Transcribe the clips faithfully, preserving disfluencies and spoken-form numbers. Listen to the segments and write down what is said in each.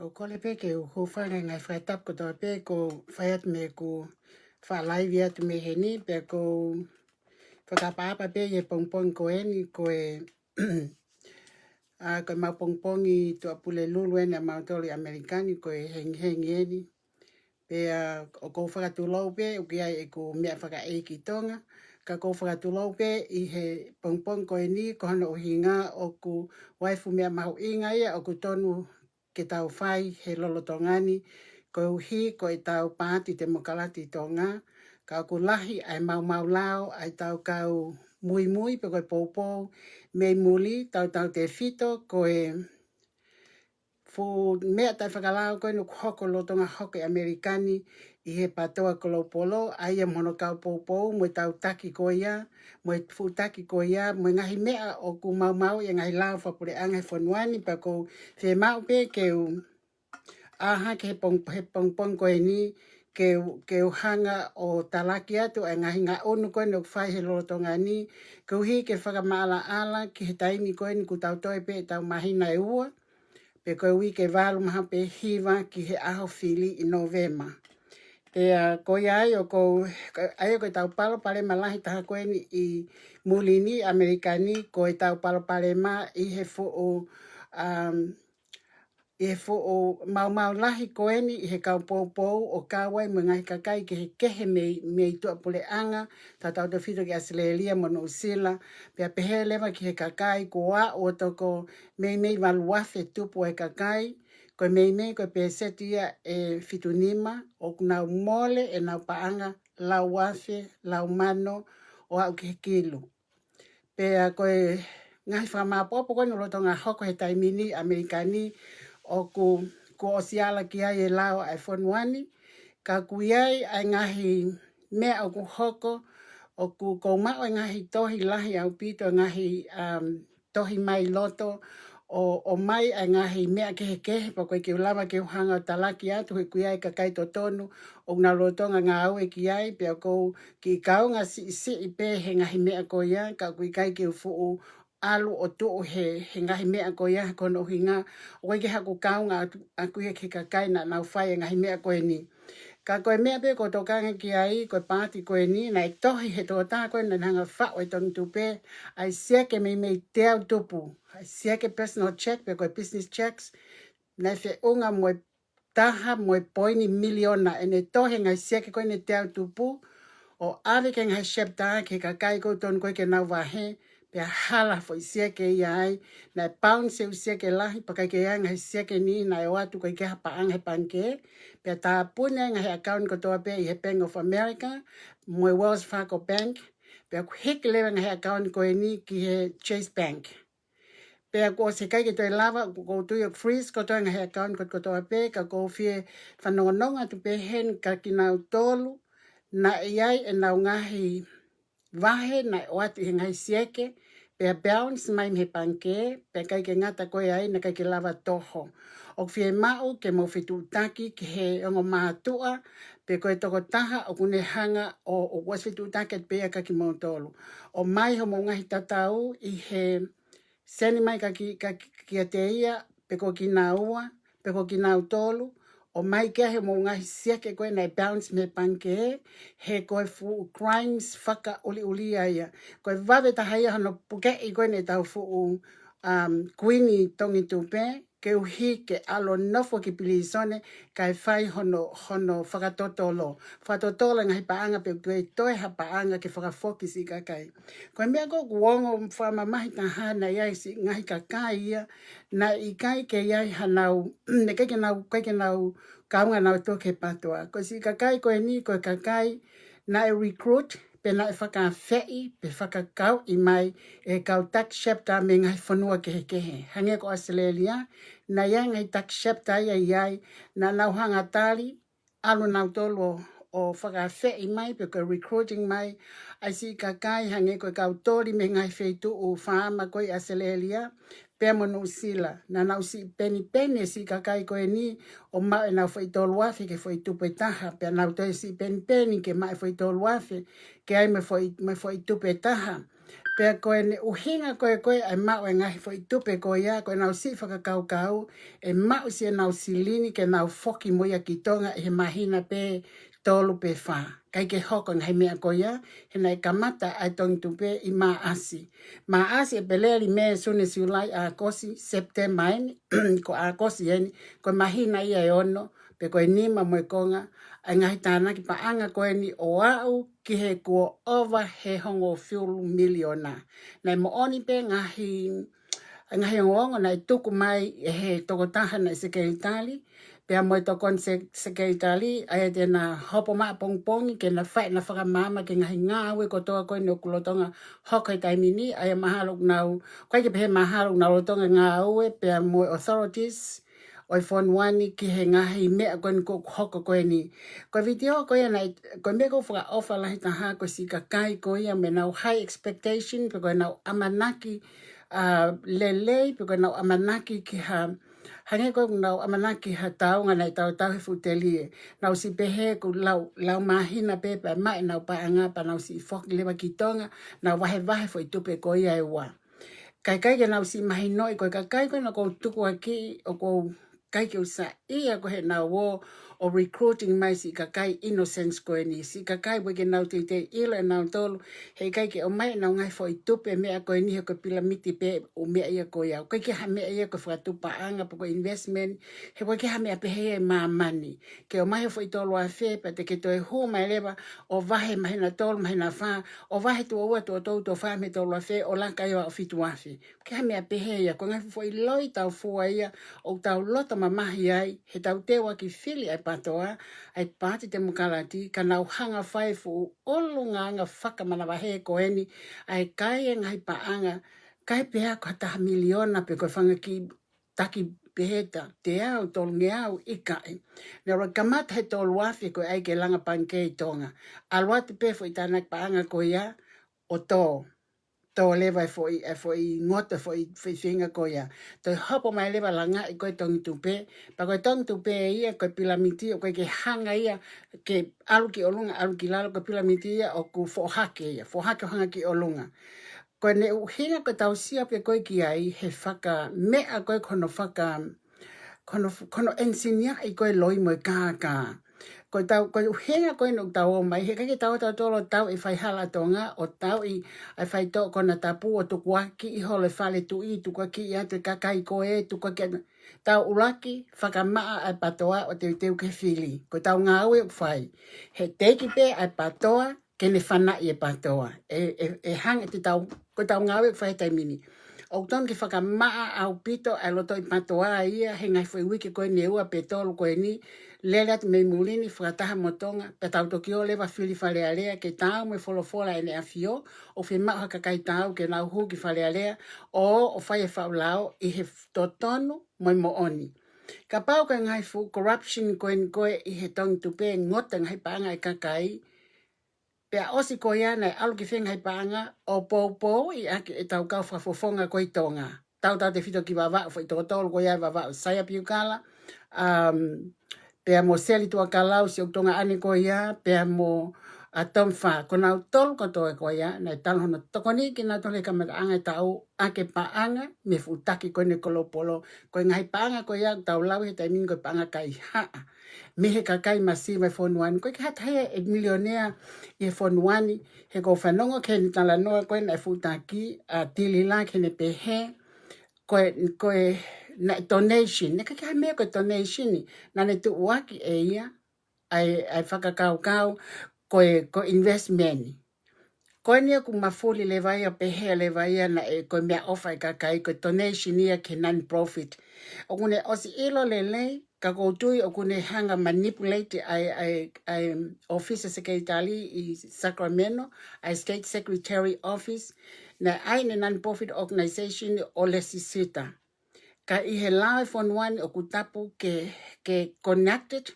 ʻOku ou kole pē ke u hūfanga he ngaahi fakatapu kotoa pē kuo fai atu mei heʻeku fakalaivi atu mei heni, pea ʻoku ou fakaʻapaʻapa pē ʻi he pongipongi ko eni, ko e, ʻa, ko ʻemau pongipongi Tuʻapulelulu eni ʻamautolu ʻi ʻAmelika ni, ko e hengihengi eni. Pea ʻoku ou fakatulou pē, ʻoku ʻi ai ʻeku meʻa fakaʻeiki Tonga, ka ʻoku ou fakatulou pē ʻi he pongipongi ko eni, ko hono ʻuhinga ʻoku ʻi ai e fuʻu meʻa mahuʻinga ia ʻoku tonu ke tau fai he lolotonga ni, koeʻuhi ko ʻetau Paati Temokalati Tonga, ka ʻoku lahi ʻa e maumau lao ʻa ʻetau kau muimui pe ko e poupou mei muli, tautautefito ko e fuʻu meʻa taʻefakalao ko eni ʻoku hoko lolotonga hoko ʻi ʻAmelika ni ʻi he PATOA Global, ʻa ia mo hono kau poupou, mo ʻetau taki ko ia, mo e fuʻu taki ko ia, mo e ngaahi meʻa ʻoku maumauʻi ʻe he ngaahi lao fakapuleʻanga he fonua ni, pea ʻoku ou fiemaʻu pē ke u ʻā hake he pong-, he pongipongi ko eni, ke u, ke u hanga ʻo talaki atu ʻa e ngaahi ngaʻunu ko eni ʻoku fai he lolotonga ni, koeʻuhi ke fakamaʻalaʻala ki he taimi ko eni kuo tau toe pē ʻetau māhina ʻe ua, pe ko e uike ʻe valu mahalo pē hiva ki he ʻaho fili ʻi Nōvema. Pea ko ia ai ʻoku ou, ʻa ia ko ʻetau palopalema lahi taha ko eni ʻi muli ni ʻAmelika ni, ko ʻetau palopalema ʻi he fuʻu, um, ʻi he fuʻu maumau lahi ko eni ʻi he kau poupou ʻo kau ai mo e ngaahi kakai kehekehe mei, mei tuʻapuleʻanga, tautautefito ki ʻAositelēlia mo Nuʻusila, pea pehē leva ki he kakai kuo aʻu ʻo toko meimei valu afe tupu ʻa e kakai, ko e meimei ko e pēseti ia ʻe fitu nima, ʻoku nau mole ʻenau paʻanga lau afe, lau mano, ʻo aʻu ki he kilu. Pea ko e ngaahi fakamāʻopoʻopo ko eni ʻoku lolotonga hoko he taimi ni ʻAmelika ni, ʻoku, kuo ʻosi ala ki ai e lao ʻa e fonua ni, ka ʻoku ʻi ai ʻa e ngaahi meʻa ʻoku hoko, ʻoku ou maʻu e ngaahi tohi lahi ʻaupito, ngaahi, um, tohi mai loto, ʻo, ʻomai ʻa e ngaahi meʻa kehekehe, pea ʻoku ʻikai ke u lava ke u hanga ʻo talaki atu, he ʻoku ʻi ai e kakai totonu ʻoku nau lolotonga ngāue ki ai, pea ʻoku ou kiʻi kaunga siʻisiʻi pē he ngaahi meʻa ko ia, ka ʻoku ʻikai ke u fuʻu ʻalu ʻo tuʻu he, he ngaahi meʻa ko ia, he ko hono ʻuhinga, ʻoku ʻikai ke haʻaku kaunga atu, ʻaku ia ki he kakai naʻa nau fai e ngaahi meʻa ko eni. Ka ko e meʻa pē ʻoku ou tokanga ki ai, ko e paati ko eni, naʻe tohi he tokotaha ko ē naʻa ne hanga ʻo faʻu e tongi tupe, ʻa e sieke meimei teau tupu, ʻa e sieke personal check, pe ko e business checks, naʻe feʻunga mo e taha mo e poini miliona, ʻene tohi e ngaahi sieke ko eni teau tupu, ʻo ʻave ki he ngaahi SHEPTA ki he kakai ʻoku tonu ko ē ke nau vahe, pea hala foʻi sieke ia ai, naʻe bounce e ʻū sieke lahi, pea ʻikai ke ʻi ai e ngaahi sieke ni naʻe ʻoatu, ʻikai ke ʻi ai ha paʻanga he pangikē, pea tāpuni e ngaahi account kotoa pē ʻi he Bank of America, mo e Wells Fargo Bank, pea ʻoku hiki leva e ngaahi account ko eni ki he Chase Bank. Pea kuo ʻosi ʻikai ke toe lava, ʻoku ou tui ʻoku freeze kotoa e ngaahi account kot-, kotoa pē, ka ʻoku ou fie fanongonongo atu pē heni kia kinautolu naʻe ʻi ai ʻenau ngaahi vahe naʻe ʻoatu ʻi he ngaahi sieke, pea bounce mai mei he pangikē, pea ʻikai ke ngata ko ia ai, naʻe ʻikai ke lava toho. ʻOku fiemaʻu ke mou fetuʻutaki ki he ongo mātuʻa, pe ko e tokotaha ʻoku ne hanga ʻo, ʻoku ʻosi fetuʻutaki atu pē ia kia kimoutolu. ʻOmai hoʻomou ngaahi tatau ʻi he send mai kia ki-, kia ki-, kiate ia, pe ko kinaua, pe ko kinautolu, ʻomai ki ai hoʻomou ngaahi sieke ko ē naʻe bounce mei he pangikē, he ko e fuʻu crimes fakaʻuliʻulia ia. Ko e vave taha ia hono pukeʻi ko eni ʻetau fuʻu, um, kuini tongi tupe, koeʻuhi ke ʻalu ʻo nofo ki pilīsone, kae fai hono, hono fakatotolo. Fakatotolo e ngaahi paʻanga pea ʻoku ʻikai toe ha paʻanga ke fakafoki siʻi kakai. Ko e meʻa ko ē ʻoku ongo fakamamahi taha naʻe ʻi ai siʻi ngaahi kakai ia, naʻe ʻikai ke ʻi ai hanau, naʻe ʻikai ke nau, ʻikai ke nau kaunga nautolu ki he PATOA. Ko e siʻi kakai ko eni, ko e kakai naʻe recruit, pe naʻe fakaafeʻi, pe fakakauʻi mai e kau tax SHEPTA mei he ngaahi fonua kehekehe. Hangē ko ʻAositelēlia, naʻe ʻi ai e ngaahi tax SHEPTA ia ʻi ai, naʻa nau hanga ʻo tali, ʻalu nautolu ʻo, ʻo fakaafeʻi mai, pe ko e recruiting mai, ʻa e siʻi kakai hangē ko e kau toli mei he ngaahi feituʻu faama ko ē ʻi ʻAositelēlia, pea mo Nuʻusila. Naʻa nau siʻi penipeni e siʻi kakai ko eni ʻo maʻu ʻenau foʻi tolu afe ki he foʻi tupu ʻe taha, pea nau toe siʻi penipeni ke maʻu e foʻi tolu afe, ke ʻai mo e foʻi, mo e foʻi tupu ʻe taha. Pea ko ʻene ʻuhinga ko ē ko ē ʻa e maʻu e ngaahi foʻi tupe ko ia, ko ʻenau siʻi fakakaukau ʻe maʻu siʻenau silini ke nau foki mo ia ki Tonga ʻi he māhina pē tolu pe fā. ʻIkai ke hoko e ngaahi meʻa ko ia, he naʻe kamata ʻa e Tongi Tupe ʻi Maʻasi. Maʻasi, ʻEpeleli, Mē, Sune, Siulai, ʻAokosi, Sepitema eni, ko ʻAokosi eni, ko e māhina ia ʻe ono, pe ko e nima mo e konga ʻa e ngaahi tānaki paʻanga ko eni ʻo aʻu ki he kuo ʻova he hongofulu miliona. Naʻe moʻoni pē ngaahi, ngaahi ongoongo naʻe tuku mai ʻe he tokotaha naʻe sekelitali, pea mo e tokoni se-, sekelitali, ʻa ia te na hopo mai ʻapongipongi ke na fai ʻena fakamaama ki he ngaahi ngāue kotoa ko eni ʻoku lolotonga hoko he taimi ni, ʻa ia mahalo ʻoku nau, ʻikai ke pehē mahalo ʻoku nau lolotonga ngāue, pea mo e authorities ʻo e fonua ni ki he ngaahi meʻa ko eni ʻoku hoko ko eni. Ko e vitiō ko ia naʻe, ko e meʻa ʻoku ou fakaʻofa lahi taha ko e siʻi kakai ko ia mo ʻenau high expectation, pe ko ʻenau ʻamanaki, ʻa, lelei, pe ko ʻenau ʻamanaki ki ha, hangē ko ʻenau ʻamanaki ha taonga naʻe tautau he fuʻu telie. Nau siʻi pehē ʻoku lau, lau māhina pē pea maʻu ʻenau paʻanga pea nau siʻi foki leva ki Tonga, nau vahevahe foʻi tupe ko ia ʻe ua. Kae ʻikai ke nau siʻi mahinoʻi ko e kakai ko ena ʻoku ou tukuakiʻi, ʻoku ou ʻikai ke u saiʻia ko ē heʻenau ō ʻo recruiting mai siʻi kakai innocents ko eni, siʻi kakai ʻoku ʻikai ke nau teitei ʻilo ʻe nautolu, he ʻikai ke ʻomai ʻenau ngaahi foʻi tupe meʻa ko eni he ko e pilamiti pē ʻū meʻa ia ko ia. ʻOku ʻikai ke ha meʻa ia ko e fakatupu paʻanga pe ko e investment, he ʻoku ʻikai ke ha meʻa pehē ia ʻi māmani. Ke ʻomai ha foʻi tolu afe, pea te ke toe hū mai leva ʻo vahe māhina tolu, māhina fā, ʻo vahe tuʻo ua, tuʻo tolu, tuʻo fā mei he tolu afe, ʻo laka ia ʻo aʻu fitu afe. ʻIkai ke ha meʻa pehē ia, ko e ngaahi foʻi loi taufua ia ʻoku tau loto mamahi ai, he tau teuaki fili ʻa e PATOA, ʻa e Paati Temokalati, ka nau hanga fai fuʻu ʻulungaanga fakamanavahē ko eni, ʻa e kai e ngaahi paʻanga, kai pē ha ko ha taha miliona pe ko e fanga kiʻi taki pehē ʻe teau, tolungeau, ʻikai. Naʻe ʻuluaki kamata he tolu afe ko e ʻai ke langa pangikē ʻi Tonga. ʻAlu atu pē foʻi tānaki paʻanga ko ia, ʻo tō. Tō leva e foʻi, e foʻi ngoto, foʻi, foʻi feinga ko ia. Toe hopo mai leva langaʻi ko e Tongi Tupe. Pea ko e Tongi Tupe ia, ko e pilamiti, ʻoku ʻikai ke hanga ia ke ʻalu ki ʻolunga, ʻalu ki lalo, ko e pilamiti ia ʻoku foʻohake ia. Foʻohake ʻo hanga ki ʻolunga. Ko ʻene ʻuhinga ko e tau sio pē ko ē ki ai, he fakameʻa ko ē ko hono faka, ko hono, ko hono ʻenisiniaʻi ko ē loi mo e kākā. Ko e tau, ko e ʻuhinga ko ē ʻoku tau ō mai, he ʻikai ke tau tautolu ʻo tauʻi e faihala ʻa Tonga, ʻo tauʻi ʻa e faitoʻo konatapu, ʻo tukuakiʻi holo e fale tuʻi, tukuakiʻi atu e kakai ko ē, tukuakiʻi atu, tau ʻuluaki fakamaʻa ʻa e PATOA ʻo teuteu ke fili. Ko e tau ngāue ʻoku fai. He teʻeki pē ʻa e PATOA ke ne fanaʻi e PATOA. ʻE, ʻe, ʻe hanga te tau, ko e tau ngāue ʻoku fai he taimi ni. ʻOku tonu ke fakamaʻa ʻaupito ʻa e lotoʻi PATOA ia he ngaahi foʻi uike ko eni ʻe ua pe tolu ko eni, lele atu mei muli ni fakataha mo Tonga, pea tau toki ō leva fili Fale Alea ke taau mo e folofola ʻEne ʻAfio, ʻoku fiemaʻu ha kakai taau ke nau hū ki Fale Alea, ʻo, ʻo fai e faʻu lao ʻi he totonu mo e moʻoni. Kapau ko e ngaahi fuʻu corruption ko eni ko ē ʻi he Tongi Tupe, ngoto e ngaahi paʻanga ʻa e kakai, pea ʻosi ko ia naʻe ʻalu ki fē ngaahi paʻanga, ʻo poupouʻi ʻaki ʻetau kau fakafofonga ko ē ʻi Tonga. Tautautefito ki Vavaʻu, foʻi toko tolu ko ia ʻi Vavaʻu, Saia Piukala, um, pea mo Seli Tuʻakalau, siʻoku tuongaʻane ko ia, pea mo ʻa Tom Fa, ko nautolu kotoa ko ia, naʻe talu hono tokoniʻi kinautolu he kamataʻanga e taʻu, ʻaki e paʻanga mei he fuʻu taki ko eni Kolopolo, ko e ngaahi paʻanga ko ia ʻoku tau lau he taimi ni ko e paʻanga kaihaʻa mei he kakai masiva ʻi he fonua ni. ʻOku ʻikai ke ha taha ia ʻe milionea ʻi he fonua ni, he ʻoku ou fanongo ki heʻene talanoa ko ē naʻe fuʻu taki ʻa Tilila ki heʻene pehē, ko e, ko e naʻe donation, naʻe ʻikai ke ha meʻa ko e donation, naʻa ne tuʻuaki ʻe ia ʻa e, ʻa e fakakaukau ko e, ko e investment. Ko eni ʻoku mafuli leva ia, pehē leva ia naʻe ko e meʻaʻofa ʻa e kakai, ko e donation ia ki he non-profit. ʻOku ne ʻosi ʻilo lelei, ka ʻoku ou tui ʻoku ne hanga manipulate ʻa e, ʻa e, ʻa e ʻōfisi sekelitali ʻi Sacramento, ʻa e State Secretary Office, naʻe ʻai ʻe he non-profit organization ʻo lesisita. Ka ʻi he lao ʻo e fonua ni ʻoku tapu ke, ke connected,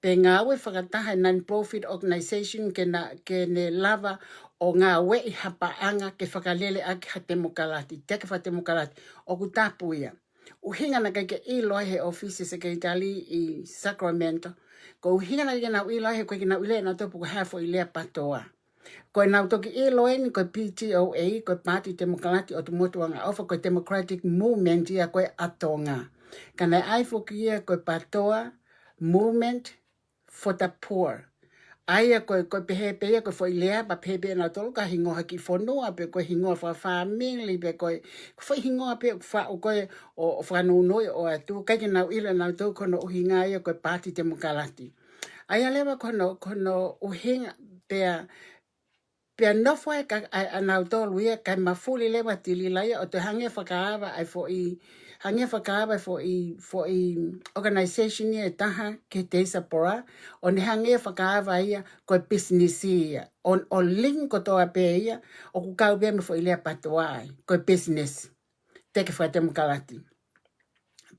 pe ngāue fakataha e non-profit organization ke na, ke ne lava ʻo ngāueʻi ha paʻanga ke fakalele ʻaki ha temokalati, teke fakatemokalati, ʻoku tapu ia. ʻUhinga naʻe ʻikai ke ʻilo ai he ʻōfisi sekelitali ʻi Sacramento, ko e ʻuhinga naʻe ʻikai ke nau ʻilo ai he ʻoku ʻikai ke nau ʻilo ʻe nautolu pe ko e hā e foʻi lea PATOA. Ko ʻenau toki ʻilo eni ko e P T O A, ko e Paati Temokalati ʻo Tumutu Angaʻofa, ko e Democratic Movement ia ko ē ʻa Tonga. Ka naʻe ʻai foki ia ko e PATOA, Movement for the Poor. ʻA ia ko e, ko e pehē pē ia ko e foʻi lea, pea pehē pē ʻenautolu ka hingoa ha kiʻi fonua, pe ko e hingoa fakafāmili, pe ko e, ko e foʻi hingoa pē ʻoku faʻu ko ē ʻo, ʻo fakanounou ʻo ʻoatu, ʻikai ke nau ʻilo ʻenautolu ko hono ʻuhinga ia ko e Paati Temokalati. ʻA ia leva ko hono, ko hono ʻuhinga pea, pea nofo ai ka, ʻa, ʻanautolu ia, kae mafuli leva Tilila ia, ʻo toe hangē fakaava ʻa e foʻi, hangē fakaava ʻa e foʻi, foʻi organization ia ʻe taha ki he diaspora, ʻo ne hangē fakaava ia ko e business ia. ʻO, ʻo link kotoa pē ia, ʻoku kau pē mo e foʻi lea PATOA ai, ko e business. Teke fakatemokalati.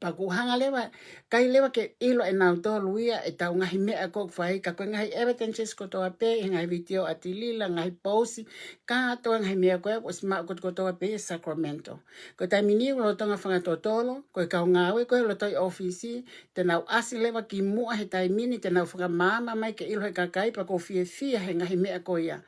Pea ʻoku hanga leva, ʻikai leva ke ʻilo ʻenautolu ia ʻetau ngaahi meʻa ʻoku fai, ka ko e ngaahi evidences kotoa pē, ʻi he ngaahi vitiō ʻa Tilila, ngaahi pousi, kātoa e ngaahi meʻa ko ē, ʻosi maʻu kotoa pē ʻi Sacramento. Ko e taimi ni ʻoku lolotonga fakatotolo, ko e kau ngāue ko ē loto ʻi ʻōfisi, te nau ʻasi leva ki muʻa he taimi ni, te nau fakamaama mai ke ʻilo he kakai, pea ʻoku ou fiefia he ngaahi meʻa ko ia.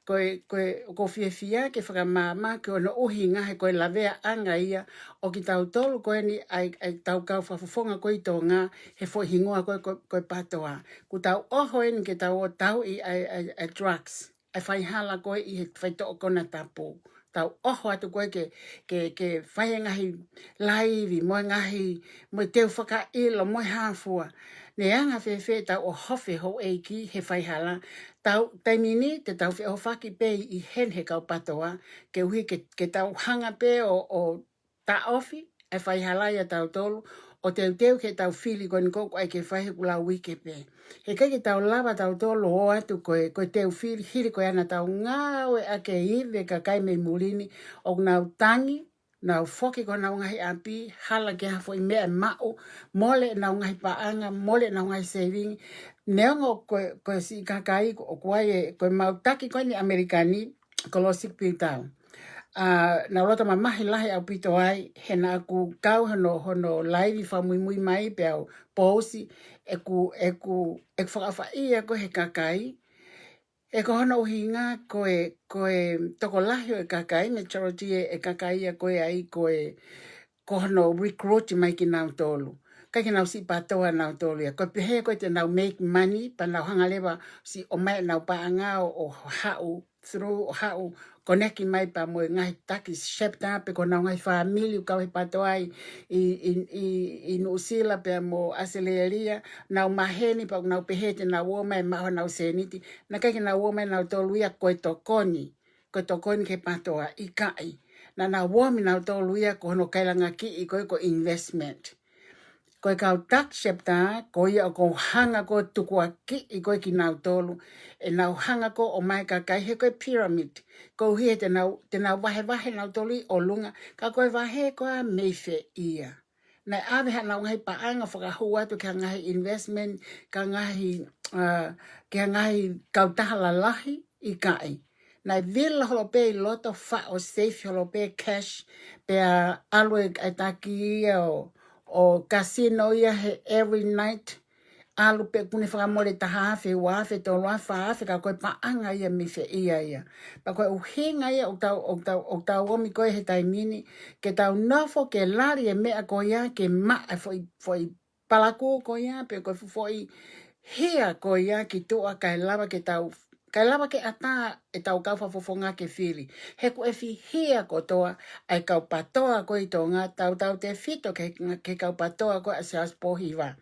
Ko e, ko e, ʻoku ou fiefia ke fakamaama ki hono ʻuhinga he ko e laveaʻanga ia ʻo kitautolu ko eni ʻa e, ʻa e tau kau fakafofonga ko ē ʻi Tonga, he foʻi hingoa ko ē, ko, ko e PATOA. Kuo tau ʻoho eni ke tau ō tauʻi ʻa e, ʻa e, ʻa e drugs, ʻa e faihala ko ē ʻi he faitoʻo konatapu. Tau ʻoho atu ko ē ke, ke, ke fai e ngaahi laivi, mo e ngaahi, mo e teu fakaʻilo, mo e hā fua. Ne anga fēfē ʻetau ʻohofi houʻeiki he faihala. Tau, taimi ni, te tau feʻohofaki pē ʻi heni he kau PATOA, koeʻuhi ke, ke tau hanga pē ʻo, ʻo taʻofi ʻa e faihala ia ʻatautolu, ʻo teuteu ki heʻetau fili ko eni ʻoku ʻai ke fai he kuo lau uike pē. He ʻikai ke tau lava ʻatautolu ʻo ō atu ko e, ko e teu fili, hili ko ē ʻa ʻenau ngāueʻaki e ivi e kakai mei muli ni, ʻoku nau tangi, nau foki ki honau ngaahi ʻapi, hala ke ha foʻi meʻa ʻe maʻu, mole ʻenau ngaahi paʻanga, mole ʻenau ngaahi saving. Neongo ko e, ko e siʻi kakai, ʻoku ʻi ai e, ko e mau taki ko eni ʻAmelika ni, ko Losik Pitau. ʻA, nau loto mamahi lahi ʻaupito ai, he naʻa ku kau hono, hono laivi fakamuimui mai pea u pousi, ʻeku, ʻeku, ʻeku fakaʻofaʻia ko ē he kakai, ʻe ko hono ʻuhinga ko e, ko e tokolahi ʻo e kakai, majority e, e kakai ia ko ē ai ko e, ko hono recruit mai kinautolu. ʻIkai ke nau siʻi PATOA ʻanautolu ia. Ko e pehē ko ē te nau make money, pea nau hanga leva siʻi ʻomai ʻenau paʻanga ʻo, ʻo haʻu through, ʻo haʻu connect mai pea mo e ngaahi taki SHREP pe ko honau ngaahi fāmili ʻoku kau he PATOA ʻi, ʻi, ʻi, ʻi, ʻi Nuʻusila pea mo ʻAositelēlia, nau maheni pea nau pehē te nau ō mai maʻu honau sēniti. Naʻe ʻikai ke nau ō mai ʻanautolu ia ko e tokoni, ko e tokoni ki he PATOA, ʻikai. Naʻa nau ō mai ʻanautolu ia ko hono kailangakiʻi ko ē ko e investment. Ko e kau taki SHREP, ko ia ʻoku hanga ko ē tukuakiʻi ko ē kinautolu, ʻenau hanga ko ē ʻomai e kakai he ko e pyramid. Koeʻuhi he te nau, te nau vahevahe ʻanautolu ʻi ʻolunga, ka ko e vahe ko ē mei fē ia. Naʻe ʻave haʻanau ngaahi paʻanga fakahū atu ki ha ngaahi investment, ki ha ngaahi, ʻa, ki ha ngaahi kautaha lalahi, ʻikai. Naʻe vila holo pē ʻi loto, faʻo safe holo pē cash, pea ʻalu e, e taki ia ʻo, ʻo kasino ia he every night, ʻalu pē ʻoku ne fakamole taha afe, ua afe, tolu afe, fā afe, ka ko e paʻanga ia mei fē ia ia. Pea ko e ʻuhinga ia ʻoku tau, ʻoku tau, ʻoku tau ō mai ko ē he taimi ni, ke tau nofo ke lali e meʻa ko ia, ke maʻa e foʻi, foʻi palakū ko ia, pe ko e foʻi hia ko ia ki tuʻa kae lava ke tau, kae lava ke ʻatā ʻetau kau fakafofonga ke fili. He kuo ʻefihia kotoa ʻa e kau PATOA ko ē ʻi Tonga, tautautefito ki he, ki he kau PATOA ko ē ʻa Siaosi Pōhiva.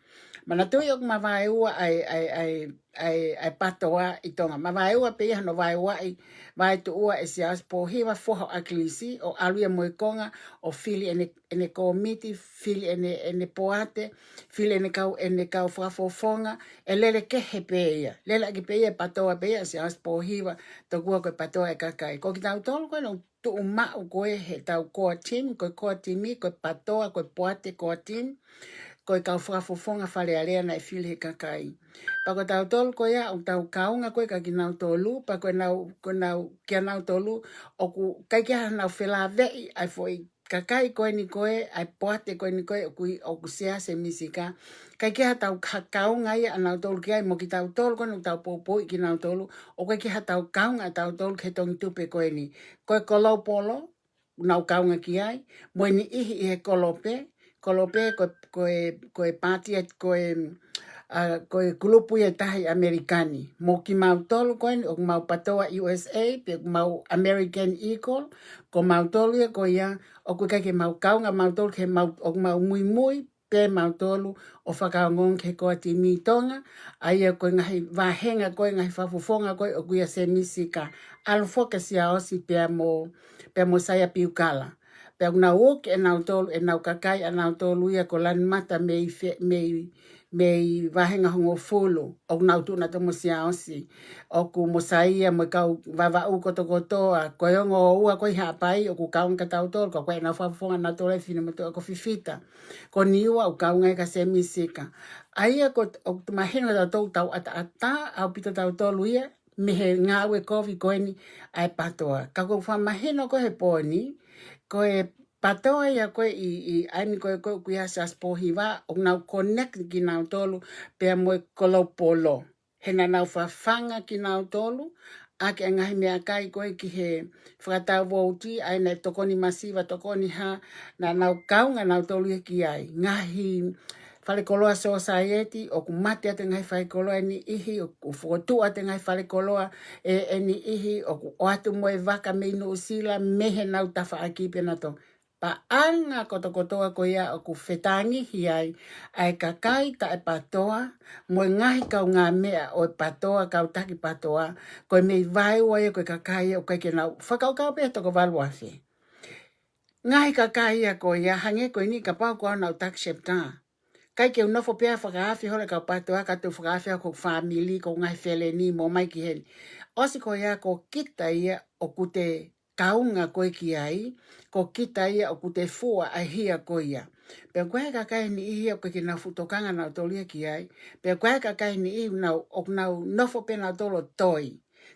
Manatuʻi ʻoku mavaeua ʻa e, ʻa e, ʻa e, ʻa e, ʻa e PATOA ʻi Tonga. Mavaeua pē ia hono vaeua ʻi, vaetuʻua ʻe Siaosi Pōhiva, foha ʻo ʻAkilisi, ʻo ʻalu ia mo e konga, ʻo fili ʻene, ʻene kōmiti, fili ʻene, ʻene poate, fili ʻene kau, ʻene kau fakafofonga, ʻe lele kehe pē ia. Lele ʻaki pē ia, PATOA pē ia, Siaosi Pōhiva, tokua ko e PATOA e kakai. Ko kitautolu ko ē naʻa tuʻu maʻu ko ē heʻetau core team, ko e core team ʻi, ko e PATOA, ko e poate core team, ko e kau fakafofonga Fale Alea naʻe fili he kakai. Pea ko tautolu ko ia, ʻoku tau kaunga ko ē kia kinautolu, pea ko ʻenau, ko ʻenau, kia nautolu, ʻoku ʻikai ke ʻi ai haʻanau felāveʻi ʻa e foʻi kakai ko eni ko ē, ʻa e poate ko eni ko ē, ʻoku, ʻoku sea Sēmisi Sika. ʻIkai ke ʻi ai haʻatau ka-, kaunga ia ʻanautolu ki ai mo kitautolu ko eni ʻoku tau poupouʻi kinautolu, ʻoku ʻikai ke ʻi ai haʻatau kaunga ʻatautolu ki he tongitupe ko eni. Ko e Kolopolo, ʻoku nau kaunga ki ai, mo e niʻihi ʻi he Kolope, Kolope ko, ko e, ko e pāti ʻa, ko e, ʻa, ko e kulupu ia ʻe taha ʻi ʻAmelika ni. Mo kimautolu ko eni, ʻoku mau PATOA U S A, pe ʻoku mau American Eagle, ko mautolu ia ko ia, ʻoku ʻikai ke mau kaunga mautolu, ke mau, ʻoku mau muimui pē mautolu ʻo fakaongoongo ki he core team ʻi Tonga, ʻa ia ko e ngaahi vāhenga ko ē, ngaahi fakafofonga ko ē, ʻoku ʻia Sēmisi Sika. ʻAlu foki ʻa Siaosi pea mo, pea mo Saia Piukala. Pea ʻoku nau ō ki ʻanautolu, ʻenau kakai ʻanautolu ia ko Lanumata mei Fe-, mei, mei Vāhenga Hongofulu, ʻoku nau tuʻu nautolu mo Siaosi. ʻOku mo Saia mo e kau Vavaʻu kotokotoa, ko e ongo ua ko ē ʻi Haʻapai, ʻoku kaunga kia tautolu, ko ʻenau fakafofonga nautolu ʻa e finemotuʻa ko Fifita. Ko Niua ʻoku kaunga kia Sēmisi Sika. ʻA ia ko, ʻoku mahino kia tautolu ʻoku tau ʻataʻatā ʻaupito tautolu ia, mei he ngāue kovi ko eni ʻa e PATOA. Ka ʻoku fakamahino ko ē he pō ni, ko e PATOA ia ko ē ʻi, ʻi ʻaho ni ko ē ko ē ʻoku ʻia Siaosi Pōhiva, ʻoku nau connect kinautolu pea mo e Kolopolo. He naʻa nau fafanga kinautolu ʻaki ʻa e ngaahi meʻakai ko ē ki he fakatau vouti, ʻa ia naʻe tokoni masiva, tokoni hā, naʻa nau kaunga nautolu ia ki ai. Ngaahi falekoloa sōsaieti, ʻoku mate atu e ngaahi falekoloa ʻe niʻihi, ʻoku fokotuʻu atu e ngaahi falekoloa ʻe, ʻe niʻihi, ʻoku ʻoatu mo e vaka mei Nuʻusila, mei heʻenau tafaʻaki pē nautolu. Paʻanga kotokotoa ko ia ʻoku fetāngihi ai ʻa e kakai taʻe PATOA, mo e ngaahi kaungāmeʻa ʻo e PATOA, kau taki PATOA, ko e meʻa vaeua ia ko e kakai ʻoku ʻikai ke nau fakakaukau pē he toko valu afe. Ngaahi kakai ia ko ia, hangē ko eni kapau ko au naʻa ku taki SHPTA. ʻIkai ke u nofo pē ʻo fakaafe holo e kau PATOA, ka te u fakaafe ʻa hoku fāmili, ko e ngaahi feleni, mo mai ki heni. ʻOsi ko ia ko kita ia ʻoku te kaunga ko ē ki ai, ko kita ia ʻoku te fua ʻa e hia ko ia. Pea ko e kakai ʻe niʻihi ʻoku ʻikai ke nau fuʻu tokanga nautolu ia ki ai. Pea ko e kakai ʻe niʻihi ʻoku nau, ʻoku nau nofo pē nautolu ʻo toi.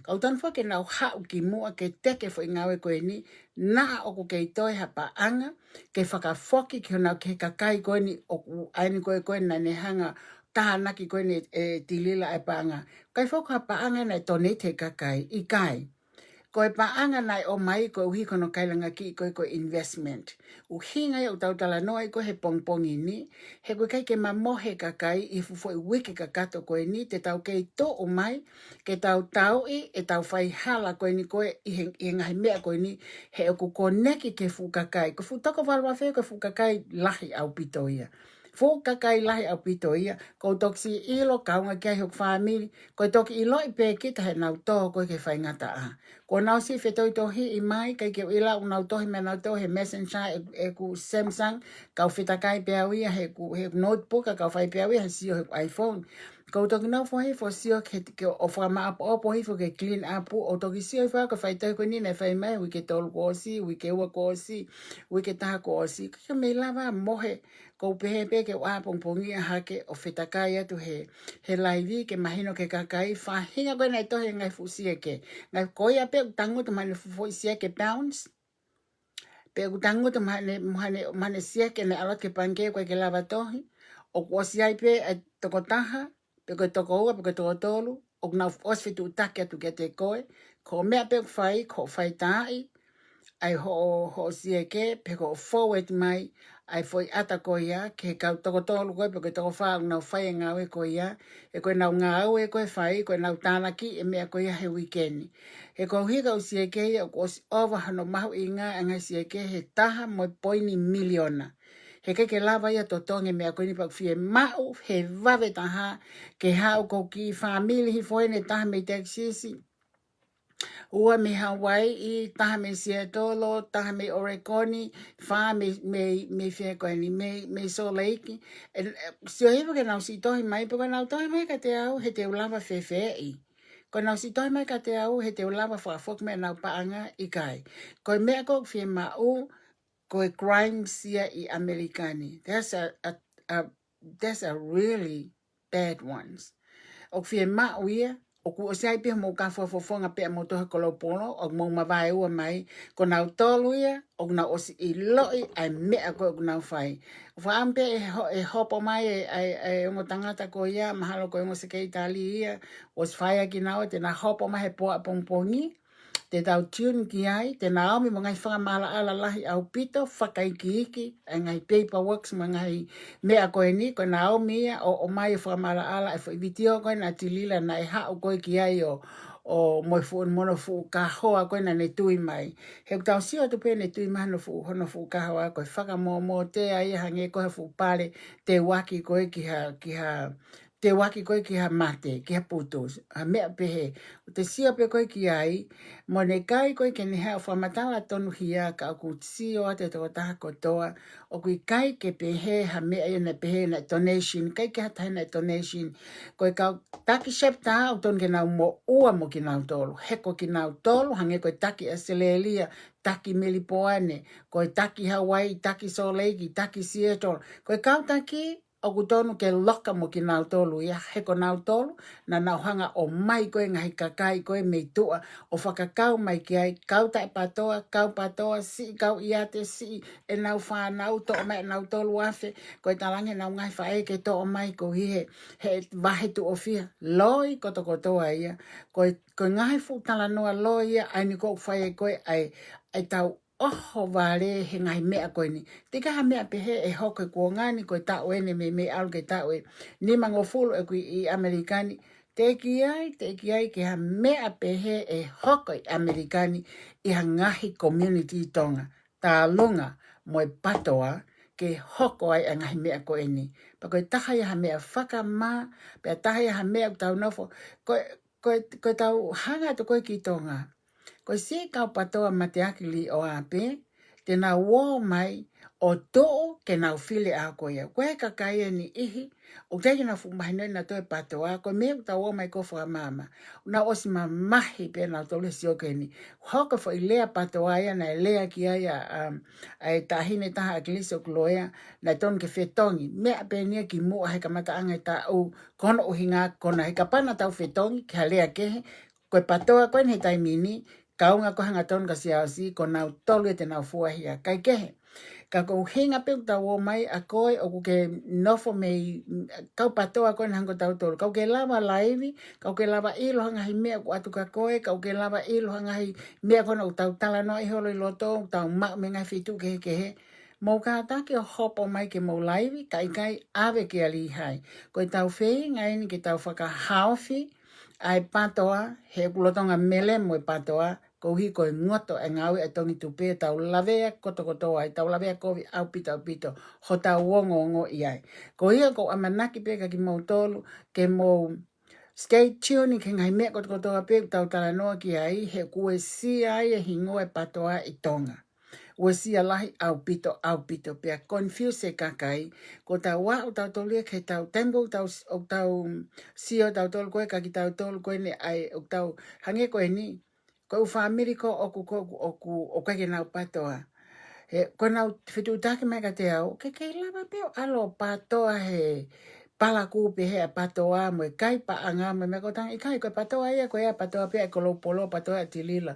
Ka ʻoku totonu foki ke nau haʻu ki muʻa ke teke e foʻi ngāue ko eni, naʻa ʻoku kei toe ha paʻanga, ke fakafoki ki honau, ki he kakai ko eni ʻoku ʻa eni ko ē ko ē naʻa ne hanga tānaki ko eni ʻe Tilila ʻa e paʻanga. ʻIkai foki ha paʻanga naʻe donate he kakai, ʻikai. Ko e paʻanga naʻe ʻomai koeʻuhi ko hono kailanga kiʻi ko ē ko e investment. ʻUhinga ia ʻoku tau talanoa ai ko ē he pongipongi ni, he ʻoku ʻikai ke mamohe e kakai ʻi he fuʻu foʻi uike kakato ko eni, te tau kei tuʻu mai, ke tau tauʻi ʻetau faihala ko eni ko ē ʻi he, ʻi he ngaahi meʻa ko eni, he ʻoku koneki ki he fuʻu kakai. Ko e fuʻu toko valu afe ko e fuʻu kakai lahi ʻaupito ia. Fuʻu kakai lahi ʻaupito ia, ʻoku ou toki siʻi ʻilo, kaunga ki ai hoku fāmili, ko e toki ʻiloʻi pē kita heʻenau tō ko ē ki he faingataʻa. Kuo nau siʻi fetohitohiʻi mai, ʻikai ke u ʻilo ʻoku nau tohi meʻa nautolu he messenger, ʻe, ʻeku Samsung, kau fetakai pē au ia, he ʻeku, he ʻeku notebook, ʻa kau fai pē au ia, he sio he iPhone. ʻOku ou toki nofo hifo ʻo sio ke, ke ʻo fakamaʻopoʻopo hifo ke clean up, ʻo toki sio hifo au ki he faitohi ko eni naʻe fai mai, uike tolu kuo ʻosi, uike ua kuo ʻosi, uike taha kuo ʻosi. Ko e meʻa lava mohe, ʻoku ou pehē pē ke u ʻā pongipongia hake ʻo fetakai atu he, he laivi ke mahino ki he kakai, faʻahinga ko ē naʻe tohi e ngaahi fuʻu sieke. Ngaahi ko ia pē ʻoku tangutu mo haʻane fuʻu foʻi sieke pounds. Pe ʻoku tangutu mo haʻane, mo haʻane, mo haʻane sieke naʻe ʻalu ki he pangikē ʻoku ʻikai ke lava tohi. ʻOku ʻosi ai pē ʻa e toko taha, pe ko e toko ua, pe ko e toko tolu, ʻoku nau ʻosi fetuʻutaki atu kiate koe. Ko e meʻa pē ʻoku fai, ko hoʻo faitaaʻi ʻa e hoʻo, hoʻo sieke, pe ko hoʻo forward mai ʻa e foʻi ʻata ko ia ki he kau toko tolu ko ē, pe ko e toko fā ʻoku nau fai e ngāue ko ia, he ko ʻenau ngāue ko ē ʻe fai, ko ʻenau tānaki e meʻa ko ia he uike ni. He koeʻuhi ko e sieke ia ʻoku ʻosi ʻova hono mahuʻinga ʻa e ngaahi sieke he taha mo e poini miliona. He ʻikai ke lava ia ʻo totongi e meʻa ko eni, pea ʻoku fiemaʻu he vave taha ke haʻu ko e kiʻi fāmili hifo eni, taha mei Texas, ua mei Hawaii, taha mei Seattle, taha mei Oregon, fā mei, mei, mei fē ko eni, mei, mei Salt Lake. ʻE, ʻe, sio hifo ke nau siʻi tohi mai, pe ko ʻenau tohi mai kiate au, he te u lava fēfēʻi. Ko ʻenau siʻi tohi mai kiate au, he te u lava fakafoki mai ʻenau paʻanga, ʻikai. Ko e meʻa ko ē ʻoku fiemaʻu, ko e crimes ia ʻi ʻAmelika ni. That's a, a, a, that's a really bad ones. ʻOku fiemaʻu ia, ʻoku ʻosi ʻi ai pē hoʻomou kau fakafofonga pea mo e Tohi Kolopolo, ʻoku mou mavaeua mai, ko nautolu ia, ʻoku nau ʻosi ʻiloʻi ʻa e meʻa ko ē ʻoku nau fai. ʻOku faʻa pē ʻe ho-, ʻe hopo mai e, ʻa e, ʻa e ongo tangata ko ia, mahalo ko e ongo sekelitali ia, ʻosi fai ʻaki kinaua, te na hopo mai he pō ʻapongipongi, te tau tune ki ai, te na ʻomi mo e ngaahi fakamaʻalaʻala lahi ʻaupito, fakaikiiki, ʻa e ngaahi paperworks mo e ngaahi meʻa ko eni, ko e na ʻomi ia, ʻo, ʻomai ʻo fakamaʻalaʻala, ʻa e foʻi vitiō ko ē ʻa Tilila naʻe haʻu ko ē ki ai ʻo, ʻo mo e fuʻu, mo hono fuʻu kahoa ko ē naʻa ne tui mai. He ʻoku tau sio atu pē ne tui mai hono fuʻu, hono fuʻu kahoa ko e fakamōmōtea ia hangē ko e fuʻu pale teuaki ko ē ki ha, ki ha, teuaki ko ē ki ha mate, ki ha putu, ha meʻa pehē. ʻOku te sio pē ko ē ki ai, mo e ʻikai ko ē ke ne haʻu ʻo fakamatala tonuhia ka ʻoku sio atu e tokotaha kotoa, ʻoku ʻikai ke pehē ha meʻa ia naʻe pehē naʻe donation, ʻikai ke ha taha naʻe donation. Ko e kau taki SHREP tā ʻoku tonu ke nau moʻua mo kinautolu. He ko kinautolu, hangē ko e taki ʻAositelēlia, taki Melipoane, ko e taki Hawaii, taki Salt Lake, taki Seattle. Ko e kau taki, ʻoku tonu ke loka mo kinautolu ia, he ko nautolu, naʻa nau hanga ʻo ʻomai ko ē ngaahi kakai ko ē mei tuʻa, ʻo fakakau mai ki ai, kau taʻepatoa, kau patoa, siʻi kau ʻiate, siʻi ʻenau fānau, toʻo mai ʻenau tolu afe, ko e talaange ʻenau ngaahi faʻē ke toʻo mai koeʻuhi he, he vahe tuʻo fiha, loi kotokotoa ia, ko e, ko e ngaahi fuʻu talanoa loi ia, ʻa eni ʻoku fai ai ko ē ʻa e, ʻa e tau ʻohovale he ngaahi meʻa ko eni. Teʻeki ha meʻa pehē ʻe hoko he kuonga ni ko e taʻu eni mei, mei ʻalu ki he taʻu ʻe nimangofulu ʻeku ʻi, ʻi ʻAmelika ni. Teʻeki ai, teʻeki ai ke ha meʻa pehē ʻe hoko ʻi ʻAmelika ni ʻi ha ngaahi community Tonga. Tālunga mo e patoa ke hoko ai ʻa e ngaahi meʻa ko eni. Pea ko e taha ia ha meʻa fakamā, pea taha ia ha meʻa ʻoku tau nofo. Ko e, ko e, ko e tau hanga atu ko ē ki Tonga. Ko e siʻi kau patoa mateaki liʻoa pē, te nau ō mai ʻo tuʻu ke nau fili ʻa ko ia. Ko e kakai ʻe niʻihi, ʻoku teʻeki ke nau fuʻu mahinoʻi nautolu e patoa, ko e meʻa ʻoku tau ō mai ko e fakamaama. Nau ʻosi mamahi pē nautolu he sio ko eni. Hoko foʻi lea patoa ia naʻe lea ki ai ʻa, um, ʻa e taʻahine taha ʻa ʻAkilisi ʻoku loea, naʻe tonu ke fetongi. Meʻa pē eni ia kimuʻa he kamataʻanga e taʻu, ko hono ʻuhinga ko ena he kapau naʻa tau fetongi, ki ha lea kehe, ko e patoa ko eni he taimi ni, kaunga ko e hangatonu ka siasi, ko nautolu ia te nau fuahia, ʻikai kehe. Ka ko e ʻuhinga pē ʻoku tau ō mai ʻa koe ʻoku ke nofo mei kau patoa ko eni hangē ko tautolu. Ka ʻoku ke lava laivi, ka ʻoku ke lava ʻilo ha ngaahi meʻa ʻoku ʻatu kia koe, ka ʻoku ke lava ʻilo ha ngaahi meʻa ko ena ʻoku tau talanoaʻi holo ʻi loto, ʻoku tau maʻu mei he ngaahi feituʻu kehekehe. Mou kātaki ʻo hopo mai ke mou laivi, ka ʻikai ʻave kia Lihai. Ko e tau feinga eni ke tau fakahaofi, ʻa e patoa, he ʻoku lolotonga mele mo e patoa, koeʻuhi ko e ngoto e ngāue ʻa e Tongi Tupe, tau lavea kotokotoa ai, tau lavea kovi ʻaupito ʻaupito, hotau ongoongoʻi ai. Ko ia ʻoku ou ʻamanaki pē kia kimoutolu, ke mou stay tuned ki he ngaahi meʻa kotokotoa pē ʻoku tau talanoa ki ai, he ʻoku uesia ai e hingoa e patoa ʻi Tonga. Uesia lahi ʻaupito, ʻaupito, pea confuse e kakai. Ko tau ā, ʻoku tau tolu ia ke tau, taimi ko ē ʻoku tau, ʻoku tau sio tautolu ko ē, kia kitautolu ko eni ʻa e, ʻoku tau, hangē ko eni, ko e ʻū fāmili ko ē ʻoku, ko, ʻoku, ʻoku ʻikai ke nau patoa. He, ko ʻenau fetuʻutaki mai kiate au, ke kei lava pē ʻo ʻalu ʻo patoa he palakū pē he ʻa e patoa mo e kai paʻanga mo e meʻa ko e tangata ʻikai, ko e patoa ia, ko e ʻa e patoa pē ʻa e Kolopolo, patoa ʻa Tilila.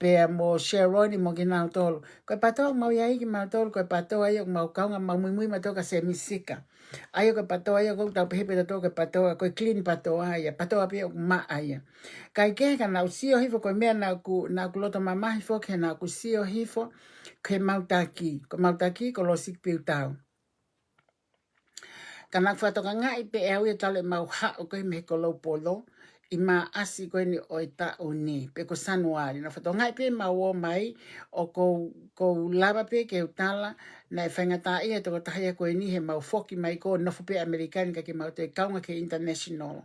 Pea mo Sheroni mo kinautolu. Ko e patoa ʻoku mau ʻi ai kimautolu, ko e patoa ia ʻoku mau kaunga mau muimui mautolu kia Semisika. ʻA ia ko e patoa ia ʻoku tau pehē pē tautolu ko e patoa, ko e clean patoa ia, patoa pē ʻoku maʻa ia. ʻIkai kehe ka naʻá ku sio hifo ko e meʻa naʻá ku, naʻá ku loto mamahi foki he naʻá ku sio hifo, ko e mautaki, ko e mautaki, ko Losiki Piutau. Ka naʻá ku fakatokangaʻi pē ʻe au ia talu ʻemau haʻu ko ē mei he Kolopolo, ʻi Maʻasi ko eni ʻo e taʻu ni, pe ko Sanuali. Naʻá ku fakatokangaʻi pē ʻemau ō mai, ʻoku ou, ʻoku ou lava pē ke u tala, naʻe faingataʻaʻia e tokotaha ia ko eni heʻemau foki mai ko ē nofo pē ʻAmelika ni ka ke mau toe kaunga ki he international.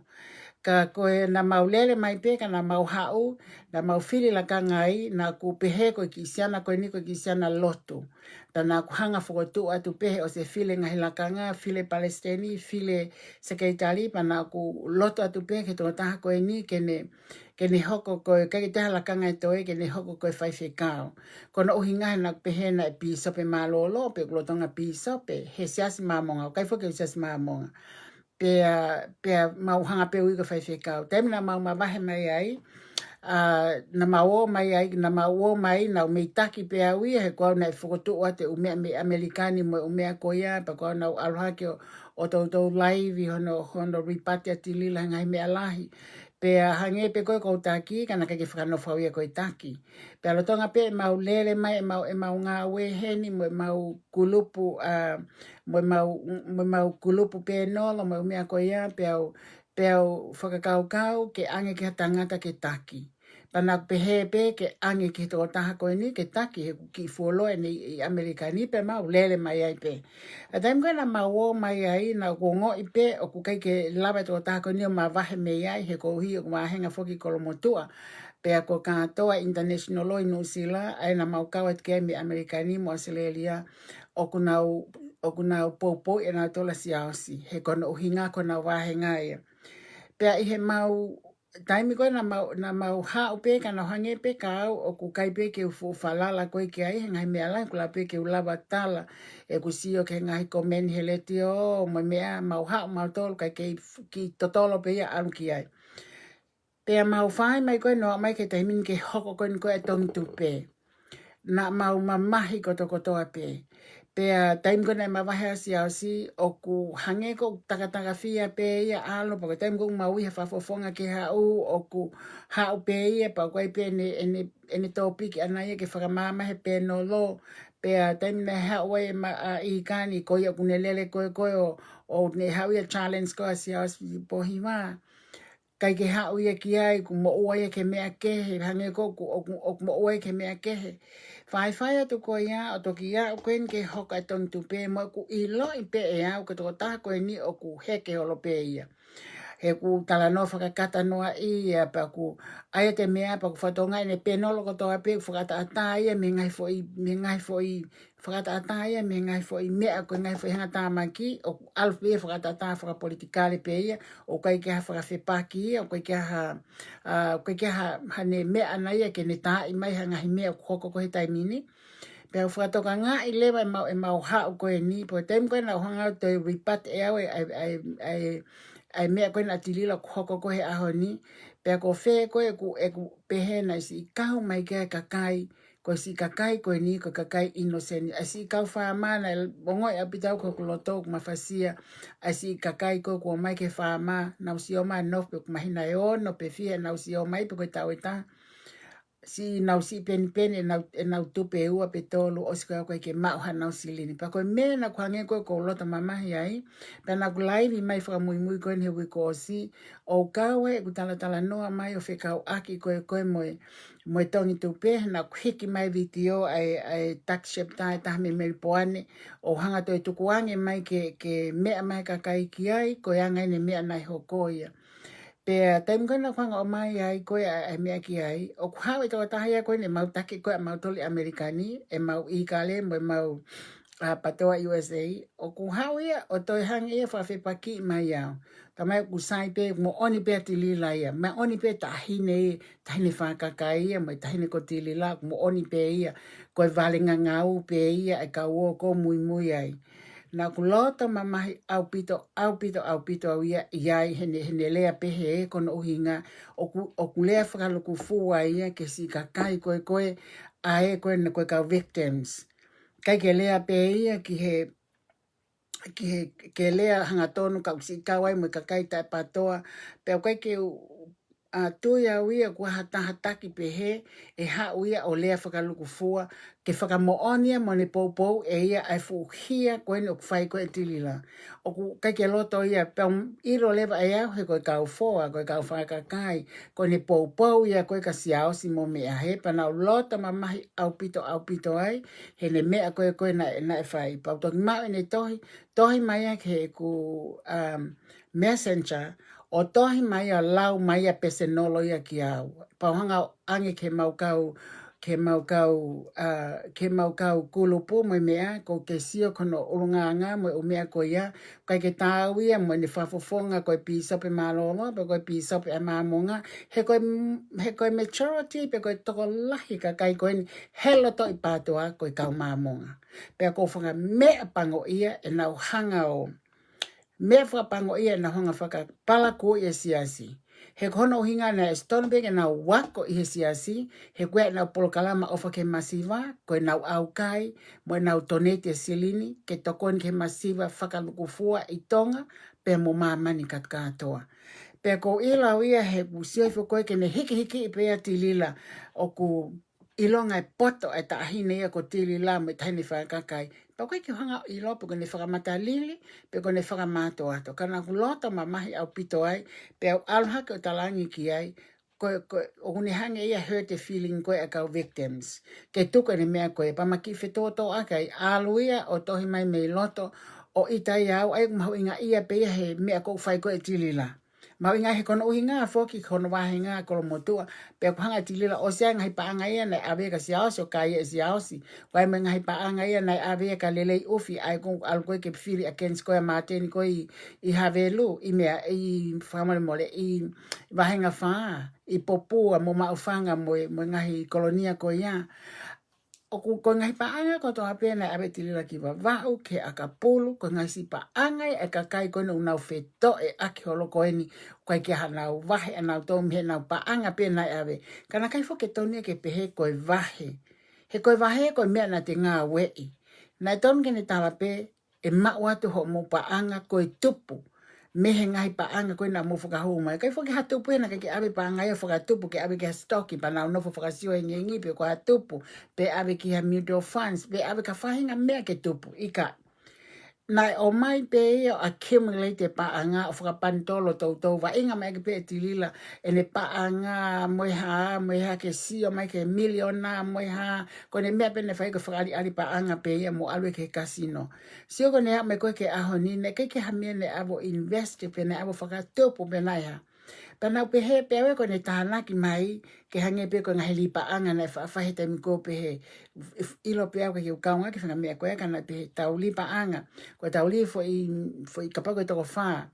Ka ko ē naʻa mau lele mai pē, ka naʻa mau haʻu, naʻa mau fili lakanga ai, naʻá ku pehē ko e kiʻi siana ko eni ko e kiʻi siana lotu. Pea naʻá ku hanga fokotuʻu atu pē he ʻosi e fili ngaahi lakanga, fili Palesiteni, fili Sekelitali, pea naʻá ku lotu atu pē ki he tokotaha ko eni ke ne, ke ne hoko ko e, ʻikai ke toe ha lakanga ʻe toe, ke ne hoko ko e faifekau. Ko hono ʻuhinga he naʻá ku pehē naʻe pīsope mālōlō, pe ʻoku lolotonga pīsope, he siasi Māmonga, ʻoku ʻikai foki ʻa e siasi Māmonga. Pea, pea mau hanga pē ui ko e faifekau. Taimi naʻa mau mavahe mai ai, ʻa, naʻa mau ō mai ai, naʻa mau ō mai, naʻa mau mei taki pē au ia, he ko au naʻe fokotuʻu atu e ʻū meʻa mei ʻAmelika ni mo e ʻū meʻa ko ia, pea ko au naʻa ku ʻalu hake ʻo, ʻo toutou laivi hono, hono ripati ʻa Tilila he ngaahi meʻa lahi. Pea hangē pē ko e ʻoku ou taki, ka naʻe ʻikai ke fakanofo au ia ko e taki. Pea lolotonga pē ʻemau lele mai, ʻemau, ʻemau ngāue heni, mo ʻemau kulupu, ʻa, mo ʻemau, mo ʻemau kulupu pēnolo, mo e ʻū meʻa ko ia, pea u, pea u fakakaukau ke ʻange ki ha tangata ke taki. Pea naʻa ku pehē pē ke ʻange ki he tokotaha ko eni ke taki, he ʻoku kiʻi fuoloa ʻeni ʻi ʻAmelika ni, pea mau lele mai ai pē. ʻA e taimi ko ē naʻa mau ō mai ai, naʻa ku ongoʻi pē ʻoku ʻikai ke lava e tokotaha ko eni ʻo mavahe mei ai, he koeʻuhi ʻoku vāhenga foki Kolomotuʻa. Pea ko e kātoa International Law ʻi Nuʻusila, ʻa ia naʻa mau kau atu ki ai mei ʻAmelika ni mo ʻAositelēlia, ʻoku nau, ʻoku nau poupouʻi ʻenautolu ʻa Siaosi, he ko hono ʻuhinga ko ʻenau vāhenga ia. Pea ʻi heʻemau taimi ko ē naʻa mau, naʻa mau haʻu pē, ka naʻa ku hangē pē ka au ʻoku ʻikai pē ke u fuʻu falala ko ē ki ai he ngaahi meʻa lahi, ʻoku lava pē ke u lava tala ʻeku sio ki he ngaahi komeni he letiō mo e meʻa, mau haʻu mautolu kae kei f-, kiʻi totolo pē ia ʻalu ki ai. Pea mau fai mai ko ē noa mai ki he taimi ni ke hoko ko eni ko e Tongi Tupe. Naʻa mau mamahi kotokotoa pē. Pea taimi ko ē naʻe mavahe ai ʻa Siaosi, ʻoku hangē ko ʻeku takatakafia pē ia ʻalu, pea ko e taimi ko ē ʻoku mau ʻi he fakafofonga ke haʻu, ʻoku haʻu pē ia, pea ʻoku ʻi ai pē ʻene, ʻene, ʻene tōpiki ʻaʻana ia ke fakamaama he pēnolo. Pea taimi naʻe haʻu ai ʻa e ma-, ʻa ʻIkani, ko ia ʻoku ne lele ko ē ko ē ʻo, ʻo ne haʻu ia challenge ko ē ʻa Siaosi Pōhiva. ʻIkai ke haʻu ia ki ai, ʻoku moʻua ia ki he meʻa kehe, hangē ko ʻoku, ʻoku, ʻoku moʻua ia ki he meʻa kehe. Faifai atu ko ia, ʻo toki aʻu ko eni ke hoko e Tongi Tupe, mo ʻeku ʻiloʻi pē ʻe au ko e tokotaha ko eni ʻoku heke holo pē ia. He ʻoku talanoa fakakata noa ia, pea ʻoku ʻai atu e meʻa, pea ʻoku fakatokangaʻi ʻene pēnolo kotoa pē, ʻoku fakaʻataʻatā ia mei he ngaahi foʻi, mei he ngaahi foʻi fakaʻataʻatā ia mei he ngaahi foʻi meʻa, ko e ngaahi foʻi hangatāmaki, ʻoku ʻalu pē ia fakaʻataʻatā fakapolitikale pē ia, ʻoku ʻikai ke ʻi ai ha fakafepaki ia, ʻoku ʻikai ke ʻi ai ha, ʻa, ʻoku ʻikai ke ʻi ai ha, haʻane meʻa ʻaʻana ia ke ne taaʻi mai ha ngaahi meʻa ʻoku hoko ko ē he taimi ni. Pea ʻoku fakatokangaʻi leva ʻemau, ʻemau haʻu ko eni, pea ko e taimi ko ē naʻa ku hanga ʻo toe ripati ʻe au e, e, e, e, e meʻa ko ē ʻa Tilila ʻoku hoko ko ē he ʻaho ni, pea ko fē ko ē ʻeku, ʻeku pehē naʻe siʻi kau mai ki ai e kakai, ko e siʻi kakai ko eni, ko e kakai ʻinoseni. ʻA e siʻi kau faama naʻe ongoʻi ʻaupito au ko hoku loto ʻoku mafasia. ʻA e siʻi kakai ko ē kuo ō mai ki he faama, nau siʻi ō mai ʻo nofo pe ʻoku mahino ʻe ono pe fiha ʻenau siʻi ō mai pe ko e taʻu ʻe taha. Siʻi nau siʻi penipeni ʻenau, ʻenau tupe ʻe ua pe tolu ʻosi ko ē ʻoku ʻikai ke maʻu haʻanau silini. Pea ko e meʻa naʻa ku hangē ko ē ʻoku ou loto mamahi ai, pea naʻa ku laivi mai fakamuimui ko eni he uike kuo ʻosi, ʻo kau ai ʻeku talatalanoa mai ʻo fekauʻaki ko ē ko ē mo e mo e Tongi Tupe, naʻa ku hiki mai vitiō ʻa e, ʻa e Taki Shepta ʻe taha mei Melipoane, ʻo hanga ʻo toe tukuange mai ke, ke meʻa mai e kakai ki ai, ko e anga ʻene meʻa naʻe hoko ia. Pea taimi ko ē naʻa ku hanga ʻo ʻomai ai ko ē ʻa e, ʻa e meʻa ki ai, ʻoku haʻu e tokotaha ia ko ē naʻa mau taki ko ē ʻa mautolu ʻi ʻAmelika ni, ʻemau ʻīkale mo ʻemau, ʻa, PATOA USA, ʻoku haʻu ia ʻo toe hangē ia ʻo fakafepakiʻi mai au. Talamai ʻoku sai pē, moʻoni pē ʻa Tilila ia, moʻoni pē taʻahine, taʻahine fakakakai ia, mo e taʻahine ko Tilila, ʻoku moʻoni pē ia, ko e vale ngangau pē ia ʻa e kau ō ʻo muimui ai. Naʻa ku loto mamahi ʻaupito, ʻaupito, ʻaupito au ia ʻi ai heʻene, heʻene lea pehē, ko hono ʻuhinga ʻoku, ʻoku lea fakalūkufua ia ki he siʻi kakai ko ē ko ē, ʻa ē ko ē ko e kau victims. ʻIkai ke lea pē ia ki he, ki he, ke lea hangatonu ka ʻoku siʻi kau ai mo e kakai taʻe-PATOA, pea ʻoku ʻikai ke u, ʻa, tui au ia ʻoku ʻi ai ha taha taki pehē ʻe haʻu ia ʻo lea fakalūkufua, ke fakamoʻoni ia mo ʻene poupou ʻe ia ʻa e fuʻu hia ko eni ʻoku fai ko ē ʻe Tilila. ʻOku ʻikai ke loto ia, pea ʻoku ʻilo leva ʻe au he ko e kau foa, ko e kau fakakakai, ko ʻene poupou ia ko ē kia Siaosi mo meʻa, he pea naʻa ku loto mamahi ʻaupito, ʻaupito ai, heʻene meʻa ko ē ko ē naʻe, naʻe fai. Pea u toki maʻu ʻene tohi, tohi mai ia ki heʻeku, um, messenger, ʻo tohi mai ia ʻo lau mai ia pēsonolo ia kia au. Pea u hanga ʻo ʻange ki heʻemau kau, ki heʻemau kau, ʻa, ki heʻemau kau kulupu mo e meʻa, ʻoku ou sio ki hono ʻulungaanga mo e ʻū meʻa ko ia, ʻoku ʻikai ke taau ia mo ʻene fakafofonga ko e pīsope mālōlō, pe ko e pīsope ʻa Māmonga, he ko e, he ko e majority, pe ko e tokolahi kakai ko eni he loto ʻi PATOA ko e kau Māmonga. Pea ʻoku ou fakameʻapango ia ʻenau hanga ʻo meʻa fakapango ia ʻenau hanga fakapalakū ʻi he siasi. He ko hono ʻuhinga naʻe ʻosi tonu pē ke nau ako ʻi he siasi, he ko e ʻenau polokalama ʻofa ki he masiva, ko ʻenau ʻaukai, mo ʻenau donate e silini, ke tokoni ki he masiva fakalukufua ʻi Tonga, pea mo māmani kātoa. Pea ʻoku ou ʻilo au ia he kuo sio hifo ko ē ke ne hikihikiʻi pē ʻa Tilila ʻoku ʻilonga e poto e taʻahine ia ko Tilila mo e taʻahine fakakakai. Pea ʻoku ʻikai ke u hanga ʻo ʻilo pe ko ʻene fakamatalili, pe ko ʻene fakamātoato. Ka naʻá ku loto mamahi ʻaupito ai, pea u ʻalu hake ʻo talaange ki ai, ko, ko, ʻoku ne hanga ia ʻo hurt e feeling ko ē ʻa e kau victims. Ke tuku ʻene meʻa ko ē, pea ma kiʻi fetōtōʻaki ai, ʻalu ia ʻo tohi mai mei loto, ʻo ʻita ia au, ʻa ia ʻoku mahuʻinga ia pē ia he meʻa ʻoku fai ko ē ʻe Tilila. Mahuʻinga he ko hono ʻuhinga foki, ko hono vāhenga Kolomotuʻa, pea ʻoku hanga ʻe Tilila ʻo ʻosi ʻa e ngaahi paʻanga ia naʻe ʻave kia Siaosi, ʻo kai ia ʻe Siaosi. Ko e meʻa ngaahi paʻanga ia naʻe ʻave kia Lelei ʻUfi, ʻa ia ʻoku ʻalu ko ē ke fili against ko ē ʻa Māteni ko ē ʻi, ʻi Havelu, ʻi meʻa, ʻi fakamolemole, ʻi Vāhenga Fā, ʻi Popua mo Maʻufanga mo e, mo e ngaahi kolonia ko ia. ʻOku ko e ngaahi paʻanga kotoa pē naʻe ʻave ʻe Tilila ki Vavaʻu, ki he ʻakapulu, ko e ngaahi siʻi paʻanga ia ʻa e kakai ko eni ʻoku nau fetoʻeʻaki holo ko eni, ʻoku ʻikai ke ʻi ai haʻanau vahe ʻanautolu mei heʻenau paʻanga pē naʻe ʻave. Ka naʻe ʻikai foki ke tonu ia ke pehē ko e vahe. He ko e vahe ko e meʻa naʻá te ngāueʻi. Naʻe tonu ke ne tala pē, ʻe maʻu atu hoʻomou paʻanga ko e tupu mei he ngaahi paʻanga ko ē naʻa mou fakahū mai. ʻIkai foki ha tupu ia naʻe ʻikai ke ʻave paʻanga ia fakatupu ke ʻave ki ha sitoki pea nau nofo fakasio hengihengi pe ko ha tupu pe ʻave ki ha mutual funds pe ʻave ki ha faʻahinga meʻa ke tupu. ʻIkai. Naʻe ʻomai pē ia ʻo accumulate e paʻanga ʻo fakapanitolo toutou vaʻinga mai ʻaki pē ʻe Tilila ʻene paʻanga mo e hā, mo e hā ke sio mai ki he miliona mo e hā, ko ʻene meʻa pē naʻe fai ko e fakaʻaliʻali paʻanga pē ia mo ʻalu ia ki he kasino. Sio ko ʻene aʻu mai ko ē ki he ʻaho ni, naʻe ʻikai ke ʻi ai ha meʻa naʻe ʻave ʻo invest pe naʻe ʻave ʻo fakatupu pe naʻe hā. Pea naʻá ku pehē pē au ia ko ʻene tānaki mai, ke hangē pē ko e ngaahi lī paʻanga naʻe fa-, fai he taimi ko ē pehē, ʻilo pē au ʻikai ke u kaungā ki he faʻahinga meʻa ko ē ka naʻe pehē tau lī paʻanga, ko e tau lī foʻi, foʻi kapau ko e toko fā.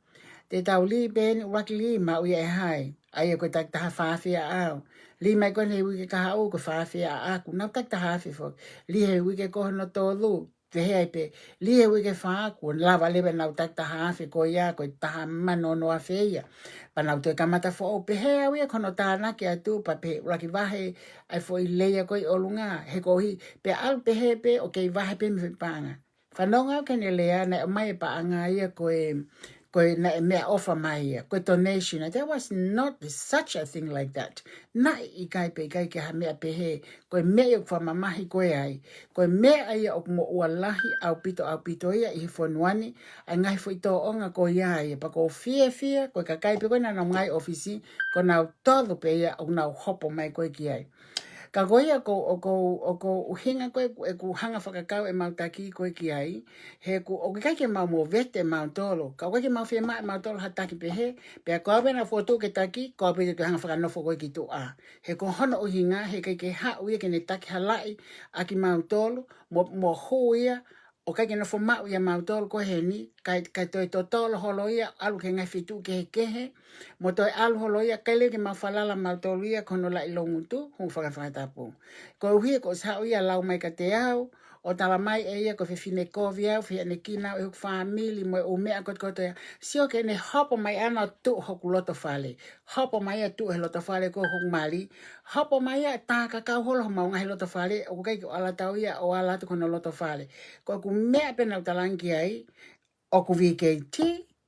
Te tau lī pē eni ʻuluaki lī maʻu ia ʻe hai. ʻA ia ko e taki taha fā afe ʻaʻau. Lī mai ko eni he uike kahaʻu ko e fā afe ʻaʻaku. Nau taki taha afe foki. Lī he uike ko hono tolu. Pehē ai pē. Lī he uike fā kuo lava leva ʻenau taki taha afe ko ia ko e taha mano ono afe ia. Pea nau toe kamata foʻou pehē au ia ko hono tānaki atu pea pehē ʻuluaki vahe ʻa e foʻi leia ko ē ʻi ʻolunga. He koeʻuhi. Pea ʻalu pehē pē ʻo kei vahe pē mei he foʻi paʻanga. Fanongo au ki heʻene lea naʻe ʻomai e paʻanga ia ko e, ko e naʻe meʻaʻofa mai ia, ko e donation. There was not such a thing like that. Naʻe ʻikai pē ʻikai ke ʻi ai ha meʻa pehē, ko e meʻa ia ʻoku fakamamahi ko ē ai. Ko e meʻa ia ʻoku moʻua lahi ʻaupito ʻaupito ia ʻi he fonua ni, ʻa e ngaahi foʻi tōʻonga ko ia ia. Pea ʻoku ou fiefia, ko e kakai pē ko ē naʻa nau ngāue ʻi ʻōfisi, ko nautolu pē ia ʻoku nau hopo mai ko ē ki ai. Ka ko ia ʻoku ou, ʻoku ou, ʻoku ou ʻuhinga ko ē ʻeku, ʻeku hanga fakakau ʻemau taki ko ē ki ai, he ʻoku, ʻoku ʻikai ke mau movete ʻemautolu, ka ʻoku ʻikai ke mau fiemaʻu ʻe mautolu ha taki pehē, pea ko au pē naʻa fokotuʻu ke taki, ko au pē te u hanga fakanofo ko ē ki tuʻa. He ko hono ʻuhinga, he ʻikai ke haʻu ia ke ne taki halaʻi ʻa kimautolu, mo, mo hū ia, ʻoku ʻikai ke nofo maʻu ia mautolu ko eni, kae, kae toe totolo holo ia, ʻalu ki he ngaahi feituʻu kehekehe, mo toe ʻalu holo ia, ʻikai leva ke mau falala mautolu ia, ko hono laʻi loungutu, hū fakafakatapu. Koeʻuhi ko e ʻosi haʻu ia lau mai kiate au, ʻo tala mai ʻe ia ko e fefine kovi au, fehiʻanekina au ʻe hoku fāmili, mo e ʻū meʻa kotokoto ia, sio ki heʻene hopo mai ʻana ʻo tuʻu hoku loto fale. Hopo mai ia tuʻu he loto fale ko hoku mali. Hopo mai ia tā kakau holo homau ngaahi loto fale, ʻoku ʻikai ke u ala atu ia ʻo ala atu ki hono loto fale. Ko ʻeku meʻa pē naʻá ku talaange ki ai, ʻoku VKT,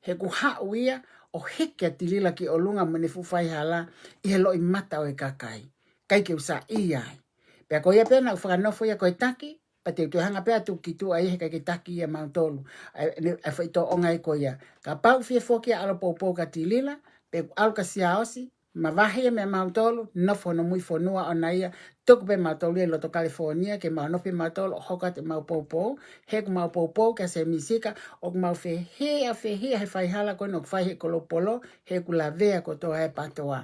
he ʻoku haʻu ia ʻo hiki ʻa Tilila ki ʻolunga mo ʻene fuʻu faihala ʻi he loʻimata ʻo e kakai. ʻIkai ke u saiʻia ai. Pea ko ia pē naʻá ku fakanofo ia ko e taki, pea te u toe hanga pē ʻo tuku ki tuʻa ia he ʻikai ke taki ia mautolu. ʻA e, ʻa e foʻi tōʻonga ia ko ia. Kapau ʻe fie foki ʻo ʻalu ʻo poupou kia Tilila, pe ʻalu kia Siaosi, mavahe ia meia mautolu, nofo hono mui fonua ʻoʻona ia, tuku pē mautolu ia ʻi loto California, ke mau nofo pē mautolu ʻo hoko atu ʻemau poupou, he ʻoku mau poupou kia Sēmisi Ika, ʻoku mau fehiʻa, fehiʻa he faihala ko eni ʻoku fai he Kolopolo, he ʻoku lavea kotoa e PATOA.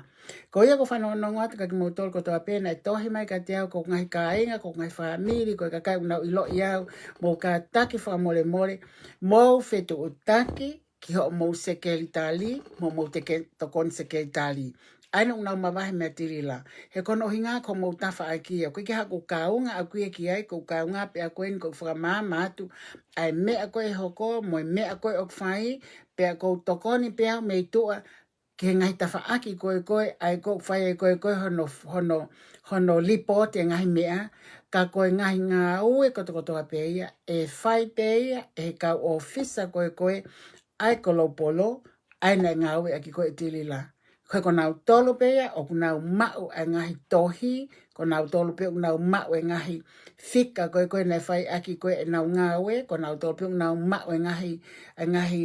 Ko ia ʻoku ou fanongonongo atu kia kimoutolu kotoa pē naʻe tohi mai kiate au ko hoku ngaahi kāinga, ko hoku ngaahi fāmili, ko e kakai ʻoku nau ʻiloʻi au, mou kātaki fakamolemole, mou fetuʻutaki ki hoʻomou sekelitali, mo hoʻomou teke-, tokoni sekelitali. ʻa ena ʻoku nau mavahe meia Tilila. He ko hono ʻuhinga ko hoʻomou tafaʻaki ia. ʻOku ʻikai ke ʻi ai haku kaunga ʻaku ia ki ai, ko e kaunga pē ʻaku eni ko e fakamaama atu ʻa e meʻa ko ē ʻe hoko, mo e meʻa ko ē ʻoku fai, pea ʻoku ou tokoni pē au mei tuʻa ki he ngaahi tafaʻaki ko ē ko ē, ʻa ē ʻoku fai ai ko ē ko ē hono, hono, hono lipooti e ngaahi meʻa, ka ko e ngaahi ngāue kotokotoa pē ia, ʻe fai pē ia ʻe he kau ʻōfisa ko ē ko ē, ʻa e Kolopolo, ʻa ē naʻe ngāueʻaki ko ē ʻe Tilila. Ko e ko nautolu pē ia, ʻoku nau maʻu ʻa e ngaahi tohi, ko nautolu pē ʻoku nau maʻu e ngaahi fika ko ē ko ē naʻe fai ʻaki ko ē ʻenau ngāue, ko nautolu pē ʻoku nau maʻu e ngaahi, e ngaahi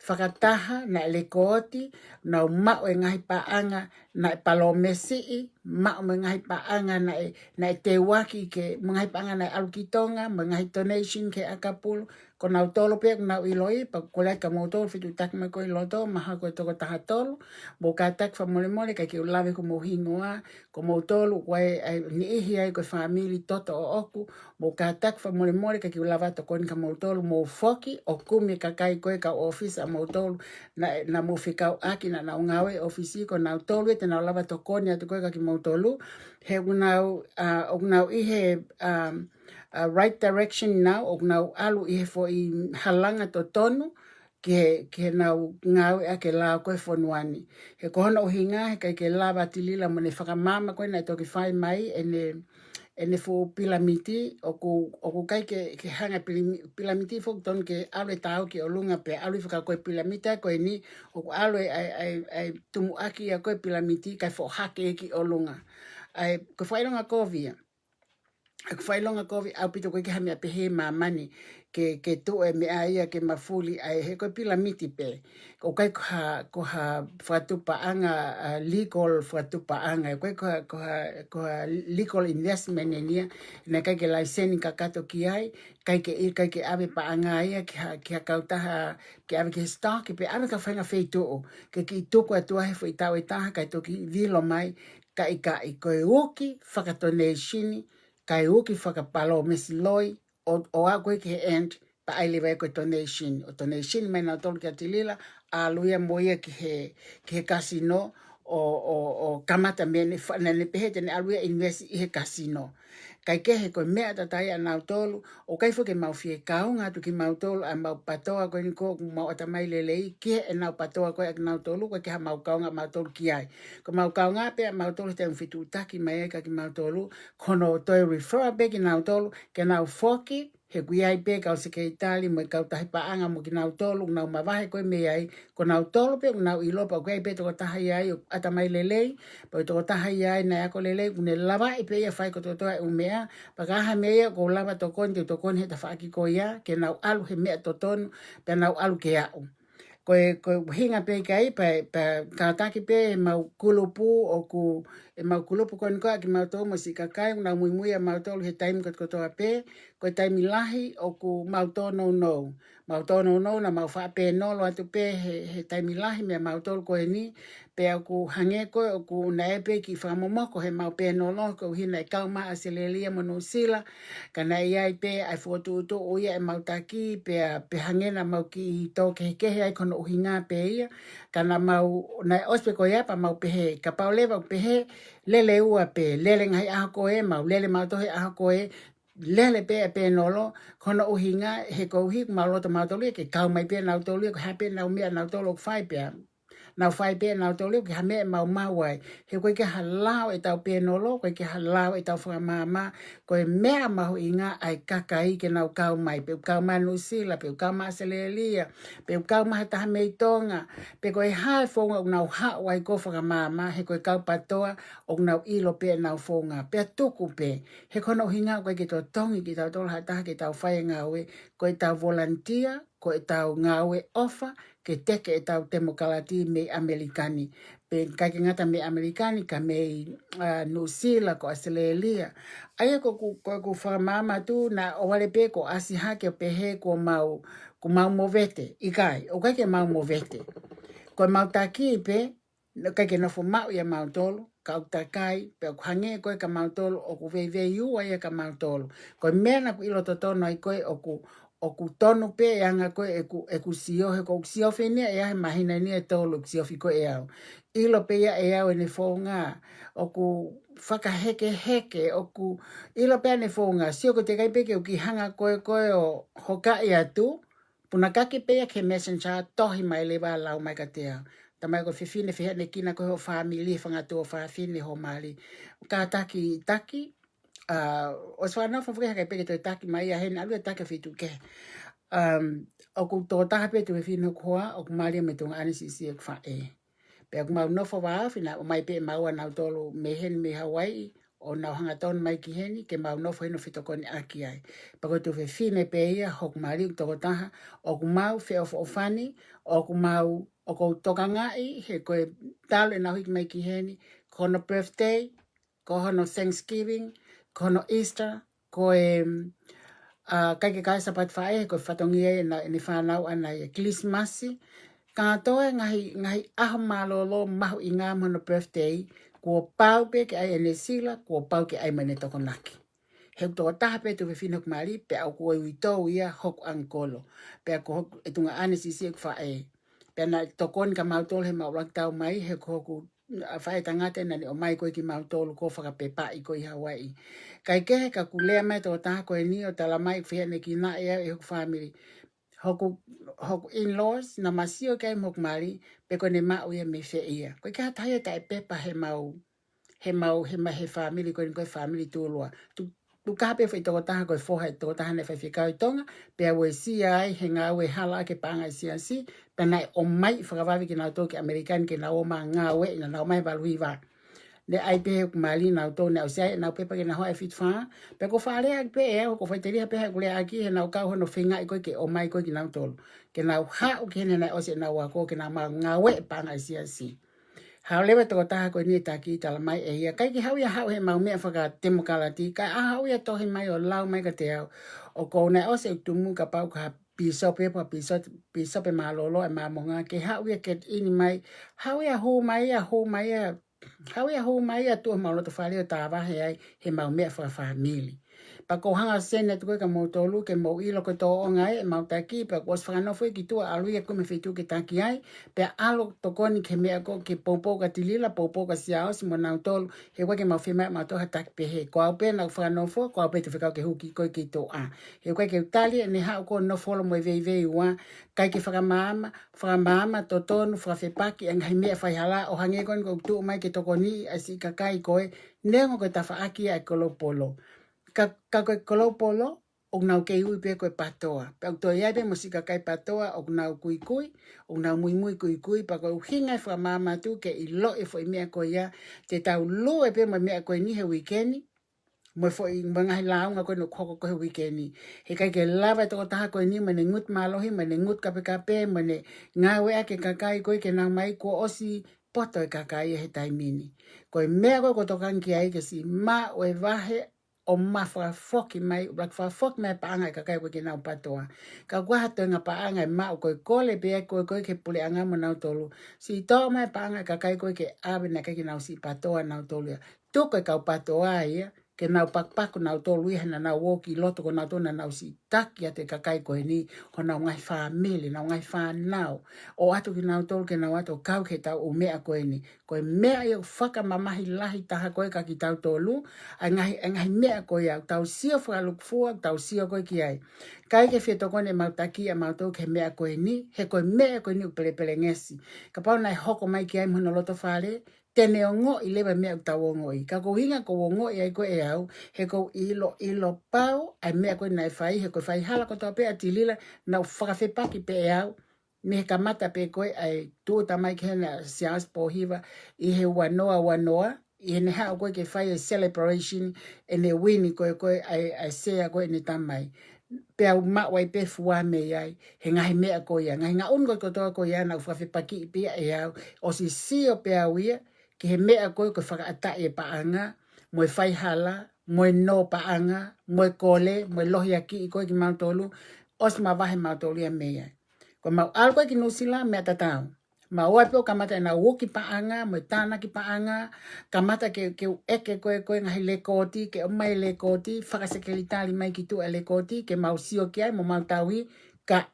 fakataha, naʻe lekooti, nau maʻu e ngaahi paʻanga, naʻe palōmesiʻi, maʻu mo e ngaahi paʻanga, naʻe, naʻe teuaki ke, mo e ngaahi paʻanga naʻe ʻalu ki Tonga, mo e ngaahi donation ki he ʻakapulu, ko nautolu pē ʻoku nau ʻiloʻi, pea ko e lea ka moutolu fetuʻutaki mai ko ē ʻi loto, mahalo ko e toko taha tolu, mou kātaki fakamolemole, ʻikai ke u lave ki homou hingoa, ko moutolu, ko e, e, niʻihi ai ko e fāmili toto ʻoʻoku, mou kātaki fakamolemole, ʻikai ke u lava tokoni kia moutolu, mou foki, ʻo kumi e kakai ko ē kau ʻōfisa ʻa moutolu, naʻa, naʻa mou fekauʻaki, naʻa nau ngāue ʻōfisi, ko nautolu ē te nau lava tokoni atu ko ē kia moutolu, he ʻoku nau, ʻa, ʻoku nau ʻi he, um, uh, right direction now, ʻoku nau ʻalu ʻi he foʻi halanga totonu, ki he, ki heʻenau ngāueʻaki e lao ko ē ʻo e fonua ni. He ko hono ʻuhinga, he ʻikai ke lava ʻa Tilila mo ʻene fakamaama ko ē naʻe toki fai mai, ʻene, ʻene fuʻu pilamiti, ʻoku, ʻoku ʻikai ke, ke hanga pilimi-, pilamiti foki tonu ke ʻalu e tau ki ʻolunga pea ʻalu ʻo fakakoe pilamiti ko eni, ʻoku ʻalu e, ʻa e, ʻa e, ʻa e tumuʻaki ia ko ē pilamiti kae foʻi hake ki ʻolunga. ʻA e, ko e fakaʻilonga kovi ia. ʻA e ko e fakaʻilonga kovi ʻaupito, ʻoku ʻikai ke ʻi ai ha meʻa pehē ʻi māmani ke, ke tuʻu e meʻa ia ke mafuli ai, he ko e pilamiti pē. ʻOku ʻikai ko ha, ko ha fakatupu paʻanga, ʻa, legal fakatupu paʻanga. ʻOku ʻikai ko ha, ko ha, ko ha legal investment eni ia, naʻe ʻikai ke laiseni kakato ki ai, ʻikai ke, ʻikai ke ʻave paʻanga ia ki ha, ki ha kautaha, ke ʻave ki he stock, pe ʻave ki ha faʻahinga feituʻu, ke kiʻi tuku atu ai he foʻi taʻu ʻe taha, kae toki vilo mai, ka ʻikai, ko e uki fakatonēsini, kae uki fakapalōmesi loi, ʻo, ʻo aʻu ko ē ki he end, pea ʻai leva ia ko e donation. ʻO donation mai nautolu kia Tilila, ʻalu ia mo ia ki he, ki he kasino, ʻo, ʻo, ʻo kamata mei he fa-, naʻa ne pehē te ne ʻalu ia ʻo invest ʻi he kasino. Kae kehe ko e meʻa tatau ia ʻa nautolu, ʻoku ʻikai foki ke mau fie kaunga atu kimautolu ʻa e mau patoa ko eni ko ē ʻoku mau ʻatamai lelei, ki heʻenau patoa ko ē ʻa kinautolu, ʻoku ʻikai ke ʻi ai ha mau kaunga ʻa mautolu ki ai. Ko e mau kaunga pē ʻa mautolu he taimi fetuʻutaki mai ai kia kimautolu, ko hono toe refer pē kinautolu, ke nau foki, he ʻoku ʻi ai pē kau sekelitali mo e kau tahi paʻanga mo kinautolu, ʻoku nau mavahe ko ē mei ai, ko nautolu pē ʻoku nau ʻilo pea ʻoku ʻi ai pē tokotaha ia ai ʻoku ʻatamai lelei, pea ko e tokotaha ia ai naʻe ako lelei, ʻoku ne lavaʻi pē ia ʻo fai kotokotoa e ʻū meʻa, pea ka ʻi ai ha meʻa ia ʻoku ou lava tokoni, te u tokoni he tafaʻaki ko ia, ke nau ʻalu he meʻa totonu, pea nau ʻalu ke aʻu. Ko e, ko e ʻuhinga pē ia ai, pea, pea kātaki pē ʻemau kulupu ʻoku, ʻemau kulupu ko eni ko ē ʻa kimautolu mo siʻi kakai, ʻoku nau muimui ʻia mautolu he taimi kotokotoa pē, ko e taimi lahi ʻoku mau tōnounou. Mau tōnounou naʻa mau faʻa pēnolo atu pē he, he taimi lahi meia mautolu ko eni, pea ʻoku hangē ko ē ʻoku naʻe pē kiʻi fakamomoko heʻemau pēnolo, koeʻuhi naʻe kau mai ʻa ʻAositelēlia mo Nuʻusila, ka naʻe ʻi ai pē ʻa e fokotuʻutuʻu ia ʻemau taki, pea, pea hangē naʻa mau kiʻi tō kehekehe ai ko hono ʻuhinga pē ia, ka naʻa mau, naʻe ʻosi pē ko ia pea mau pehē, kapau leva ʻoku pehē, lele ua pē, lele ngaahi ʻaho ko ē, mau lele mautolu he ʻaho ko ē, lele pē ʻa e pēnolo, ko hono ʻuhinga, he koeʻuhi ʻoku mau loto mautolu ia ke kau mai pē nautolu ia, ko e hā pē ʻenau meʻa nautolu ʻoku fai pea. Nau fai pē nautolu ia, ʻoku ʻikai ha meʻa ʻemau maʻu ai. He ʻoku ʻikai ke ʻi ai ha lao ʻetau pēnolo, ʻoku ʻikai ke ʻi ai ha lao ʻetau fakamaama, ko e meʻa mahuʻinga ʻa e kakai ke nau kau mai, pe ʻoku kau mai Nuʻusila, pe ʻoku kau mai ʻAositelēlia, pe ʻoku kau mai ha taha mei Tonga, pe ko e hā e founga ʻoku nau haʻu ai ko ē ʻo fakamaama, he ko e kau patoa ʻoku nau ʻilo pē ʻenau founga, pea tuku pē. He ko hono ʻuhinga ʻoku ʻikai ke totongi kitautolu ha taha ke tau fai e ngāue, ko ʻetau volunteer, ko ʻetau ngāue ʻofa, ke teke ʻetau temokalati mei ʻAmelika ni. Pea ʻikai ke ngata mei ʻAmelika ni, ka mei, ʻa, Nuʻusila, ko ʻAositelēlia. ʻA ia ko ʻeku, ko ʻeku fakamaama atu naʻa ʻohovale pē kuo ʻasi hake ʻo pehē kuo mau, kuo mau movete. ʻIkai, ʻoku ʻikai ke mau movete. Ko ʻemau taki pē, naʻe ʻikai ke nofo maʻu ʻia mautolu, ka ʻoku takai, pea ʻoku hangē ko ē kia mautolu, ʻoku veiveiua ia kia mautolu. Ko e meʻa naʻa ku ʻilo totonu ai ko ē ʻoku, ʻoku tonu pē e anga ko ē ʻeku, ʻeku sio, he ʻoku ou siofi eni ia he māhina ni ʻe tolu ʻeku siofi ko ē ʻe au. ʻIlo pē ia ʻe au ʻene founga, ʻoku fakahekeheke, ʻoku ʻilo pē ʻene founga, sio ko e teʻeki ai pē ke u kiʻi hanga ko ē ko ē ʻo hokaʻi atu, punakaki pē ia ki he Messenger, tohi mai leva ʻo lau mai kiate au. Talamai ko e fefine fehiʻanekina ko ē hoʻo fāmili, fanga tuofāfine hoʻo mali. Kātaki, taki, ʻa, ʻosi fakanofo foki he ʻikai pē ke toe taki mai ia heni, ʻalu ia ʻo taki ʻo feituʻu kehe. Um, ʻoku tokotaha pē tuofefine hoku hoa, ʻoku mali ia mei he tuongaʻane siʻisiʻi ʻeku faʻē. Pea ʻoku mau nofo vāofi, naʻe ʻomai pē ʻe maua nautolu mei heni mei Hawaiʻi, ʻo nau hangatonu mai ki heni, ke mau nofo heni ʻo fetokoniʻaki ai. Pea ko e tuofefine pē ia hoku mali ʻoku tokotaha, ʻoku mau feʻofoʻofani, ʻoku mau, ʻoku ou tokangaʻi, he ko e talu ʻenau hiki mai ki heni, ko hono birthday, ko hono Thanksgiving, ko hono Easter, ko e, ʻa, ʻikai ke kau ai Sāpate Faʻē, ko e fatongia ia ʻena, ʻene fānau ʻana ia, Kilisimasi. Kātoa e ngaahi, ngaahi ʻaho mālōlō mahuʻinga mo hono birthday, kuo pau pē ke ʻai ʻene sila, kuo pau ke ʻai mo ʻene tokonaki. He ʻoku tokotaha pē tuofefine hoku mali, pea ʻoku ʻi ai ʻa e uitou ia hoku ʻangikolo. Pea ko hoku, e tuongaʻane siʻisiʻi ʻeku faʻē. Pea naʻe tokoni kia mautolu he mau ʻuluaki tau mai, he ko hoku, ʻa, faʻē tangata naʻa ne ʻomai ko ē kimautolu ko e fakapepaʻi ko ē ʻi Hawaiʻi. Kae kehe ka ʻoku lea mai e tokotaha ko eni ʻo talamai ʻoku fehiʻanekinaʻi au ʻe hoku fāmili. Hoku, hoku in-laws, naʻa ma sio ki ai mo hoku mali, pe ko ʻene maʻu ia mei fē ia. ʻOku ʻikai ha taha ia ʻe taʻepepa he mau, he mau, he ma-, he fāmili ko eni ko e fāmili Tulua. Tu, tuku hake pē foʻi tokotaha ko e foha e tokotaha naʻe faifekau ʻi Tonga, pea uesia ai he ngāue hala ʻaki e paʻanga ʻa e siasi, pea naʻe ʻomai fakavave kinautolu ki ʻAmelika ni ke nau ō mai ʻo ngāue, naʻa nau ō mai he valu hiva. Naʻe ʻai pē ʻe hoku mali nautolu, naʻe ʻosi ʻai ʻenau pepa ke nau haʻu he fitu fā, pea ko e faʻa lea pē ʻe au, ko e faʻiteliha pē ʻeku lea ʻaki, he naʻa ku kau hono feingaʻi ko ē ke ō mai ko ē kinautolu. Ke nau haʻu ki heni naʻe ʻosi ʻenau ako, ke nau ō mai ʻo ngāue e paʻanga ʻa e siasi. Haʻu leva e tokotaha ko eni ʻo taki, talamai ʻe ia, ʻikai ke haʻu ia ʻo haʻu he mau meʻa fakatemokalati, ka ʻe haʻu ia ʻo tohi mai ʻo lau mai kiate au. ʻOku ou, naʻe ʻosi ʻeku tumu kapau ko ha pīsope pe ko ha pīsope, pīsope mālōlō ʻa e Māmonga, ke haʻu ia ʻo get in mai, haʻu ia ʻo hū mai ia, hū mai ia, haʻu ia ʻo hū mai ia ʻo tuʻu he mau loto fale ʻo tāvahe ai he mau meʻa fakafāmili. Pea ʻoku ou hanga ʻo send atu ko ē kia moutolu ke mou ʻilo ko e tōʻonga ē ʻemau taki, pea kuo ʻosi fakanofo ia ki tuʻa, ʻalu ia ko ē mei he feituʻu ke taki ai, pea ʻalu ʻo tokoni ki he meʻa ko ē, ke poupou kia Tilila, poupou kia Siaosi mo nautolu, he ʻoku ʻikai ke mau fiemaʻu ʻe mautolu ha taki pehē. Ko au pē naʻa ku fakanofo, ko au pē te u fekau ke hū ko ē ki tuʻa. He ʻoku ʻikai ke u tali ʻene haʻu ko ē ʻo nofo holo mo e veiveiua, ʻikai ke fakamaama, fakamaama, totonu, fakafepaki e ngaahi meʻa faihala, ʻo hangē ko eni ko ʻeku tuʻu mai ke tokoniʻi ʻa e siʻi kakai ko ē, neongo ko e tafaʻaki ʻa e koloupolo. Ka, ka ko e koloupolo, ʻoku nau kei ui pē ko e PATOA. Pea ʻoku toe ʻi ai pē mo e siʻi kakai PATOA, ʻoku nau kuikui, ʻoku nau muimui kuikui, pea ko e ʻuhinga e fakamaama atu ke ʻiloʻi e foʻi meʻa ko ia, te tau lue pē mo e meʻa ko eni he uike ni, mo e foʻi, mo e ngaahi lāunga ko eni ʻoku hoko ko ē he uike ni. He ʻikai ke lava e tokotaha ko eni mo ʻene ngutu mālohi, mo ʻene ngutu kapekape, mo ʻene ngāue ʻaki e kakai ko ē ke nau ō mai kuo ʻosi poto e kakai ia he taimi ni. Ko e meʻa ko ē ʻoku ou tokanga ki ai ke siʻi maʻu e vahe ʻo ma fakafoki mai, ʻuluaki fakafoki mai e paʻanga ʻa e kakai ko ē ke nau PATOA. Ka ʻoku ʻi ai ha toenga paʻanga ʻe maʻu, ko e kole pē ia ko ē ko ē ki he puleʻanga mo nautolu. Siʻi toʻo mai e paʻanga ʻa e kakai ko ē ke ʻave, naʻe ʻikai ke nau siʻi PATOA nautolu ia. Tuku e kau PATOA ia ke nau pakupaku nautolu ia he naʻa nau ō ki loto ko nautolu naʻa nau siʻi taki atu e kakai ko eni, honau ngaahi fāmili, honau ngaahi fānau. ʻOatu kinautolu ke nau ō atu ʻo kau ki he ʻū meʻa ko eni. Ko e meʻa ia ʻoku fakamamahi lahi taha ko ē kia kitautolu, ʻa e ngaahi, ʻa e ngaahi meʻa ko ia, ʻoku tau sio fakalūkufua, ʻoku tau sio ko ē ki ai. ʻIkai ke fie tokoni ʻemau taki ʻamautolu ki he meʻa ko eni, he ko e meʻa ko eni ʻoku pelepelengesi. Kapau naʻe hoko mai ki ai mo hono loto fale, te ne ongoʻi leva e meʻa ʻoku tau ongoʻi. Ka ko e ʻuhinga ʻoku ou ongoʻi ai ko ē ʻe au, he ʻoku ou ʻilo, ʻilo pau ʻa e meʻa ko ē naʻe fai, he ko e faihala kotoa pē ʻa Tilila, naʻa ku fakafepaki pē ʻe au, mei he kamata pē ko ē ʻa e tūʻuta mai ki heni ʻa Siaosi Pōhiva ʻi he ua noa ua noa, ʻi heʻene haʻu ko ē ke fai e celebration ʻene wini ko ē ko ē ʻa e, ʻa e sea ko ē ʻene tamai. Pea u maʻu ai pē fua mei ai, he ngaahi meʻa ko ia, ngaahi ngaʻunu ko ē kotoa ko ia naʻa ku fakafepakiʻi pē ia ʻe au, ʻosi sio pē au ia, ki he meʻa ko ē ko e fakaʻataʻi e paʻanga, mo e faihala, mo e nō paʻanga, mo e kole, mo e lohiakiʻi ko ē kimautolu, ʻosi mavahe mautolu ia mei ai. Ko ʻemau ʻalu ko ē ki Nuʻusila, meʻa tatau. Maua pē ʻo kamata ʻenau uki paʻanga, mo e tānaki paʻanga, kamata ke, ke u ʻeke ko ē ko e ngaahi lekooti, ke ʻomai lekooti, fakasekelitali mai ki tuʻa e lekooti, ke mau sio ki ai, mo mau tauhi, ka.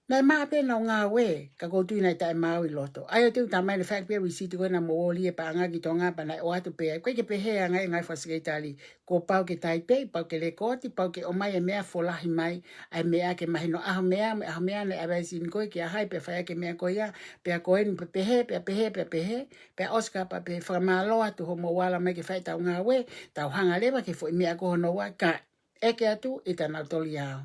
Naʻe maʻa pē ʻenau ngāue, ka ʻoku ou tui naʻe taʻemaau ʻi loto. ʻA ia ʻoku ou tui ʻoku talamai ʻe he faifekau pē ʻa e lisiti ko ē naʻa mou ō ʻo lī e paʻanga ki Tonga pea naʻe ʻoatu atu pē ai. ʻOku ʻikai ke pehē ʻa e ngaahi, ngaahi fakasekelitali. Kuo pau ke taipeʻi, pau ke lekooti, pau ke ʻomai e meʻa folahi mai, ʻa e meʻa ke mahino ʻaho meʻa, mo e ʻaho meʻa naʻe ʻave ai e sini ko ē ki he ʻaho ē pea fai ʻaki e meʻa ko ia, pea ko eni pea pehē, pea pehē, pea pehē, pea ʻosi ka pea pehē fakamālō atu hoʻomou ala mai ke fai ʻetau ngāue, tau hanga leva ki he foʻi meʻa ko hono ua ka ʻeke atu ʻita nautolu ia.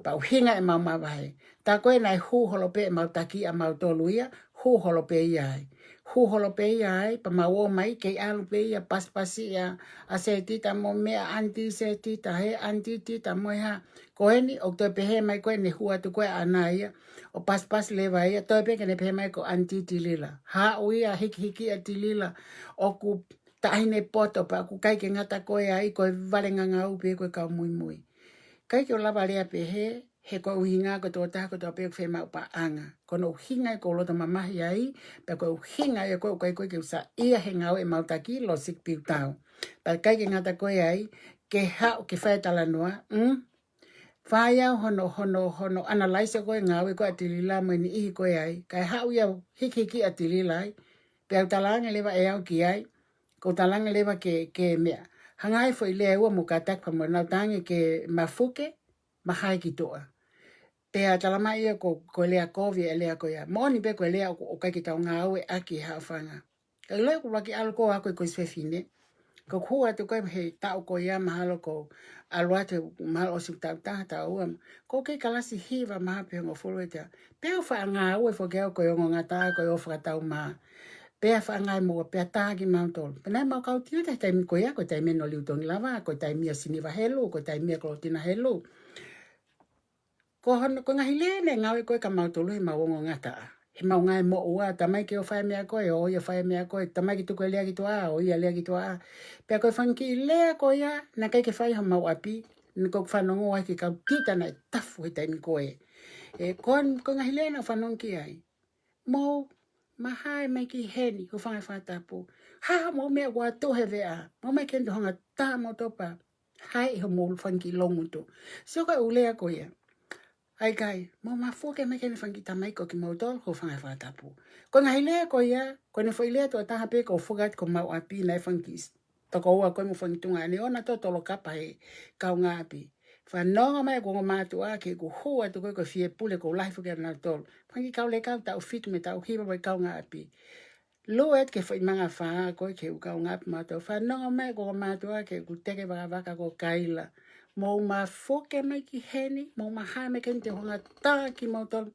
Pea ʻuhinga ʻemau mavahe. Tā ko ē naʻe hū holo pē ʻemau taki ʻamautolu ia, hū holo pē ia ai. Hū holo pē ia ai, pea mau ō mai, kei ʻalu pē ia, pasipasi ia, ʻa Setita mo meʻa ʻanti Setita, he ʻanti Tita mo e hā. Ko eni, ʻoku toe pehē mai ko ē ne hū atu ko ē ʻana ia, ʻo pasipasi leva ia, toe pē ke ne pehē mai ko ʻanti Tilila. Haʻu ia, hikihiki ʻa Tilila, ʻoku taʻahine poto pea ʻoku ʻikai ke ngata ko ē ai, ko e vale ngangau pē ko e kau muimui. ʻIkai ke u lava lea pehē, he ko e ʻuhinga ko e tokotaha kotoa pē ʻoku fiemaʻu paʻanga. Ko hono ʻuhinga ia ʻoku ou loto mamahi ai, pea ko e ʻuhinga ia ʻoku ʻikai ko ē ke u saiʻia he ngāue ʻemau taki, Losiki Piutau. Pea ʻikai ke ngata ko ē ai, ke haʻu ke fai e talanoa, mm? Fai au hono, hono, hono analyze ko ē ngāue ko ē ʻa Tilila mo e niʻihi ko ē ai. Kae haʻu ia ʻo hikihiki ʻa Tilila ai. Pea u talaange leva ʻe au ki ai. ʻOku ou talaange leva ke, ke meʻa. Hanga ʻe he foʻi lea ʻe ua mo kātaki pea mo nau talaange ke mafuke, mahae ki tuʻa. Pea talamai ia ko, ko e lea kovi e lea ko ia. Moʻoni pē ko e lea ʻoku, ʻoku ʻikai ke tau ngāueʻaki he haʻofanga. Ka ʻiloa ʻoku laki ʻalu ko ē ʻa e kosi fefine. Ko e hū atu ko ē he taʻu ko ia mahalo ko e ʻalu atu mahalo ʻosi taʻu taha taʻu ua. Ko e kei kalasi hiva mahalo pe hongofulu ʻe taha. Pea u faʻa ngāue foki au ko e ongo ngata ko e ʻo fakatau mā. Pea faʻa ngāue mo pea tā kimautolu. Pea naʻe mau kau tiute he taimi ko ia, ko e taimi ʻo Liutongi Lava, ko e taimi ʻo Siniva Helu, ko e taimi ʻo Kolotina Helu. Ko hono, ko e ngaahi lea naʻe ngāue ko ē kia mautolu he mau ongo ngata. He mau ngāue moʻua, talamai ke ō fai e meʻa ko ē, ō ia fai e meʻa ko ē, talamai ke tuku e lea ki tuʻa, ō ia lea ki tuʻa. Pea ko e fanga kiʻi lea ko ia, naʻe ʻikai ke fai homau ʻapi, naʻe ʻikai ke fanongo ai ki he kau kita naʻe tafu he taimi ko ē. ʻE, ko, ko e ngaahi lea naʻe fanongo ki ai. Mou mahae mai ki heni, hūfanga he fakatapu. Hā haʻamou meʻa ʻoku ʻoatu he veʻa. Mou mai ke ndu hanga tā mo topa. Hae ʻi hoʻomou fanga kiʻi loungutu. Sio ko e ʻū lea ko ia. ʻAi kai, mou mafuke mai ki heni fanga kiʻi tamaiki ʻo kimoutolu, hūfanga he fakatapu. Ko e ngaahi lea ko ia, ko ʻene foʻi lea tuʻo taha pē ʻoku ou fakakaukau ko homau ʻapi naʻe fanga kiʻi tokoua ko ē mo e fanga kiʻi tuongaʻane ʻoku nau totolo kapa he kaungāʻapi. Fanongo mai ʻeku ongo mātuʻa ke u hū atu ko ē ko e fie pule ʻoku lahi foki ʻanautolu. Fanga kiʻi kau lekau taʻu fitu mo e taʻu hiva mo e kaungāʻapi. Lue atu ki he foʻi manga fā ko ē ki he ʻū kaungāʻapi mātuʻa. Fanongo mai ʻeku ongo mātuʻa ke u teke vakavaka ko Kaila. Mou mafuke mai ki heni, mou mahae mai ki heni te u hanga tā kimoutolu.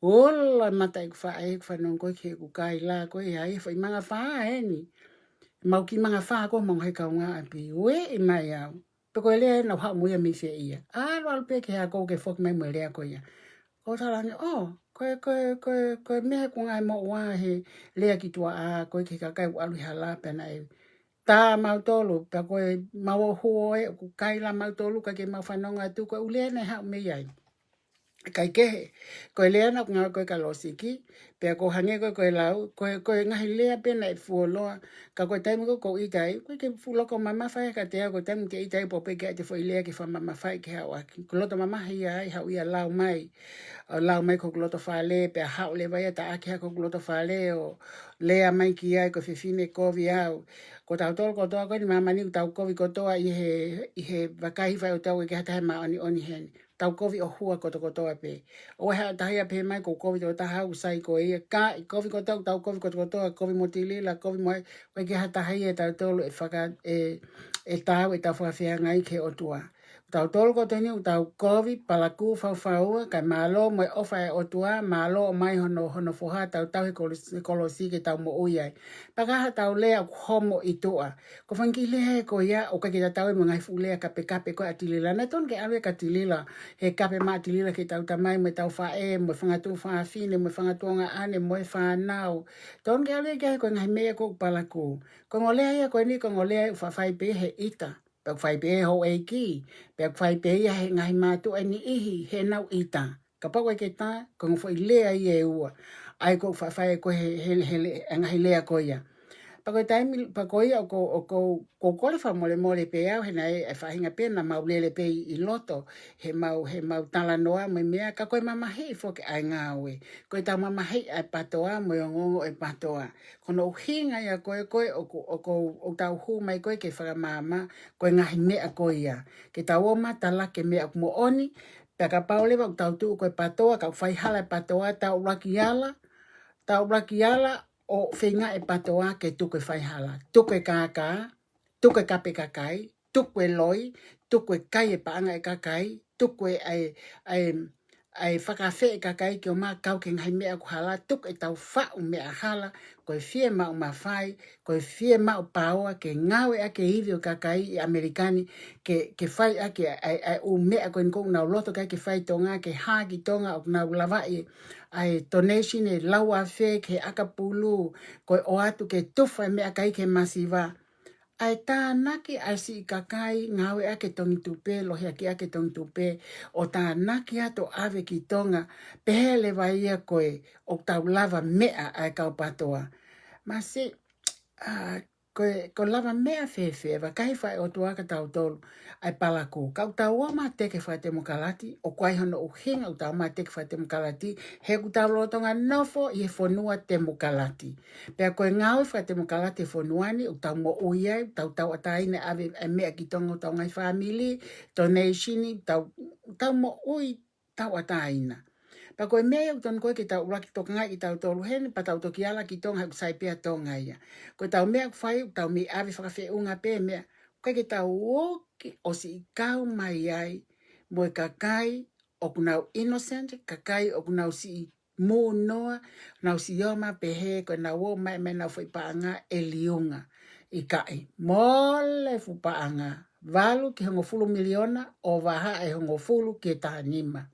Ola mata ʻeku faʻē ʻeku fanongo ko ē ki heʻeku Kaila ko ē ʻa e foʻi manga fā eni. Mau kiʻi manga fā ko ē mau he kaungāʻapi. Ueʻi mai au. Pe ko e lea ena ʻoku haʻu mo ia mei fē ia. ʻAlu, ʻalu pē ki he ako ke foki mai mo e lea ko ia. ʻOku ou talaange, ʻō, ko e, ko e, ko e, ko e meʻa ʻoku ngāue moʻua he lea ki tuʻa ʻa, ko e ki he kakai ʻoku ʻalu ʻi hala pea naʻe tā mautolu, pea ko e mau ō hū ē, ʻoku Kaila mautolu, ka ke mau fanongo atu, ko e ʻū lea naʻe haʻu mei ai. Kae kehe, ko e lea naʻa ku ngāue ko ē kia Losiki, pea ʻoku hangē ko ē ko e lau, ko e, ko e ngaahi lea pē naʻe fuoloa, ka ko e taimi ko ē ʻoku ou ʻita ai, ʻoku ʻikai ke fuʻu loko mamafa ia kiate au, ko e taimi te u ʻita ai pau pē ke ʻai ʻete foʻi lea ke fakamamafaʻi ke haʻu ʻaki. Ko e loto mamahi ia ai, haʻu ia ʻo lau mai, ʻo lau mai ki hoku loto fale, pea haʻu leva ia ʻo taʻaki hake hoku loto fale ʻo lea mai ki ai ko e fefine kovi au. Ko tautolu kotoa ko eni ʻi māmani ʻoku tau kovi kotoa ʻi he, ʻi he vakai fai ʻo tau ʻikai ke ha taha ʻe māʻoniʻoni heni. Tau kovi ʻo hua kotokotoa pē. ʻOua ʻe ha taha ia pehē mai ʻoku ou kovi tokotaha au, sai ko ia. Ka ʻi kovi kotoa, tau kovi kotokotoa, kovi mo Tilila, kovi mo e, ʻoku ʻikai ke ha taha ia ʻe tautolu ʻe faka-, ʻe, ʻe taau ʻetau fakafeangai ki he ʻOtua. Tautolu kotoa eni ʻoku tau kovi, palakū, faufaua, kae mālō mo e ʻofa ʻa e ʻOtua, mālō ʻomai hono, hono foha, tau tauhi e kolosi, kolosi ke tau moʻui ai. Pea ka ha tau lea ʻoku homo ʻi tuʻa. Ko e fanga kiʻi lea ko ia, ʻoku ʻikai ke tatau ia mo e ngaahi fuʻu lea kapekape ko ē ʻa Tilila. Naʻe tonu ke ʻalu ia kia Tilila, he kape mai ʻa Tilila ki heʻetau tamai mo ʻetau faʻē, mo e fanga tuofāfine, mo e fanga tuongaʻane, mo e fānau. Tonu ke ʻalu ia ki ai ko e ngaahi meʻa ko ē ʻoku palakū. Ko e ongo lea ia ko eni ko e ongo lea ʻoku faʻa fai pē he ʻita. Pea ʻoku fai pē ʻe he houʻeiki, pea ʻoku fai pē ia ʻe he ngaahi mātuʻa ʻe niʻihi heʻenau ʻita. Kapau ʻoku ʻikai ke tā, ko e ongo foʻi lea ia ʻe ua. ʻA ia ko e faʻa fai ko e he, he, he, he, ngaahi lea ko ia. Pea ko e taimi, pea ko ia ʻoku, ʻoku, ʻoku ou kole fakamolemole pē au, he naʻe, ʻe faʻahinga pē naʻa mau lele pē ʻi, ʻi loto, heʻemau, heʻemau talanoa mo e meʻa, ka ko e mamahiʻi foki ʻa e ngāue. Ko ʻetau mamahiʻi ʻa e PATOA mo e ongoongo ʻo e PATOA. Ko hono ʻuhinga ia ko ē, ko ē, ʻoku, ʻoku, ʻoku tau hū mai ko ē ke fakamaama, ko e ngaahi meʻa ko ia. Ke tau ō mai ʻo talaki e meʻa ʻoku moʻoni, pea kapau leva ʻoku tau tuʻu ko e PATOA, ka ʻoku faihala e PATOA, tau ʻuluaki ala, tau ʻuluaki ala ʻo feinga e PATOA ke tuku e faihala. Tuku e kākā, tuku e kape kakai, tuku e loi, tuku e kai e paʻanga e kakai, tuku e ʻai, ʻai, ʻai fakaafeʻi e kakai ke ō mai ʻo kau ki he ngaahi meʻa ʻoku hala, tuku ʻetau faʻu meʻa hala, ko e fiemaʻu mafai, ko e fiemaʻu paoa, ke ngāueʻaki e ivi ʻo e kakai ʻi ʻAmelika ni, ke, ke fai ʻaki ʻa e, ʻa e, ʻa e ʻū meʻa ko eni ʻoku nau loto ki ai ke fai ʻi Tonga, ke hā ki Tonga ʻoku nau lavaʻi ʻa e donation ʻe lau afe ki he ʻakapulu, ko e ʻoatu ke tufa e meʻakai ki he masiva. ʻA e tānaki ʻa e siʻi kakai ngāueʻaki e Tongi Tupe, lohiakiʻaki e Tongi Tupe, ʻo tānaki atu ʻo ʻave ki Tonga, pehē leva ia ko ē ʻoku tau lavameʻa ʻa e kau PATOA. Masiʻi, ʻa, ko e, ko e lavameʻa fēfē, vakai fai ʻOtua kia tautolu, ʻa e palakū. Ka ʻoku tau ō mai ʻo teke fakatemokalati, ʻoku ʻi ai hono ʻuhinga ʻoku tau ō mai ʻo teke fakatemokalati, he ʻoku tau lolotonga nofo ʻi he fonua temokalati. Pea ko e ngāue fakatemokalati e fonua ni, ʻoku tau moʻui ai, ʻoku tau tauʻatāina ʻave e meʻa ki Tonga ʻo hotau ngaahi fāmili, donation, ʻoku tau, ʻoku tau moʻui tauʻatāina. Pea ko e meʻa ia ʻoku tonu ko ē ke tau ʻuluaki tokangaʻi kitautolu heni, pea tau toki ala ki Tonga he ʻoku sai pē ʻa Tonga ia. Ko ʻetau meʻa ʻoku fai, ʻoku tau mei ʻave fakafeʻunga pē meʻa, ʻoku ʻikai ke tau ō ki ʻo siʻi kau mai ai mo e kakai ʻoku nau innocent, kakai ʻoku nau siʻi mūnoa, nau siʻi ō mai ʻo pehē ko ʻenau ō mai mo ʻenau foʻi paʻanga ʻe liunga. ʻIkai, mole e fuʻu paʻanga, valu ki he hongofulu miliona, ʻo vahaʻa e hongofulu ki he taha nima.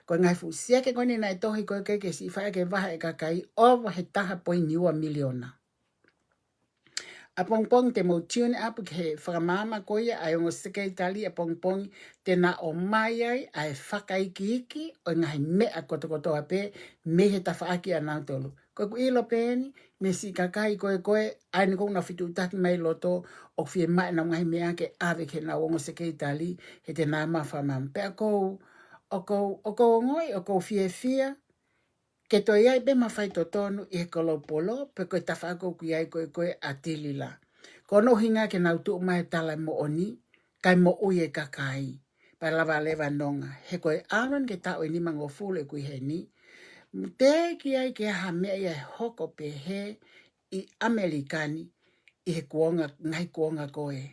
Ko e ngaahi fuʻu sieke ko eni naʻe tohi ko ē ke, ke siʻi fai ʻaki e vahe ʻa e kakai, ʻova he taha poini ua miliona. ʻApongipongi te mou tune up ki he fakamaama ko ia ʻa e ongo sekelitali ʻapongipongi, te na ʻomai ai ʻa e fakaikiiki ʻo e ngaahi meʻa kotokotoa pē mei he tafaʻaki ʻanautolu. Ko ʻeku ʻilo pē eni, mei he siʻi kakai ko ē ko ē, ʻa eni ʻoku nau fetuʻutaki mai loto, ʻoku fiemaʻu ʻenau ngaahi meʻa ke ʻave ki heʻenau ongo sekelitali, he te na ō mai ʻo fakamaama. Pea ʻoku ou, ʻoku ou, ʻoku ou ongoʻi, ʻoku ou fiefia, ke toe ʻi ai pē mafai totonu ʻi he kolopolo, pe ko e tafaʻaki ʻoku ʻi ai ko ē ko ē ʻa Tilila. Ko hono ʻuhinga ke nau tuʻu mai ʻo tala e moʻoni, kae moʻui e kakai, pea lava leva ʻo nonga. He ko e ʻalu eni ki he taʻu ʻe nimangofulu ʻeku ʻi heni, teʻeki ai ke ʻi ai ha meʻa ia ʻe hoko pehē ʻi ʻAmelika ni ʻi he kuonga, ngaahi kuonga ko ē.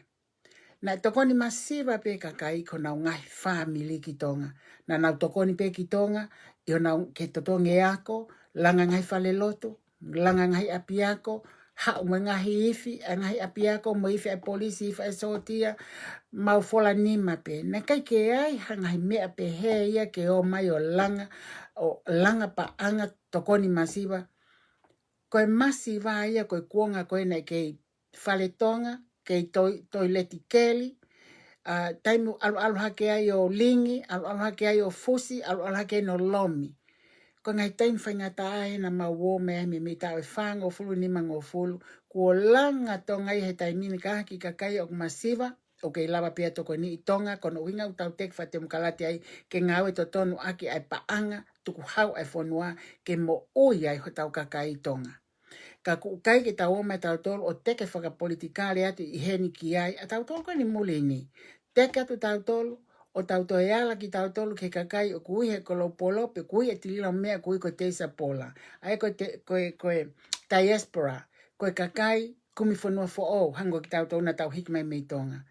Naʻe tokoni masiva pē kakai ki honau ngaahi fāmili ki Tonga. Naʻa nau tokoni pē ki Tonga, ʻi honau ke totongi e ako, langa ngaahi falelotu, langa ngaahi ʻapiako, haʻu mo e ngaahi ifi ʻa e ngaahi ʻapiako, mo e ifi ʻa e polisi, ifi ʻa e sōtia, mau fola nima pē. Naʻe ʻikai ke ʻi ai ha ngaahi meʻa pehē ia ke ō mai ʻo langa, ʻo langa paʻanga tokoni masiva. Ko e masiva ia ko e kuonga ko ē naʻe kei fale Tonga, kei toi, toileti keli, ʻa, taimi ʻalu, ʻalu hake ai ʻo lingi, ʻalu, ʻalu hake ai ʻo fusi, ʻalu, ʻalu hake ai ʻo lomi. Ko e ngaahi taimi faingataʻa ē naʻa mau ō mai ai mei, mei he taʻu ʻe fāngofulu, nimangofulu, kuo langa Tonga ia he taimi ni, ka ʻi he kakai ʻoku masiva, ʻoku kei lava pē ia ʻo tokoniʻi Tonga, ko hono ʻuhinga ʻoku tau teke fakatemokalati ai ke ngāue totonu ʻaki ʻa e paʻanga tukuhau ʻa e fonua ke moʻui ai hotau kakai Tonga. Ka ʻoku ʻikai ke tau ō mai tautolu ʻo teke fakapolitikale atu ʻi heni ki ai, ʻa tautolu ko eni muli ni. Teke atu tautolu, ʻo tau toe ala kitautolu ki he kakai ʻoku ui he kolopolo, pe ʻoku ui ʻe Tilila meʻa ʻoku ui ko e diaspora. ʻA ia ko e te-, ko e, ko e diaspora, ko e kakai kumi fonua foʻou, hangē ko kitautolu naʻa tau hiki mai mei Tonga.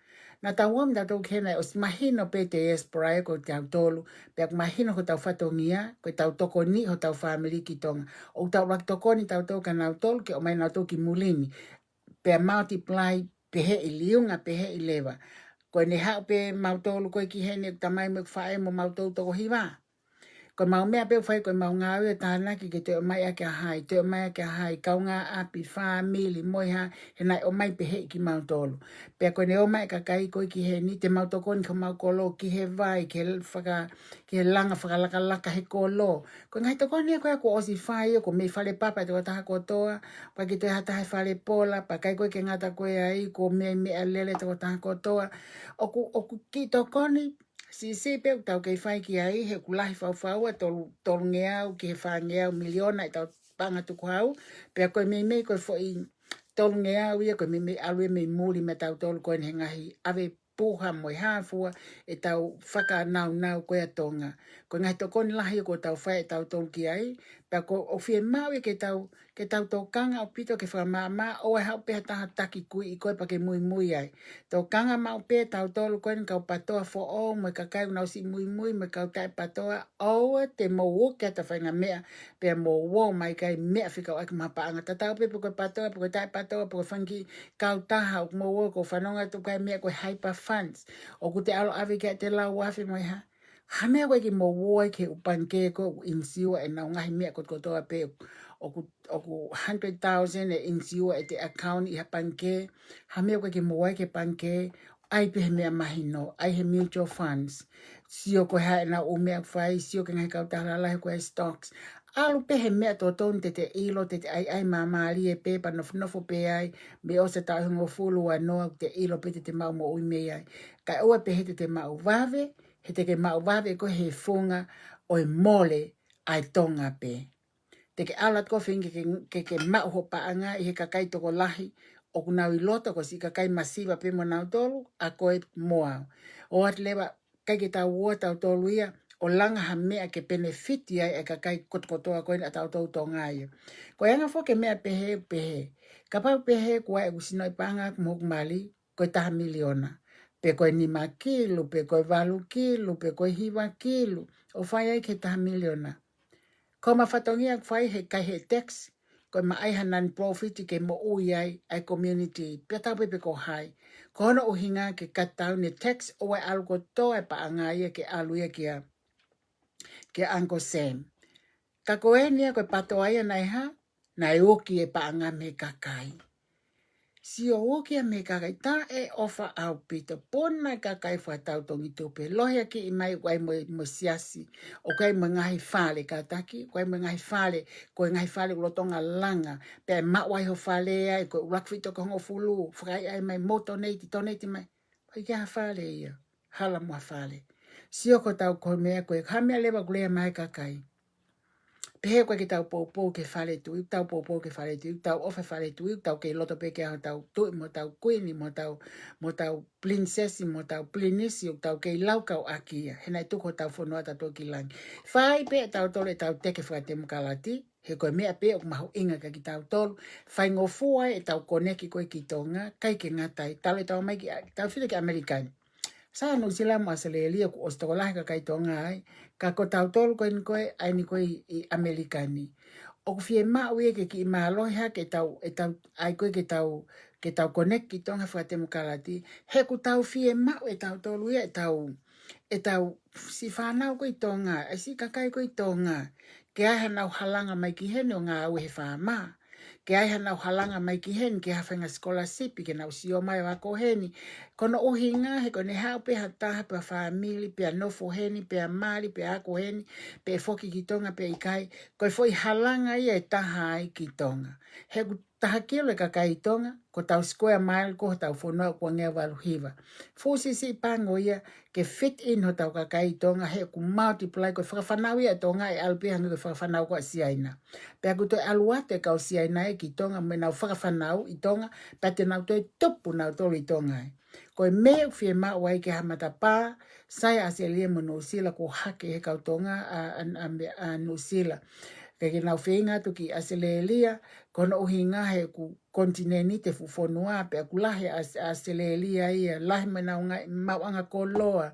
Naʻa tau ō mai tautolu ki heni ʻosi mahino pē diaspora ē ko kitautolu, pea ʻoku mahino ko hotau fatongia, ko ʻetau tokoniʻi hotau fāmili ki Tonga. ʻOku tau ʻuluaki tokoni tautolu kia nautolu, ke ʻomai nautolu ki muli ni. Pea multiply, pehē ʻi liunga, pehē ʻi leva. Ko ʻene haʻu pē mautolu ko ē ki heni, ʻeku tamai mo ʻeku faʻē mo mautolu toko hiva. Ko ʻemau meʻa pē ʻoku fai, ko ʻemau ngāue ʻo tānaki ke toe ʻomai ʻaki ʻa hai, toe ʻomai ʻaki ʻa hai, kaungāʻapi, fāmili, mo e hā, he naʻe ʻomai pē ʻe kimautolu. Pea ko ʻene ʻomai e kakai ko ē ki heni, te mau tokoni ki homau kolo, ki he vai, ki he faka-, ki he langa fakalakalaka he kolo. Ko e ngaahi tokoni ia ko ē kuo ʻosi fai, ʻoku mei fale papa e tokotaha kotoa, pea ke toe ha taha he fale pola, pea ʻikai ko ē ke ngata ko ē ai, kuo mei meʻalele e tokotaha kotoa. ʻOku, ʻoku kiʻi tokoni siʻisiʻi pē ʻoku tau kei fai ki ai, he ʻoku lahi faufaua, tolu, tolungeau ki he fāngeau miliona ʻetau paʻanga tukuhau, pea ko e meimei ko e foʻi tolungeau ia, ko e meimei ʻalu ia mei muli meiate kitautolu ko eni he ngaahi ʻave puha mo e hā fua ʻetau fakanaunau ko ē ʻa Tonga. Ko e ngaahi tokoni lahi ia kuo tau fai ʻe tautolu ki ai, pea ʻoku ou fiemaʻu ia ke tau, ke tau tokanga ʻaupito ke fakamaʻamaʻa, ʻoua ʻe haʻu pē ha taha taki kuiʻi koe pea ke muimui ai. Tokanga maʻu pē ʻe tautolu ko eni kau PATOA foʻou mo e kakai ʻoku nau siʻi muimui mo e kau taʻe PATOA, ʻoua te mou ō ki ʻapi ʻo fainga meʻa, pea mou ō mai kae meʻa fekauʻaki mo ha paʻanga tatau pē pe ko e PATOA, pe ko e taʻe PATOA, pe ko e fanga kiʻi kautaha ʻoku mou ō ʻo fanongo atu kae meʻa ko e hyper funds. ʻOku te ʻalu ʻo ʻave ki ai ʻete lau afe mo e hā. Ha meʻa ko ē ke mou ō ai ki he ʻū pangikē ko ē ʻoku insiua ʻenau ngaahi meʻa kotokotoa pē ʻoku, ʻoku hundred thousand ʻe insiua ʻete account ʻi ha pangikē. Ha meʻa ko ē ke mou ō ai ki he pangikē, ʻai pē he meʻa mahino, ʻai he mutual funds. Sio ko e hā ʻenau ʻū meʻa ʻoku fai, sio ki he ngaahi kautaha lalahi ko e stocks. ʻAlu pē he meʻa totonu te te ʻilo, te te ʻaiʻai māmālie pē pea nofonofo pē ai, mei ʻosi e taʻu ʻe hongofulu ua noa, te te ʻilo pē te te maʻu moʻui mei ai. Kae ʻoua pē he te te maʻu vave, he te ke maʻu vave koe he funga ʻo e mole ʻa e Tonga pē. Te ke ʻalu atu koe ʻo feinga ke, ke, ke maʻu ho paʻanga ʻi he kakai tokolahi ʻoku nau ʻi loto, ko e siʻi kakai masiva pē mo nautolu, ʻa koe mo au. ʻOatu leva, ʻikai ke tau ō tautolu ia ʻo langa ha meʻa ke penefiti ai e kakai kotokotoa ko eni ʻa tautolu Tonga ia. Ko e anga foki e meʻa pehē, pehē. Kapau pehē kuo ʻai ʻeku sinoʻi paʻanga mo hoku mali, ko e taha miliona. Pe ko e nima kilu, pe ko e valu kilu, pe ko e hiva kilu. ʻO fai ai ki he taha miliona. Ko ʻema fatongia ʻoku fai he kai he tax, ko ʻema ʻai ha non-profit ke moʻui ai ʻa e community, pea tau pē pe ko hai. Ko hono ʻuhinga ke cut down e tax ʻoua ʻe ʻalu kotoa e paʻanga ia ke ʻalu ia kia, kia Uncle Sam. Ka ko eni ia ko e PATOA ia naʻe hā, naʻe ʻoki e paʻanga mei he kakai. Sio, ʻoki ia mei he kakai, taʻeʻofa ʻaupito, puna e kakai fakatau Tongitupe, lohiakiʻi mai ʻoku ʻi ai mo e, mo e siasi, ʻoku ʻi ai mo e ngaahi fale kātaki, ʻoku ʻi ai mo e ngaahi fale, ko e ngaahi fale ʻoku lolotonga langa, pea maʻu ai ho fale ai, ko e ʻuluaki foʻi toko hongofulu, fakaʻaiʻai mai mo donate, donate mai. ʻOku ʻikai ha fale ia, hala mo ha fale. Sio ko ʻetau ko e meʻa ko e, ha meʻa leva ʻoku lea mai e kakai. Pehē ko e ke tau poupou ki he fale tuʻi, tau poupou ki he fale tuʻi, tau ʻofa he fale tuʻi, tau kei loto pē ki ai hotau tuʻi, mo hotau kuini, mo hotau, mo hotau pilinisesi, mo hotau pilinisi, ʻoku tau kei laukau ʻaki ia. He naʻe tuku hotau fonua ʻatautolu ki langi. Fai pē ʻe tautolu ʻetau teke fakatemokalati, he ko e meʻa pē ʻoku mahuʻinga kia kitautolu. Faingofua ʻetau koneki ko ē ki Tonga, ʻikai ke ngata ai. Talu ʻetau ō mai ki, tau fili ki ʻAmelika ni. Sai, Nuʻusila mo ʻAositelēlia kuo ʻosi tokolahi e kakai Tonga ai, ka ko tautolu ko eni ko ē, ʻa eni ko ē ʻi, ʻi ʻAmelika ni. ʻOku fiemaʻu ia ke kiʻi mālohi hake ʻetau, ʻetau, ʻai ko ē ke tau, ke tau koneki ki Tonga fakatemokalati, he ʻoku tau fiemaʻu ʻe tautolu ia ʻetau, ʻetau siʻi fānau ko ē ʻi Tonga, ʻa e siʻi kakai ko ē ʻi Tonga, ke ʻai hanau halanga mai ki heni ʻo ngāue he faama. Ke ʻai hanau halanga mai ki heni, ke ha faʻahinga sikolasipi, ke nau sio mai ʻo ako heni. Ko hono ʻuhinga, he ko ʻene haʻu pē ha taha, pea fāmili, pea nofo heni, pea mali, pea ako heni, pe foki ki Tonga, pe ʻikai. Ko e foʻi halanga ia ʻe taha ai ki Tonga. He ʻoku taha kilu e kakai ʻi Tonga, ko hotau square mile ko ē hotau fonua ʻoku uangeau valu hiva. Fuʻu siʻisiʻi pango ia, ke fit in hotau kakai ʻi Tonga, he ʻoku multiply ko e fakafanau ia ʻa Tonga ʻe ʻalu pē hangē ko e fakafanau ko ē ʻa Siaina. Pea ʻoku toe ʻalu atu e kau Siaina ia ki Tonga mo ʻenau fakafanau ʻi Tonga, pea te nau toe tupu nautolu ʻi Tonga ai. Ko e meʻa ʻoku fiemaʻu ai ke ha matapā, sai ʻAositelēlia mo Nuʻusila kuo hake he kau Tonga ʻa, ʻa, ʻa, ʻa Nuʻusila. Ke, ke nau feinga atu ki ʻAositelēlia, ko hono ʻuhinga he ʻoku konitinēniti e fuʻu fonua, pea ʻoku lahi ʻa, ʻAositelēlia ia, lahi mo ʻenau ngaahi maʻuʻanga koloa.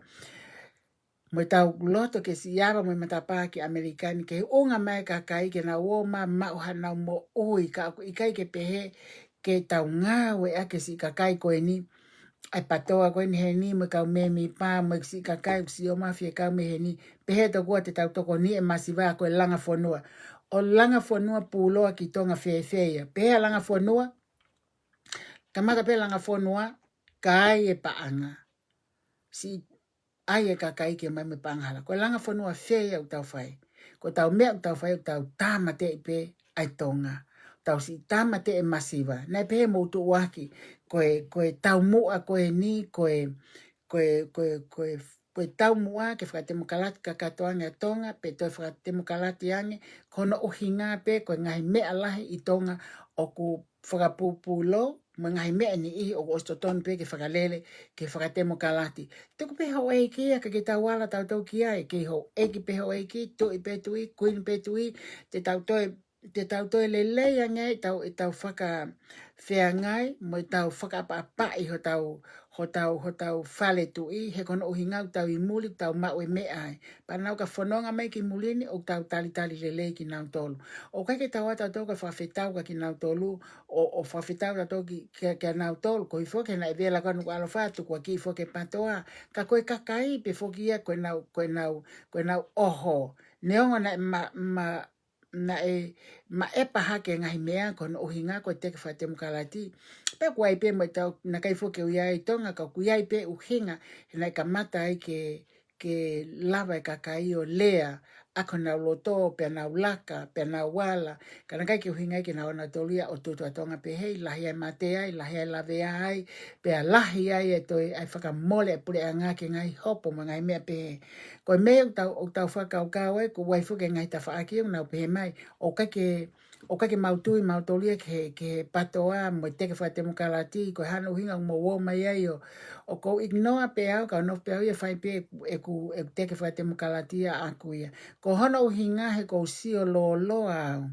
Mo ʻetau loto ke siʻi ava mo e matapā ki ʻAmelika ni ke ʻunga mai e kakai ke nau ō mai maʻu hanau moʻui, ka ʻoku ʻikai ke pehē ke tau ngāueʻaki e siʻi kakai ko eni ʻa e PATOA ko eni heni, mo e kau mēmipa, mo e siʻi kakai, siʻi ʻomai fie kau mei heni. Pehē tokua te tau tokoni e masiva ko e langa fonua. ʻO langa fonua pūloa ki Tonga fēfē ia. Pehē ʻa langa fonua, kamata pē langa fonua, ka ai e paʻanga. Siʻi ʻai e kakai ke mai mo e paʻanga hala. Ko e langa fonua fē ia ʻoku tau fai. Ko ʻetau meʻa ʻoku tau fai, ʻoku tau tāmateʻi pē ʻa e Tonga. Tau siʻi tāmateʻi e masiva. Naʻe pehē mo ʻUtuʻuaki, ko e, ko e taumuʻa ko eni, ko e, ko e, ko e, ko e, ko e taumuʻa ke fakatemokalati kakato ange ʻa Tonga, pe toe fakatemokalati ange, ko hono ʻuhinga pē, ko e ngaahi meʻa lahi ʻi Tonga ʻoku fakapūpūlou, mo e ngaahi meʻa ʻe niʻihi ʻoku ʻosi totonu pē ke fakalele, ke fakatemokalati. Tuku pē houʻeiki ia ka ke tau ala tautolu ki ai, kei houʻeiki pē houʻeiki, tuʻi pē tuʻi, kuini pē tuʻi, te tau toe, te tau toe lelei ange ai ʻetau, ʻetau fakafeangai, mo ʻetau fakaʻapaʻapaʻi hotau, hotau, hotau fale tuʻi, he ko hono ʻuhinga ʻoku tau ʻi muli, ʻoku tau maʻu e meʻa ai. Pea naʻa nau ka fononga mai ki muli ni, ʻoku tau talitali lelei kinautolu. ʻOku ʻikai ke tau ʻatā tautolu ka fakafetau kia kinautolu, ʻo, ʻo fakafetau tautolu ki, kia, kia nautolu, koeʻuhi foki he naʻe vela ko ē ʻa Nukuʻalofa, tukuakiʻi foki e PATOA. Ka ko e kakai pē foki ia ko ʻenau, ko ʻenau, ko ʻenau ʻoho. Neongo naʻe ma, ma, naʻe maʻepa hake e ngaahi meʻa ko hono ʻuhinga ko e teke fakatemokalati. Pea ʻoku ʻi ai pē mo ʻetau, naʻe ʻikai foki ke ui ai Tonga, ka ʻoku ʻi ai pē ʻuhinga, he naʻe kamata ai ke, ke lava e kakai ʻo lea, ʻaki honau loto, pea nau laka, pea nau ala, ka naʻe ʻikai ke ʻuhinga ai ke nau ō nautolu ia ʻo tutu ʻa Tonga pehē, lahi ai e mate ai, lahi ai e lavea ai, pea lahi ai e toe, ʻa e fakamole e puleʻanga ki he ngaahi hopo mo e ngaahi meʻa pehē. Ko e meʻa ʻoku tau, ʻoku tau fakakaukau ai, ko e ʻai foki e ngaahi tafaʻaki ʻoku nau pehē mai, ʻoku ʻikai ke, ʻoku ʻikai ke mau tui mautolu ia ki he, ki he PATOA mo e teke fakatemokalati, ko e hā hono ʻuhinga ʻoku mou ō mai ai ʻo, ʻoku ou ignore pē au, ka u nofo pē au ia ʻo fai pē ʻeku, ʻeku teke fakatemokalati ʻaʻaku ia. Ko hono ʻuhinga he ʻoku ou sio lōloa au.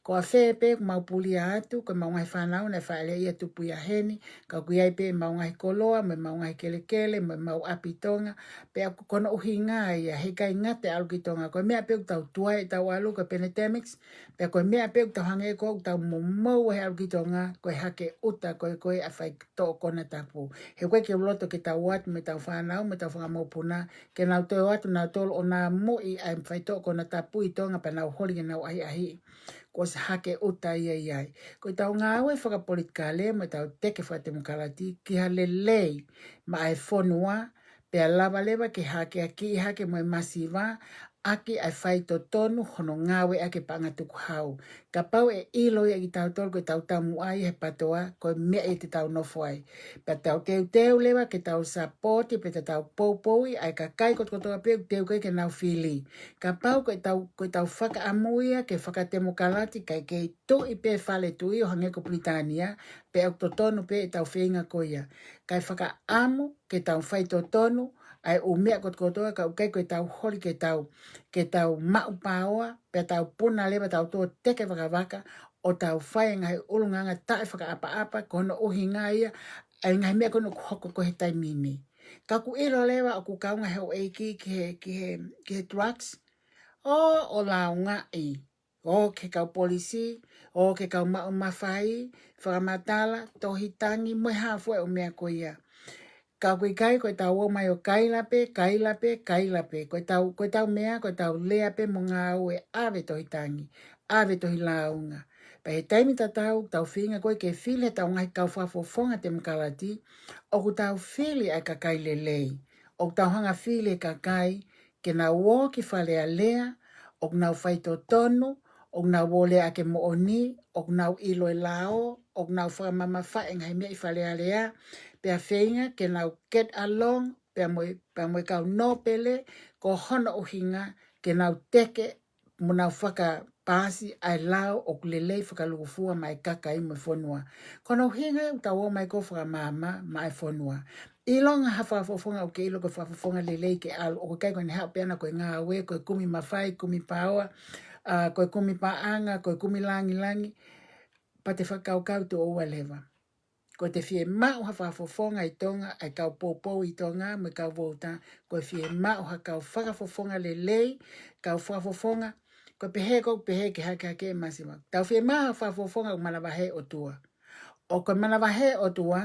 Ko e fē pē ʻoku mau pulia atu, ko ʻemau ngaahi fānau naʻe faʻa lele ia tupu ia heni, ka ʻoku ʻi ai pē ʻemau ngaahi koloa, mo ʻemau ngaahi kelekele, mo ʻemau ʻapi Tonga, pea ko hono ʻuhinga ia, he ʻikai ngata e ʻalu ki Tonga, ko e meʻa pē ʻoku tau tuai ʻetau ʻalu, ko e pandemics, pea ko e meʻa pē ʻoku tau hangē ko ē ʻoku tau momou he ʻalu ki Tonga, ko e hake ʻuta, ko e, ko e ʻa e faitoʻo konatapu. He ʻoku ʻikai ke u loto ke tau ō atu mo ʻetau fānau, mo ʻetau fanga mokopuna, ke nau toe ō atu nautolu ʻo nau muʻi ʻa e faitoʻo konatapu ʻi Tonga pea nau holi ke nau ʻahiʻahiʻi. Kuo ʻosi hake ʻuta ia ʻi ai. Ko ʻetau ngāue fakapolitikale mo ʻetau teke fakatemokalati ki ha lelei maʻa e fonua, pea lava leva ke hakeakiʻi hake mo e masiva, ʻaki ʻa e faitotonu hono ngāueʻaki e paʻanga tukuhau. Kapau ʻe ʻilo ia ʻe kitautolu ko ʻetau taumuʻa ia he PATOA, ko e meʻa ia te tau nofo ai. Pea tau teuteu leva ke tau sapoti, pea te tau poupouʻi ʻa e kakai kotokotoa pē ʻoku teu ki ai ke nau fili. Kapau ko ʻetau, ko ʻetau fakaʻamu ia ke fakatemokalati, kae kei tuʻi pē fale tuʻi ʻo hangē ko Pilitānia, pea ʻoku totonu pē ʻetau feinga ko ia. Kae fakaʻamu ke tau faitotonu ʻa e ʻū meʻa kotokotoa, ka ʻoku ʻikai ko ʻetau holi ke tau, ke tau maʻu paoa, pea tau puna leva, tau toe teke vakavaka, ʻo tau fai e ngaahi ʻulungaanga taʻefakaʻapaʻapa, ko hono ʻuhinga ia, ʻa e ngaahi meʻa ko ena ʻoku hoko ko ē he taimi ni. Ka ʻoku ʻilo leva ʻoku kaunga he houʻeiki ki he, ki he, ki he drugs, ʻo, ʻo lāungaʻi, ō ki he kau polisi, ō ki he kau maʻu mafai, fakamatala, tohi tangi, mo e hā fua e ʻū meʻa ko ia. Ka ʻoku ʻikai, ko ʻetau ō mai ʻo kaila pē, kaila pē, kaila pē. Ko ʻetau, ko ʻetau meʻa, ko ʻetau lea pē mo ngāue, ʻave tohi tangi, ʻave tohi lāunga. Pea he taimi tatau, tau feinga ko ē ke fili heʻetau ngaahi kau fakafofonga temokalati, ʻoku tau fili ʻa e kakai lelei. ʻOku tau hanga fili e kakai, ke nau ō ki Fale Alea, ʻoku nau faitotonu, ʻoku nau ō ʻo lea ʻaki e moʻoni, ʻoku nau ʻilo e lao, ʻoku nau fakamamafaʻi e ngaahi meʻa ʻi Fale Alea, pea feinga ke nau get along, pea mo e, pea mo e kau nōpele, ko hono ʻuhinga, ke nau teke, mo nau fakapaasi ʻa e lao ʻoku lelei fakalūkufua maʻa e kakai mo e fonua. Ko hono ʻuhinga ia ʻoku tau ō mai ko ē ʻo fakamaama maʻa e fonua. ʻIlonga ha fakafofonga ʻoku ke ʻilo ko e fakafofonga lelei ke ʻalu, ʻoku ʻikai ko ʻene haʻu pē ʻana ko e ngāue, ko e kumi mafai, kumi paoa, ʻa, ko e kumi paʻanga, ko e kumi langilangi, pea te fakakaukau tuʻo ua leva. Ko ʻete fiemaʻu ha fakafofonga ʻi Tonga, ʻa e kau poupou ʻi Tonga, mo e kau vouta, ko e fiemaʻu ha kau fakafofonga lelei, kau fakafofonga, ko e pehē ko ē ʻoku pehē ke hakehakeʻi e masiva. Tau fiemaʻu ha fakafofonga ʻoku manavahē ʻOtua. ʻOku manavahē ʻOtua,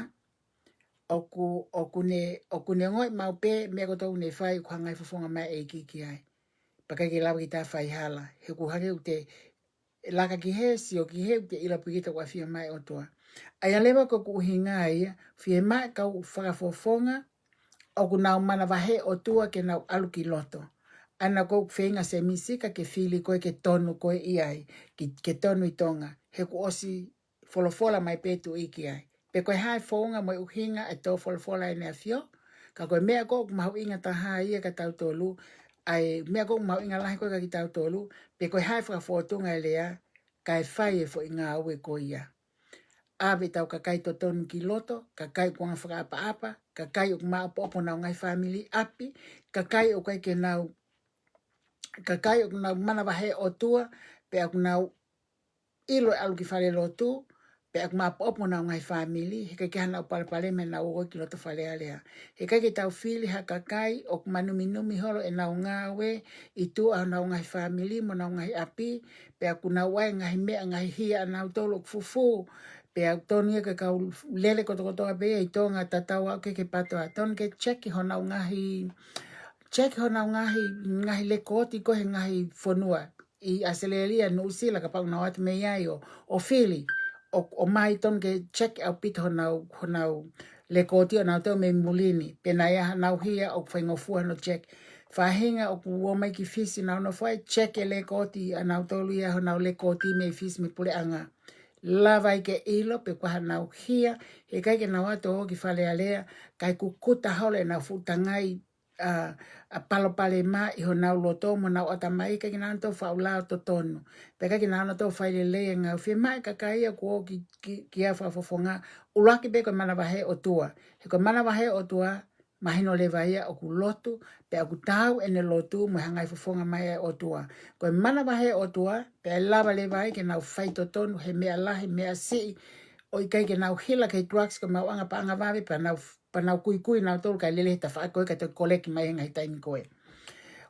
ʻoku, ʻoku ne, ʻoku ne ongoʻi maʻu pē meʻa kotoa ʻoku ne fai ʻoku hanga ʻe he fofonga mai ʻEiki ki ai. Pea ʻikai ke lava ke ta faihala. He ʻoku hangē ʻoku te laka ki hē, sio ki hē, ʻoku te ʻilo pē kita ʻoku ʻafio mai ʻOtua. ʻA ia leva ko ʻeku ʻuhinga ia, fiemaʻu e kau fakafofonga, ʻoku nau manavahē ʻOtua ke nau ʻalu ki loto. ʻA ia ko ʻeku feinga Sēmisi ka ke fili koe ke tonu koe ʻi ai, ki, ke tonu ʻi Tonga. He kuo ʻosi folofola mai pē Tuʻi ki ai. Pe ko e hā e founga mo e ʻuhinga e tō folofola ʻEne ʻAfio, ka ko e meʻa ko ē ʻoku mahuʻinga taha ia kia tautolu, ʻa e meʻa ko ē ʻoku mahuʻinga lahi ko ē kia kitautolu, pe ko e hā e fakafōtunga e lea, kae fai e foʻi ngāue ko ia. ʻAve ʻetau kakai totonu ki loto, kakai ʻoku anga fakaʻapaʻapa, kakai ʻoku maʻopoʻopo honau ngaahi fāmili ʻapi, kakai ʻoku ʻikai ke nau, kakai ʻoku nau manavahē ʻOtua, pea ʻoku nau ʻilo e ʻalu ki falelotu, pea ʻoku maʻopoʻopo honau ngaahi fāmili, he ʻikai ke ʻi ai haʻanau palopalema ʻenau ō ki loto Fale Alea. He ʻikai ke tau fili ha kakai ʻoku manuminumi holo ʻenau ngāue ʻi tuʻa honau ngaahi fāmili mo honau ngaahi ʻapi, pea ʻoku nau ʻai e ngaahi meʻa, ngaahi hia ʻanautolu ʻoku fufū, pea ʻoku tonu ia ke kau lele kotokotoa pē ia ʻi Tonga, tatau ai ʻoku ʻikai ke PATOA. Tonu ke check honau ngaahi, check honau ngaahi, ngaahi lekooti ko ē he ngaahi fonua. ʻI ʻAositelēlia, Nuʻusila, kapau ʻoku nau ō atu mei ai ʻo, ʻo fili, ʻo, ʻomai, tonu ke check ʻaupito honau, honau lekooti ʻanautolu mei muli ni. Pe naʻa ʻi ai haʻanau hia ʻoku faingofua hono check. Faʻahinga ʻoku ō mai ki Fisi ʻo nau nofo ai, check e lekooti ʻanautolu ia, honau lekooti mei Fisi mei he puleʻanga. Lava ai ke ʻilo pe ko e hā haʻanau hia, he ʻikai ke nau ō atu ki Fale Alea kae kukuta holo ʻenau fuʻu tangai ʻa, ʻa palopalema ʻi honau loto mo honau ʻatamai, ʻikai ke nau ō atu ʻo faʻu lao totonu. Pea ʻikai ke nau ō atu ʻo fai lelei e ngāue. Fiemaʻu e kakai ia kuo ō ki, ki, ki he fakafofonga, ʻuluaki pē ko e manavahē ʻOtua. He ko e manavahē ʻOtua, mahino leva ia ʻoku lotu, pea ʻoku taau ʻene lotu mo e hanga ʻe he fofonga mai ʻa e ʻOtua. Ko e manavahē ʻOtua, pea ʻe lava leva ai ke nau fai totonu he meʻa lahi, meʻa siʻi, ʻo ʻikai ke nau hila ki he drugs ko e maʻuʻanga paʻanga vave, pea nau, pea nau kuikui nautolu kae lele he tafaʻaki ko ē kae toki koleki mai he ngaahi taimi ko ē.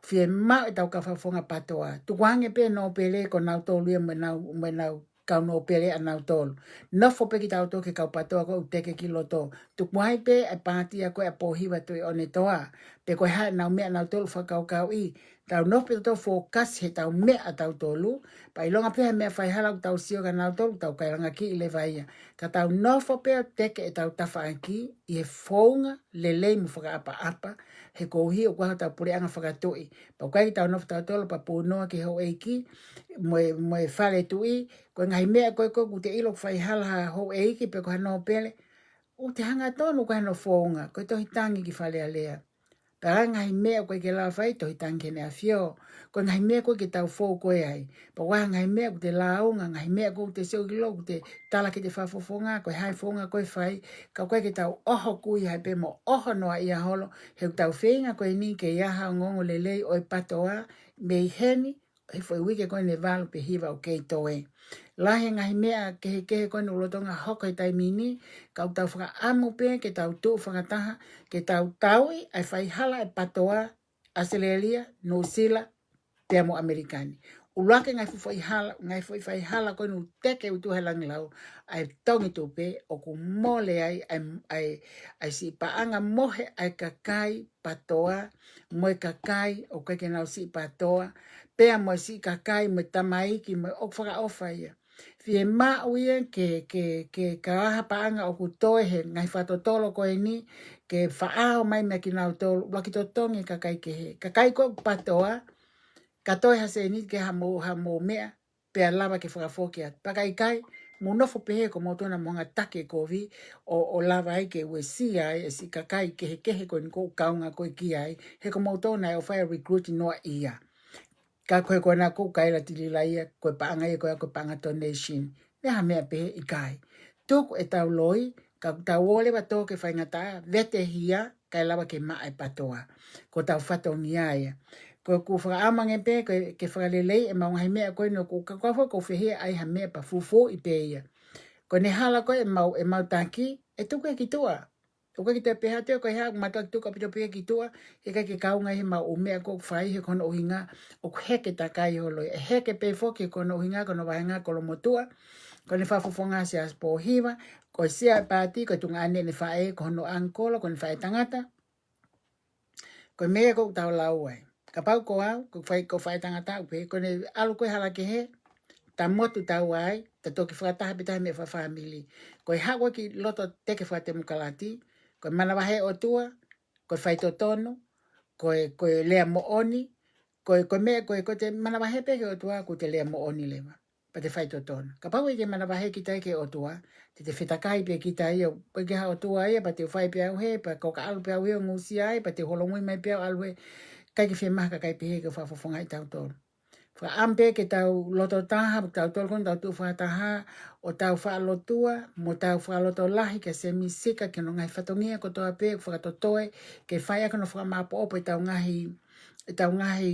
Fiemaʻu ʻetau kau fakafofonga PATOA. Tukuange pē nōpele ko nautolu ia mo ʻenau, mo ʻenau kau nōpele ʻanautolu. Nofo pē kitautolu ki he kau PATOA ko ē ʻoku teke ki loto. Tuku ai pē e paati ia ko ē ʻa Pōhiva Tuʻiʻonetoa. Pe ko e hā ʻenau meʻa ʻanautolu fakakaukauʻi. Tau nofo pē tautolu ʻo fokasi heʻetau meʻa ʻatautolu. Pea ʻilonga pē ha meʻa faihala ʻoku tau sio kia nautolu, tau kailanga kiʻi leva ia. Ka tau nofo pē ʻo teke ʻetau tafaʻaki ʻi he founga lelei mo fakaʻapaʻapa, he koeʻuhi ʻoku ʻi ai hotau puleʻanga fakatuʻi. Pea ʻoku ʻikai ke tau nofo tautolu ʻo papunoa ki he houʻeiki mo e, mo e fale tuʻi, ko e ngaahi meʻa ko ē ko ē ʻoku te ʻilo ʻoku faihala ha houʻeiki pe ko ha nōpele, ʻoku te hanga tonu ko hono founga, ko e tohi tangi ki Fale Alea. Pea ngaahi meʻa ʻoku ʻikai ke lava fai, tohi tangi ki heʻene ʻAfio. Ko e ngaahi meʻa ko ē ke tau fou ko ē ai. Pea ʻoku ʻi ai ngaahi meʻa ʻoku te lāunga, ngaahi meʻa ko ē ʻoku te sio ki loto, ʻoku te tala ki he fakafofonga, ko e hā e founga ko ē ʻe fai, ka ʻoku ʻikai ke tau ʻoho kui ai pē mo ʻoho noaʻia holo, he ʻoku tau feinga ko eni ke ʻi ai ha ongoongo lelei ʻo e PATOA, mei heni, he foʻi uike ko eni ʻe valu pe hiva ʻoku kei toe. Lahi e ngaahi meʻa kehekehe ko eni ʻoku lolotonga hoko he taimi ni, ka ʻoku tau fakaʻamu pē ke tau tuʻu fakataha, ke tau tauʻi ʻa e faihala ʻa e PATOA, ʻAositelēlia, Nuʻusila, pea mo ʻAmelika ni. ʻUluaki e ngaahi fuʻu faihala, ngaahi fuʻu faihala ko eni ʻoku teke ʻi tuʻa he langilau, ʻa e tongi tupe, ʻoku mole ai, ʻa e, ʻa e, ʻa e siʻi paʻanga mohe ʻa e kakai PATOA, mo e kakai ʻoku ʻikai ke nau siʻi PATOA, pea mo e siʻi kakai, mo e tamaiki, mo e ʻoku fakaʻofa ia. Fiemaʻu ia ke, ke, ke ka ʻi ai ha paʻanga ʻoku toe he ngaahi fakatotolo ko eni, ke faʻao mai meia kinautolu, ʻuluaki totongi e kakai kehe. Kakai ko ē ʻoku PATOA, ka toe ha sēniti ki ha mou, ha mou meʻa, pea lava ke fakafoki atu. Pea ka ʻikai, mou nofo pehē ko moutolu naʻa mou hanga ʻo taki e kovi, ʻo, ʻo lava ai ke uesia ai e siʻi kakai kehekehe ko eni ʻoku ou kaunga ko ē ki ai, he ko moutolu naʻe ʻofa ʻo recruit noaʻia. Ka ko e ko ena ʻoku ou kaila tilila ia, ko e paʻanga ia ko ē ko e paʻanga donation. Meʻa ha meʻa pehē ʻikai. Tuku ʻetau loi, ka ʻoku tau ō leva tō ki he faingataʻa, vete hia, kae lava ke maʻa e PATOA. Ko hotau fatongia ia. Ko ʻeku fakaʻamu ange pē, ke, ke fakaleleiʻi ʻemau ngaahi meʻa ko eni ʻoku ka kau fo ko fehia ai ha meʻa pea fufū ʻi pē ia. Ko ʻene hala ko ē ʻemau, ʻemau taki, ʻe tuku ia ki tuʻa. ʻOku ʻikai ke toe pehē atu ia ko e hā, ʻoku mātuʻaki tuku ʻaupito pē ia ki tuʻa, he ʻikai ke kaunga ia he ʻemau ʻū meʻa ʻoku fai, he ko hono ʻuhinga, ʻoku heke takai holo ia. ʻE heke pē foki he ko hono ʻuhinga, ko hono vahenga kolomotuʻa, Ko ʻene fakafofonga Siaosi Pōhiva, ko e sea ʻo e paati, ko e tuongaʻane ʻene faʻē, ko hono uncle, ko ʻene faʻētangata. Ko e meʻa ʻoku tau lau ai. Kapau ko au, ko e fai, ko e faʻētangata, ʻoku pehē ko ʻene ʻalu ko ē hala kehe, ta motu tau ai, ta toki fakataha pē taha mei he fakafāmili. Ko e haʻu ko ē ki loto teke fakatemokalati, ko e manavahē ʻOtua, ko e faitotonu, ko e, ko e lea moʻoni, ko e, ko e meʻa, ko e, ko e te manavahē pē ki he ʻOtua, ko e te lea moʻoni leva. Pea te faitotonu. Kapau ʻe ʻikai ke manavahē kita ki he ʻOtua, te te fetakai pē kita ia, ko e ke ha ʻOtua ia, pea te fai pē au hē, pea ko ka ʻalu pē au hē ʻo ngusia ai, pea te holomui mai pē au ʻalu hē, ʻikai ke fiemaʻu ha kakai pehē ke fakafofongaʻi kitautolu. Fakaʻamu pē ke tau loto taha, tautolu ko eni tau tuʻu fakataha, ʻo tau fakalotua, mo tau fakalotolahi kia Semisi Sika ki hono ngaahi fatongia kotoa pē, fakatotoe, ke fai ʻaki hono fakamāʻopoʻopo ʻetau ngaahi, ʻetau ngaahi,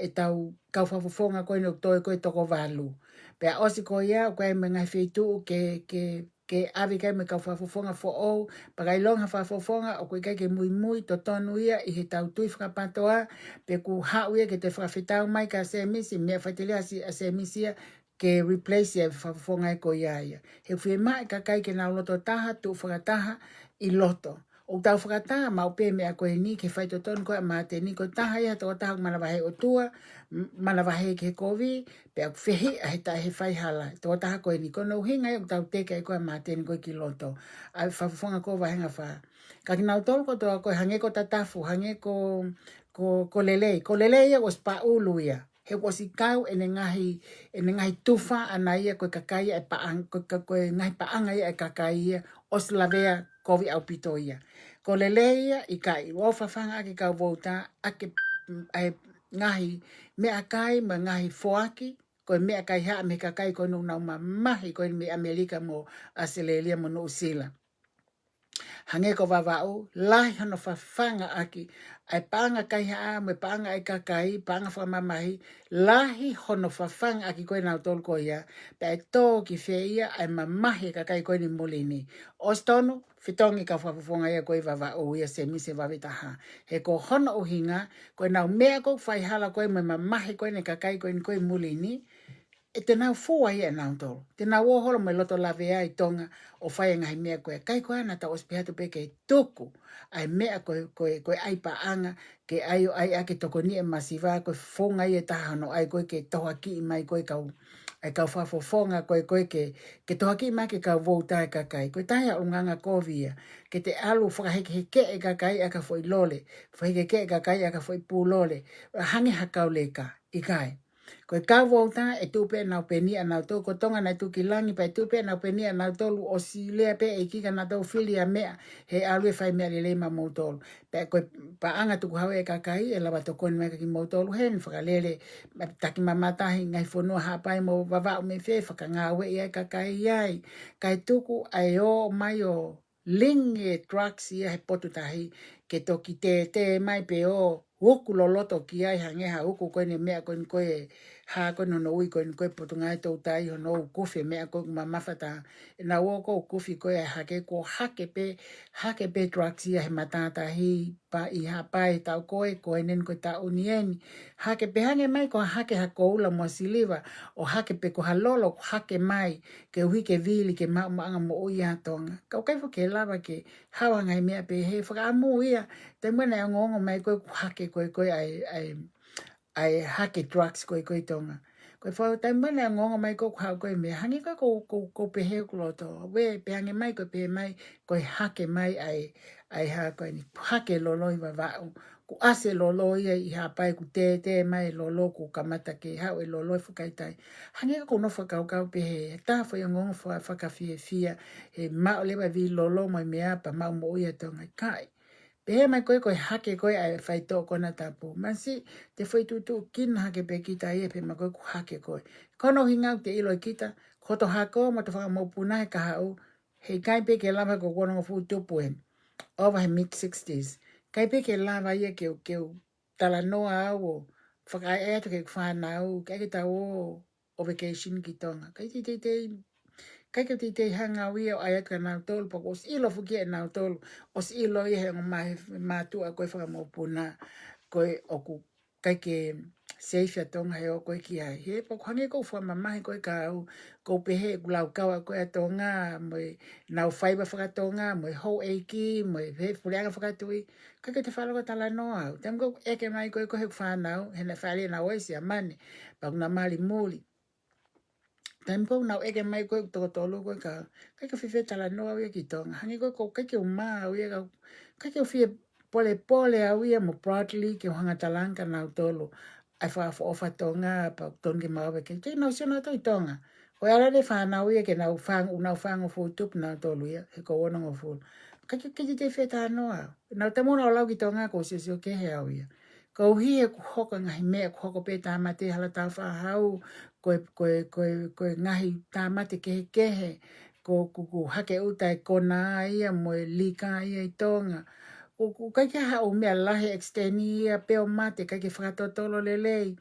ʻetau kau fakafofonga ko eni ʻoku toe ko ē toko valu. Pea ʻosi ko ia, ʻoku ʻi ai mo e ngaahi feituʻu ke, ke, ke ʻave ki ai mo e kau fakafofonga foʻou, pea ka ʻilonga ha fakafofonga ʻoku ʻikai ke muimui totonu ia ʻi heʻetau tui fakapātoa, pe ʻoku haʻu ia ke toe fakafetau mai kia Semisi, meʻa faʻiteliha ʻa Semisi ia, ke replace ia e fakafofonga ē ko ia ia. He fiemaʻu e kakai ke nau loto taha, tuʻu fakataha ʻi loto. ʻOku tau fakatā maʻu pē meʻa ko eni ki he faitotonu ko ē ʻa Māteni, ko e taha ia ha tokotaha ʻoku manavahē ʻOtua, m-, manavahē ki he kovi, pea ʻoku fehiʻa he taʻe he faihala, tokotaha ko eni, ko hono ʻuhinga ia ʻoku tau teke ai ko ē ʻa Māteni ko ē ki loto, ʻa e fakafofonga ko ē vahenga fā. Ka kinautolu kotoa ko ē hangē ko Tatafu, hangē ko, ko, ko Lelei, ko Lelei ia ʻoku ʻosi paʻulu ia. He ʻoku ʻosi kau ʻene ngaahi, ʻene ngaahi tufa ʻana ia ko e kakai ʻa e paʻang-, ko, ko, ko e ngaahi paʻanga ia ʻa e kakai ia ʻosi lavea kovi ʻaupito ia. Ko Lelei ia ʻikai, ʻoku fafanga ʻaki e kau vouta, ʻaki, mm, ʻa e ngaahi meʻakai mo e ngaahi foaki, ko e meʻakai haʻa mei he kakai ko eni ʻoku nau mamahi ko eni mei ʻAmelika mo ʻAositelēlia mo Nuʻusila. Hangē ko Vavaʻu, lahi hono fafanga ʻaki ʻa e paʻanga kaihaʻa mo e paʻanga ʻa e kakai, paʻanga fakamamahi, lahi hono fafanga ʻaki ko ē nautolu ko ia, pea ʻe tō ki fē ia ʻa e mamahi ʻa e kakai ko eni muli ni. ʻOsi tonu, fetongi kau fakafofonga ia ko ē Vavaʻu ia Semisi vave taha. He ko hono ʻuhinga, ko ʻenau meʻa ko ē ʻoku faihala ko ē mo e mamahi ko ē ʻene kakai ko eni ko ē muli ni, ʻe te nau fua ia ʻe nautolu. Te nau ō holo mo e loto lavea ʻi Tonga ʻo fai e ngaahi meʻa ko ē. ʻIkai ko ē naʻa tau ʻosi pehē atu pē ke tuku ʻa e meʻa ko ē, ko ē, ko e ʻai paʻanga, ke ʻai ʻo ʻai ʻaki e tokoni ʻa e masiva, ko e founga ia ʻe taha hono ʻai ko ē ke tohoakiʻi mai ko ē kau, ʻa e kau fakafofonga ko ē, ko ē ke, ke tohoakiʻi mai ki he kau vouta ʻa e kakai. Ko e taha ia e ʻulungaanga kovi ia. Ke te ʻalu fakahekehekeʻi e kakai ʻaki ha foʻi lole, fakahekehekeʻi e kakai ʻaki ha foʻi pūlole, hangē ha kau leka, ʻikai. Ko e kau vouta ʻe tuʻu pē ʻenau peni ʻanautolu, ko Tonga naʻe tuʻu ki langi pea ʻe tuʻu pē ʻenau peni ʻanautolu, ʻosi lea pē ʻe ʻEiki kia nautolu fili ʻa e meʻa, he ʻalu ʻo fai meʻa lelei maʻamoutolu. Pea ko e paʻanga tukuhau ʻa e kakai, ʻe lava tokoni mai kia kimoutolu heni, fakalele, taki mamata he ngaahi fonua Haʻapai mo Vavaʻu mei fē, fakangāueʻi ʻa e kakai ai. Kae tuku ʻa e ō mai ʻo lingi e drugs ia he potu tahi, ke toki tētē mai pē ʻo uku loloto ki ai hangē ha uku ko eni meʻa ko eni ko ē, hā ko eni hono ui ko eni ko ē Potungāue Toutai, hono ʻukufi e meʻa ko ē ʻoku mamafa taha. ʻEnau ō ko ē ʻo uku ko ē ʻa e hake, ko e hake pē, hake pē drugs ia he matātahi, pea ʻi Haʻapai he taʻu ko ē, ko eni ko e taʻu ni eni. Hake pē hangē mai ko e hake ha koula mo e siliva, ʻo hake pē ko ha lolo, ʻoku hake mai, ke ʻuhi ke vili, ke maʻu maʻuʻanga moʻui ʻa Tonga. Ka ʻoku ʻikai foki ke lava ke haʻu ha ngaahi meʻa pehē, fakaʻamu ia, taimi naʻe ongoongo mai ko ē ʻoku hake ko ē ko ē ʻa e, ʻa e, ʻa e hake drugs ko ē ko ē ʻi Tonga. Ko e fau taimi naʻe ongoongo mai ko ē ʻoku haʻu ko ē meʻa, hangē ko ē ʻoku, ʻoku, ʻoku pehē ʻoku loto. Uē, pehē ange mai ko e pehē mai, ko e hake mai ʻa e, ʻa e hā ko eni, hake lolo ʻi Vavaʻu. Kuo ʻasi e lolo ia ʻi Haʻapai, kuo tētē mai e lolo, kuo kamata ke haʻu e lolo ʻi he fukahi tai. Hangē ko ʻeku nofo fakakaukau pehē, he taha foʻi ongoongo fa-, fakafiefia, he maʻu leva e vili lolo mo e meʻa pea maʻu moʻui ʻa Tonga, ʻikai. Pehē mai ko ē, ko e hake ko ē ʻa e faitoʻo konatapu. Manisi, te foʻi tuʻutuʻu kina hake pē kita ia, pehē mai ko ē ʻoku hake ko ē. Ko hono ʻuhinga ʻoku te ʻilo ʻe kita, ko hoto hako mo hoto fanga mokopuna he kahaʻu, heʻikai pē ke lava, ko ʻeku onongofulu tupu eni, over he mid sixties. ʻIkai pē ke lava ia ke u, ke u talanoa au ʻo fakaʻaiʻai atu ki heʻeku fānau, ʻikai ke tau ō ʻo vacation ki Tonga. ʻIkai teitei, ʻikai ke teitei hanga au ia ʻo ʻai atu kia nautolu, pea kuo ʻosi ʻilo foki ʻe nautolu, ʻosi ʻilo ia he ongo mā-, he mātuʻa ko ē fanga mokopuna, ko ē ʻoku ʻikai ke, safe ʻa Tonga he ʻoku ʻi ai. He pea ʻoku hangē ʻoku ou fakamamahi ko ē ka u, ʻoku ou pehē ʻeku laukau ʻa ko ē ʻa Tonga, mo ʻenau faiva fakatonga, mo e houʻeiki, mo e he puleʻanga fakatuʻi. ʻIkai ke te faʻa loko talanoa au. Taimi ko ē ʻoku ʻeke mai ko ē ko ē heʻeku fānau, he naʻe fale ʻenau ʻi Siamane, pea ʻoku na mali muli. Taimi ko ē ʻoku nau ʻeke mai ko ē ʻeku toko tolu ko ē ka, ʻikai ke u fie talanoa au ia ki Tonga. Hangē ko ē ʻoku ʻikai ke u mā au ia ka, ʻikai ke u fie polepole au ia mo broadly ke u hanga talanga kia nautolu ʻa e fakaʻofoʻofa Tonga pea ʻoku tonu ke mau ʻave ke, ke nau sio nautolu ʻi Tonga. Ko e ʻalu ʻa e fānau ia ke nau fāng-, ʻoku nau fāngofulu tupu nautolu ia, he ʻoku onongofulu. ʻIkai ke, ʻikai ke te fie talanoa au. Nau tamu nau lau ki Tonga ʻoku ou siosio kehe au ia. Koeʻuhi he ʻoku hoko e ngaahi meʻa, ʻoku hoko pē tāmate hala tau fāhau, ko e, ko e, ko e, ko e ngaahi tāmate kehekehe, ko, ko, ko hake ʻuta e kona ia mo e lika ia ʻi Tonga. ʻOku, ʻoku ʻikai ke ha ʻū meʻa lahi extend ia pē ʻo mate, ʻikai ke fakatotolo lelei.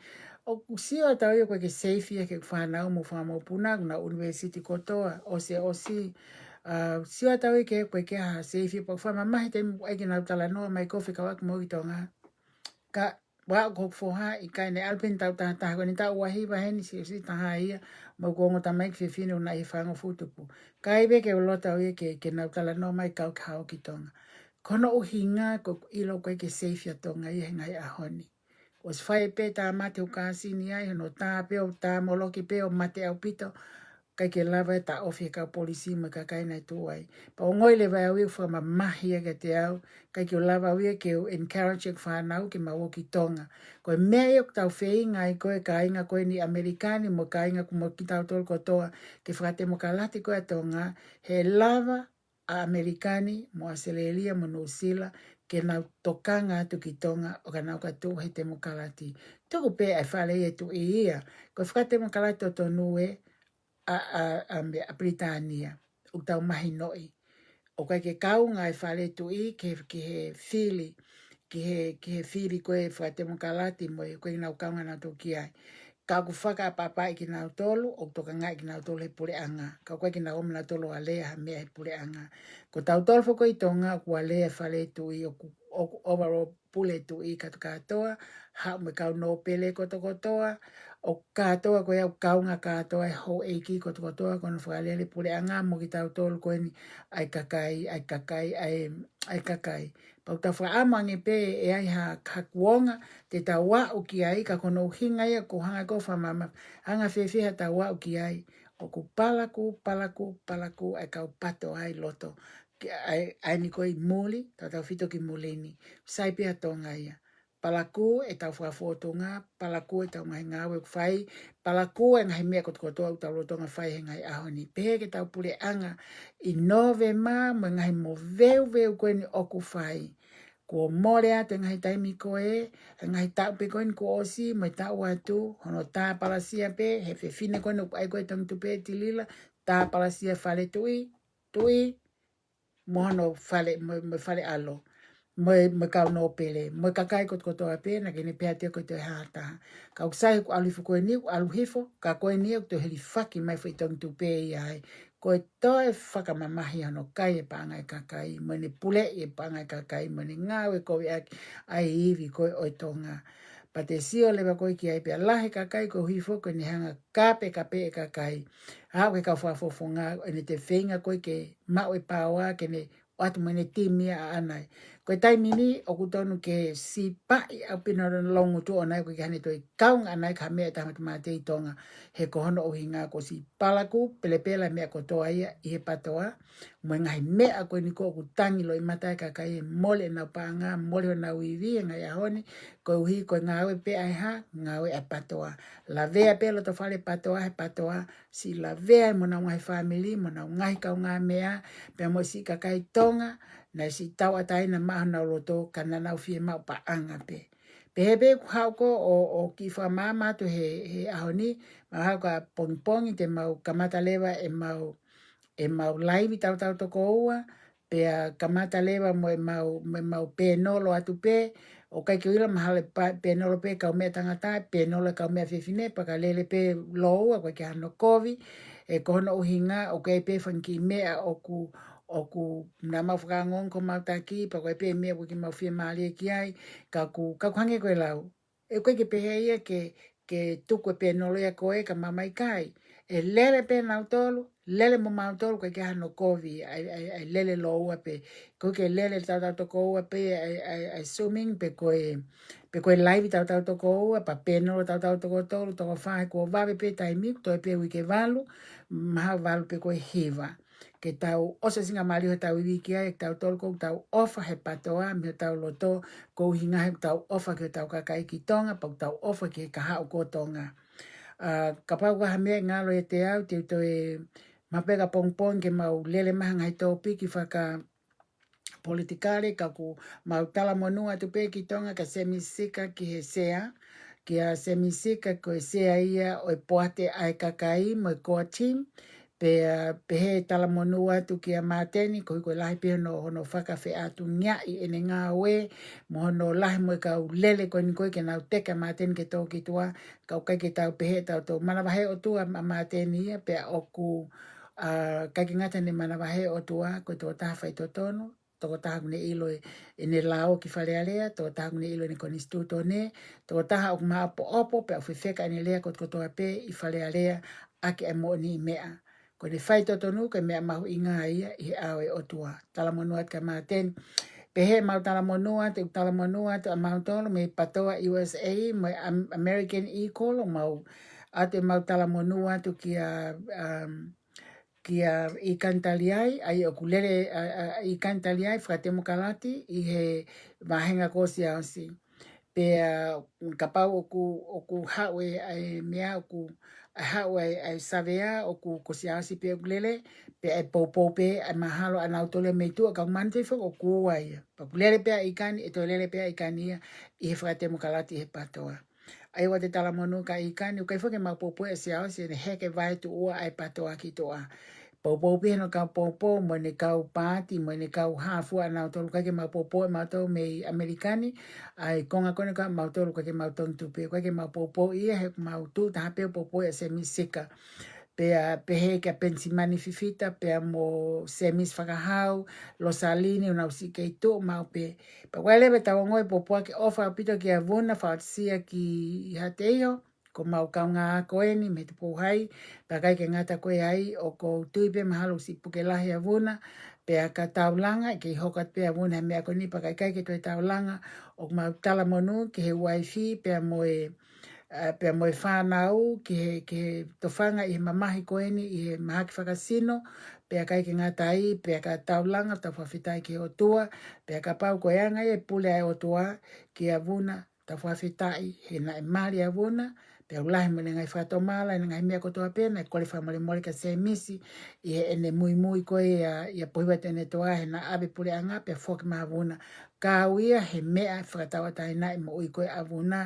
ʻOku sio atu au ia ʻoku ʻikai ke safe ia ki he fānau mo e fanga mokopuna, ʻoku nau university kotoa, ʻosi, ʻosi. ʻA, sio atu au ia ʻoku ʻikai ke ha safe ia, pea ʻoku ou fakamamahi taimi ʻoku ʻai ke nau talanoa mai ko e fekauʻaki mo au ki Tonga. Ka, ʻoku ou foha ʻikai ne ʻalu pē ʻeni taʻu taha taha, ko ʻeni taʻu ua hiva heni siʻi, siʻi taha ia, mo ʻeku ongo tamaiki fefine ʻoku na ʻi he fāngofulu tupu. ʻIkai pē ke u loto au ia ke, ke nau talanoa mai kau ke haʻu ki Tonga. Ko hono ʻuhinga ʻoku ou ʻilo ʻoku ʻikai ke safe ʻa Tonga ia he ngaahi ʻaho ni. ʻOsi fai pē tāmate ʻo kāsini ai, hono tā pē ʻo tā moloki pē ʻo mate ʻaupito, ʻikai ke lava e taʻofi ʻe he kau polisi mo e kakai naʻe tuʻu ai. Pea ʻoku ou ongoʻi leva au ia ʻoku fakamamahi ia kiate au, ʻikai ke u lava au ia ke u encourage ʻeku fānau ke mau ō ki Tonga. Ko e meʻa ia ʻoku tau feinga ai ko e kāinga ko ʻeni ʻAmelika ni mo e kāinga ko mo kitautolu kotoa ke fakatemokalati ko ē ʻa Tonga, he lava ʻa ʻAmelika ni mo ʻAositelēlia mo Nuʻusila ke nau tokanga atu ki Tonga ʻo ka nau ka tuʻu he temokalati. Tuku pē ʻa e fale ʻo e tuʻi ia, ko e fakatemokalati totonu ē, ʻa, ʻa, ʻa, mea, ʻa Pilitānia, ʻoku tau mahinoʻi. ʻOku ʻikai ke kaunga e fale tuʻi ki he, ki he fili, ki he, ki he fili ko ē fakatemokalati mo e ʻoku ʻikai ke nau kaunga nautolu ki ai. Ka ʻoku fakaʻapaʻapaʻi kinautolu, ʻoku tokangaʻi kinautolu he puleʻanga. Ka ʻoku ʻikai ke nau ō mai nautolu ʻo alea ha meʻa he puleʻanga. Ko tautolu foki ʻi Tonga, ʻoku alea e fale tuʻi, ʻoku, ʻoku overall pule tuʻi kātoa kātoa, haʻu mo e kau nōpele kotokotoa, ʻo kātoa ko ia ʻoku kaunga kātoa e houʻeiki kotokotoa ko hono fakalele puleʻanga mo kitautolu ko ʻeni ʻa e kakai, ʻa e kakai, ʻa e, ʻa e kakai. Pea ʻoku tau fakaʻamu ange pē ʻe ʻi ai ha, ha kuonga te tau aʻu ki ai, ka ko hono ʻuhinga ia ʻoku ou hanga ko ē ʻo fakamamahi, anga fēfē haʻatau aʻu ki ai. ʻOku palakū, palakū, palakū ʻa e kau PATOA ʻi loto. Ke ʻai, ʻai ni ko ē ʻi muli, tautautefito ki muli ni. Sai pē ʻa Tonga ia. Palakū ʻetau fakafōtunga, palakū ʻetau ngaahi ngāue ʻoku fai, palakū e ngaahi meʻa kotokotoa ʻoku tau lolotonga fai he ngaahi ʻaho ni. Pehē ki heʻetau puleʻanga ʻi Nōvema mo e ngaahi moveuveu ko ʻeni ʻoku fai. Kuo mole atu e ngaahi taimi ko ē, e ngaahi taʻu pē ko ʻeni kuo ʻosi, mo e taʻu atu, hono tāpalasia pē, he fefine ko ʻeni ʻoku ʻai ko ē ʻi Tongitupe, Tilila, tāpalasia fale tuʻi, tuʻi, mo hono fale, mo, mo e fale ʻalo, mo e, mo e kau nōpele, mo e kakai kotokotoa pē, naʻa ke ne pehē atu ia ko e toe hā ha taha. Ka ʻoku sai ʻoku ʻalu hifo ko ʻeni, ʻoku ʻalu hifo, ka ko ʻeni ʻoku toe hilifaki mai foʻi Tongitupe ia ai. Ko e toe fakamamahi hono kai e paʻanga e kakai, mo ʻene puleʻi e paʻanga e kakai, mo ʻene ngāue koviʻaki ʻa e ivi ko ē ʻo e Tonga. Pea te sio leva ko ē ki ai pea lahi e kakai koeʻuhi foki ko ʻene hanga kapekapeʻi e kakai. Aʻu ki he kau fakafofonga, ʻene toe feinga ko ē ke maʻu e paoa ke ne ʻoatu mo ʻene timi ʻaʻana ia. Ko e taimi ni, ʻoku tonu ke sipaʻi ʻaupito hono loungutu ʻoʻona ia ʻoku ʻikai ke ne toe kaunga ʻaʻana ia ki ha meʻa ʻe taha matamata ʻi Tonga. He ko hono ʻuhinga kuo ʻosi palakū pelepela e meʻa kotoa ia ʻi he PATOA. Mo e ngaahi meʻa ko ʻeni ko ē ʻoku tangi loʻimata e kakai he mole ʻenau paʻanga, mole honau ivi he ngaahi ʻaho ni, koeʻuhi ko e ngāue pē ʻa e hā, ngāue ʻa e PATOA. Lavea pē loto fale PATOA, he PATOA, siʻi lavea mo honau ngaahi fāmili, mo honau ngaahi kaungāmeʻa, pea mo siʻi kakai Tonga, naʻe siʻi tauʻatāina maʻa honau loto, ka naʻa nau fiemaʻu paʻanga pē. Pehē pē ʻoku haʻu ko ē ʻo, ʻo kiʻi fakamaama atu he, he ʻaho ni, mahalo ko e pongipongi te mau kamata leva ʻemau, ʻemau laivi tautau toko ua, pea kamata leva mo ʻemau, mo ʻemau pēnolo atu pē, ʻoku ʻikai ke u ʻilo mahalo ʻe pa-, pēnolo pē kaumeʻa tangata, pēnolo kaumeʻa fefine, pea ka lele pē lōua, ʻoku ʻikai ke hano kovi, ʻe ko hono ʻuhinga, ʻoku ʻi ai pē fanga kiʻi meʻa ʻoku, ʻoku naʻa mau fakaongoongo ko mau taki, pea ko e pē meʻa ʻoku ʻikai ke mau fiemālie ki ai, ka ʻoku, ka ʻoku hangē ko e lau. ʻOku ʻikai ke pehē ia ke, ke tuku e pēnolo ia ko ē ka mamaʻo, ʻikai. ʻE lele pē nautolu, lele mo mautolu, ʻikai ke ʻi ai hano kovi, ʻa e, ʻa e, ʻa e lele lōua pē. ʻOku ʻikai ke lele tautau toko ua pē, ʻa e, ʻa e, ʻa e swimming pe ko e, pe ko e laivi tautau toko ua, pe pēnolo tautau toko tolu, toko fā, he kuo vave pē taimi, toe pē uike valu, mahalo valu pe ko e hiva. Ke tau ʻosi ʻa e singa mali ʻo hotau ivi ki ai, ʻe tautolu ʻoku tau ʻofa he PATOA, mei hotau loto, ko e ʻuhinga he ʻoku tau ʻofa ki hotau kakai ki Tonga, pea ʻoku tau ʻofa ki he kahaʻu ko Tonga. ʻA, kapau ʻoku ʻi ai ha meʻa ʻe ngalo ʻiate au, te u toe maʻu pē ka pongipongi ke mau lele mai ha ngaahi tōpiki fakapolitikale, ka ʻoku mau talamonū atu pē ki Tonga kia Semi Sika ki he sea, kia Semi Sika ko e sea ia ʻo e Poate ʻa e Kakai mo e Core Team, pea pehē talamonū atu kia Māteni, koeʻuhi ko e lahi pē hono, hono fakafeʻātungiaʻi ʻene ngāue, mo hono lahi mo e kau lele ko eni ko ē ke nau teke ʻa Māteni ke tō ki tuʻa, ka ʻoku ʻikai ke tau pehē ʻe tautolu. Manavahē ʻOtua ʻa Māteni ia, pea ʻoku, ʻa, ʻikai ke ngata ʻene manavahē ʻOtua, ko e tokotaha faitotonu, tokotaha ʻoku ne ʻilo e, ʻene lao ki Fale Alea, tokotaha ʻoku ne ʻilo ʻene konisitūtone, tokotaha ʻoku maʻopoʻopo, pea ʻoku fefeka ʻene lea kotokotoa pē ʻi Fale Alea, ʻaki e moʻoniʻi meʻa. Ko ʻene faitotonu, ko e meʻa mahuʻinga ia ʻi he ʻao ʻo e ʻOtua. Talamonū atu kia Māteni. Pehē ʻemau talamonū atu, talamonū atu ʻa mautolu mei PATOA U S A, mo e Am-, American Eagle, ʻo mau ʻoatu ʻemau talamonū atu kia, um, kia ʻIkani Taliai, ʻa ia ʻoku lele, ʻa, ʻa, ʻIkani Taliai fakatemokalati ʻi he vāhenga ko Siaosi. Pea kapau ʻoku, ʻoku haʻu e, ʻa e meʻa ʻoku, ʻa e haʻu e, ʻa e savea ʻoku ko Siaosi pē ʻoku lele, pea ʻe poupou pē, ʻa e mahalo ʻa nautolu ia mei tuʻa, ka ʻoku manatuʻi foki ʻoku ua ia. Pea ʻoku lele pē ʻa ʻIkani, ʻe toe lele pē ʻa ʻIkani ia, ʻi he fakatemokalati ʻi he PATOA. ʻA ia ʻoku ou talamonū kia ʻIkani, ʻoku ʻikai foki ke mau poupou ʻa Siaosi, ʻene heke vaetuʻua ʻa e PATOA ki tuʻa. Poupou pē hono kau poupou, mo ʻene kau paati, mo ʻene kau hā fua ʻa nautolu, ʻikai ke mau poupou ʻe mautolu mei ʻAmelika ni, ʻa e konga ko eni ko ē ʻa mautolu, ʻikai ke mau tongi tupe, ʻikai ke mau poupou ia, he mau tuʻu taha pē ʻo poupou ʻa Semi Sika. Pea pehē kia Penisimani Fifita, pea mo Semisi Fakahau, Losalini, ʻo nau siʻi kei tuʻu maʻu pē. Pea ʻoku ʻi ai leva ʻetau ongoʻi pōpoaki ʻofa ʻaupito kia Vuna, fakaʻosi ia ki Haʻateiho, ko homau kaungā ako eni mei Tupou Hai, pea ʻikai ke ngata ko ia ai, ʻoku ou tui pē mahalo siʻi puke lahi ʻa Vuna, pea ka taulanga, ʻe kei hoko atu pē ʻa Vuna he meʻa ko eni, pea ka ʻikai ke toe taulanga, ʻoku mau talamonū ki he uaifi, pea mo e, ʻa, pea mo e fānau, ki he, ki he tofanga ʻi he mamahi ko eni, ʻi he mahaki fakasino, pea ʻikai ke ngata ai, pea ka taulanga, tau fakafetaʻi ki he ʻOtua, pea kapau ko e anga ia e pule ʻa e ʻOtua, kia Vuna, tau fakafetaʻi he naʻe mali ʻa Vuna, pea ʻoku lahi mo ʻene ngaahi fakatomala, ʻene ngaahi meʻa kotoa pē, naʻe kole fakamolemole kia Semisi, ʻi heʻene muimui ko ia, ʻia pohiva ʻene toa, he naʻa ʻave puleʻanga, pea foki maʻa Vuna. Ka ʻoku ʻi ai e meʻa fakatauʻatāinaʻi moʻui ko ē ʻa Vuna,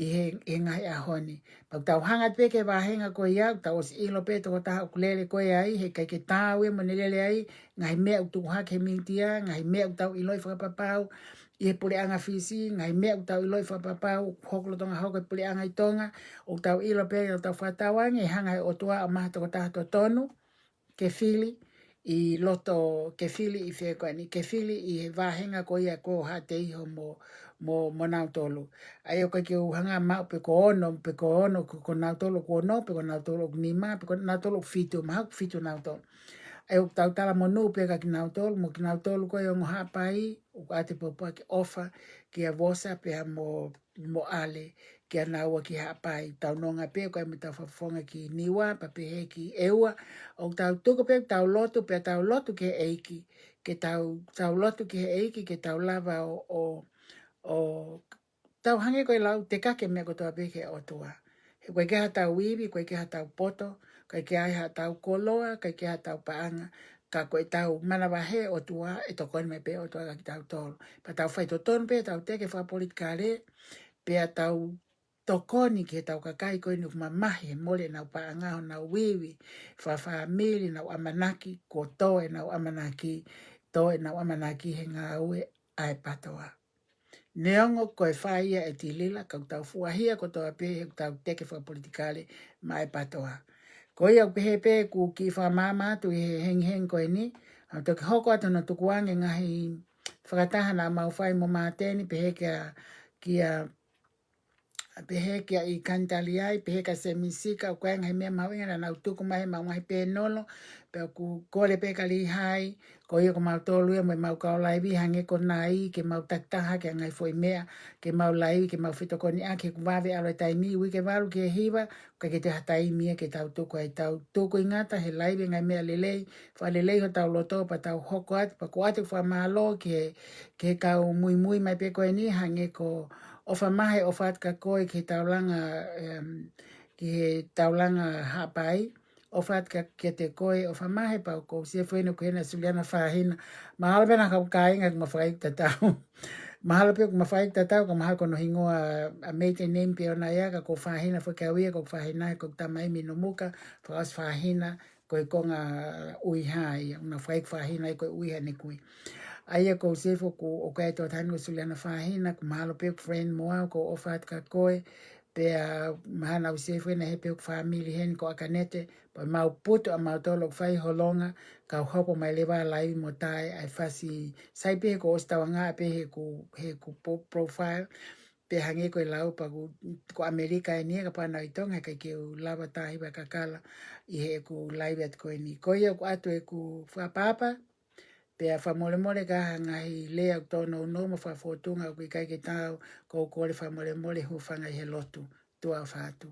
ʻi he, ʻi he ngaahi ʻaho ni. Pea ʻoku tau hanga pē ki he vāhenga ko ia, ʻoku tau ʻosi ʻilo pē tokotaha ʻoku lele ko ia ai, he ʻikai ke taau ia mo ʻene lele ai, ngaahi meʻa ʻoku tuku hake he mītia, ngaahi meʻa ʻoku tau ʻiloʻi fakapapau, ʻi he puleʻanga Fisi, ngaahi meʻa ʻoku tau ʻiloʻi fakapapau, ʻoku hoko lolotonga hoko e puleʻanga ʻi Tonga, ʻoku tau ʻilo pē, ʻoku tau fakatauange, ʻe hanga ʻe he ʻOtua ʻo ʻomai ha tokotaha totonu, ke fili, ʻi loto, ke fili ʻi fē ko eni, ke fili ʻi he vāhenga ko ia ko Haʻateiho mo, mo, mo nautolu. ʻA ia ʻoku ʻikai ke u hanga maʻu pe ko e ono, pe ko e ono, ko, ko nautolu ʻoku ono, pe ko nautolu ʻoku nima, pe ko nautolu ʻoku fitu, mahalo ʻoku fitu nautolu. ʻA ia ʻoku tau talamonū pē kia kinautolu, mo kinautolu ko e ongo Haʻapai, ʻoku ʻoatu e pōpoaki ʻofa kia Vosa pea mo, mo ʻAle, kia naua ki Haʻapai. Tau nonga pē ko e mo tau fakafofonga ki Niua, pea pehē ki ʻEua, ʻoku tau tuku pē, tau lotu, pea tau lotu ki he ʻEiki, ke tau, tau lotu ki he ʻEiki, ke tau lava ʻo, ʻo, ʻo tau hangē ko e lau, tekaki e meʻa kotoa pē ki he ʻOtua. He ʻoku ʻikai ke ʻi ai haʻatau ivi, ʻoku ʻikai ke ʻi ai haʻatau poto, ʻoku ʻikai ke ʻi ai haʻatau koloa, ʻoku ʻikai ke ʻi ai haʻatau paʻanga, ka ko ʻetau manavahē ʻOtua, ʻe tokoni mai pē ʻOtua kia kitautolu. Pea tau faitotonu pē, tau teke fakapolitikale, pea tau tokoni ki heʻetau kakai ko eni ʻoku mamahi he mole ʻenau paʻanga, honau ivi, fakafāmili, ʻenau ʻamanaki, kuo tō ʻenau ʻamanaki, tō ʻenau ʻamanaki he ngāue ʻa e PATOA. Neongo ko e fai ia ʻe Tilila, ka ʻoku tau fuahia kotoa pē, he ʻoku tau teke fakapolitikale maʻa e PATOA. Ko ia ʻoku pehē pē ʻoku kiʻi fakamaama atu ʻi he hengihengi ko eni, ʻa toki hoko atu hono tukuange ngaahi fakataha naʻa mau fai mo Māteni, pehē kia, kia pehē kia ʻIkani Taliai, pehē kia Semisika, ʻoku ʻi ai e ngaahi meʻa mahuʻinga naʻa nau tuku mai he ʻemau ngaahi pēnolo, pea ʻoku kole pē kia Lihai, ko ia ko mautolu ia mo ʻemau kau laivi hangē ko Nai, ke mau takitaha ki he ngaahi foʻi meʻa, ke mau laivi, ke mau fetokoniʻaki, he ʻoku vave ʻalu e taimi, uike valu ki he hiva, ʻoku ʻikai ke toe ʻi ai ha taimi ia ke tau tuku ai ʻetau tukuingata he laivi e ngaahi meʻa lelei, fakalelei hotau loto pea tau hoko atu, pea ʻoku ʻoatu e fakamālō ki he, ki he kau muimui mai pē ko eni hangē ko ʻOfa Mahe, ʻofa atu kia koe ki he taulanga, em, ki he taulanga Haʻapai, ʻofa atu kia, kiate koe ʻOfa Mahe, pea ʻoku ou sio foki eni ʻoku ʻi heni ʻa Suliana Fahina. Mahalo pē naʻa kau kāinga ʻoku ma fai tatau. Mahalo pē ʻoku ma fai tatau, ka mahalo ko hono hingoa ʻa maiden name pē ʻoʻona ia, ka ko Fahina foki au ia, ko Fahina, ko e tamai mei Nomuka, fakaʻosi Fahina, ko e konga ʻUiha ia, ʻoku na fai Fahina ia ko e ʻUiha ʻene kui. ʻA ia ʻoku ou sio foki ʻoku ʻi ai e tokotaha ko Suliana Fahina, ʻoku mahalo pē ʻoku friend mo au, ʻoku ou ʻofa atu kia koe, pea mahalo naʻa ku sio foki eni he pē ʻoku fāmili heni ko ʻAkanete, pea mau putu ʻa mautolu ʻoku fai holonga, kau hopo mai leva laivi mo tae ʻa e fasi sai pē he kuo ʻosi tauangaʻa pē he ʻeku, he ʻeku po-, profile, pea hangē ko e lau pē ʻoku, ko ʻAmelika eni ia kapau naʻe ʻi Tonga he ʻikai ke u lava tahi pea kakala ʻi heʻeku laivi atu ko eni. Ko ia ʻoku ʻoatu ʻeku fakaʻapaʻapa, pea fakamolemole ka ʻi ai ha ngaahi lea ʻoku tōnounou mo fakafōtunga ʻoku ʻikai ke taau, ʻoku ou kole fakamolemole, hūfanga ʻi he lotu. Tuʻa ʻofa atu.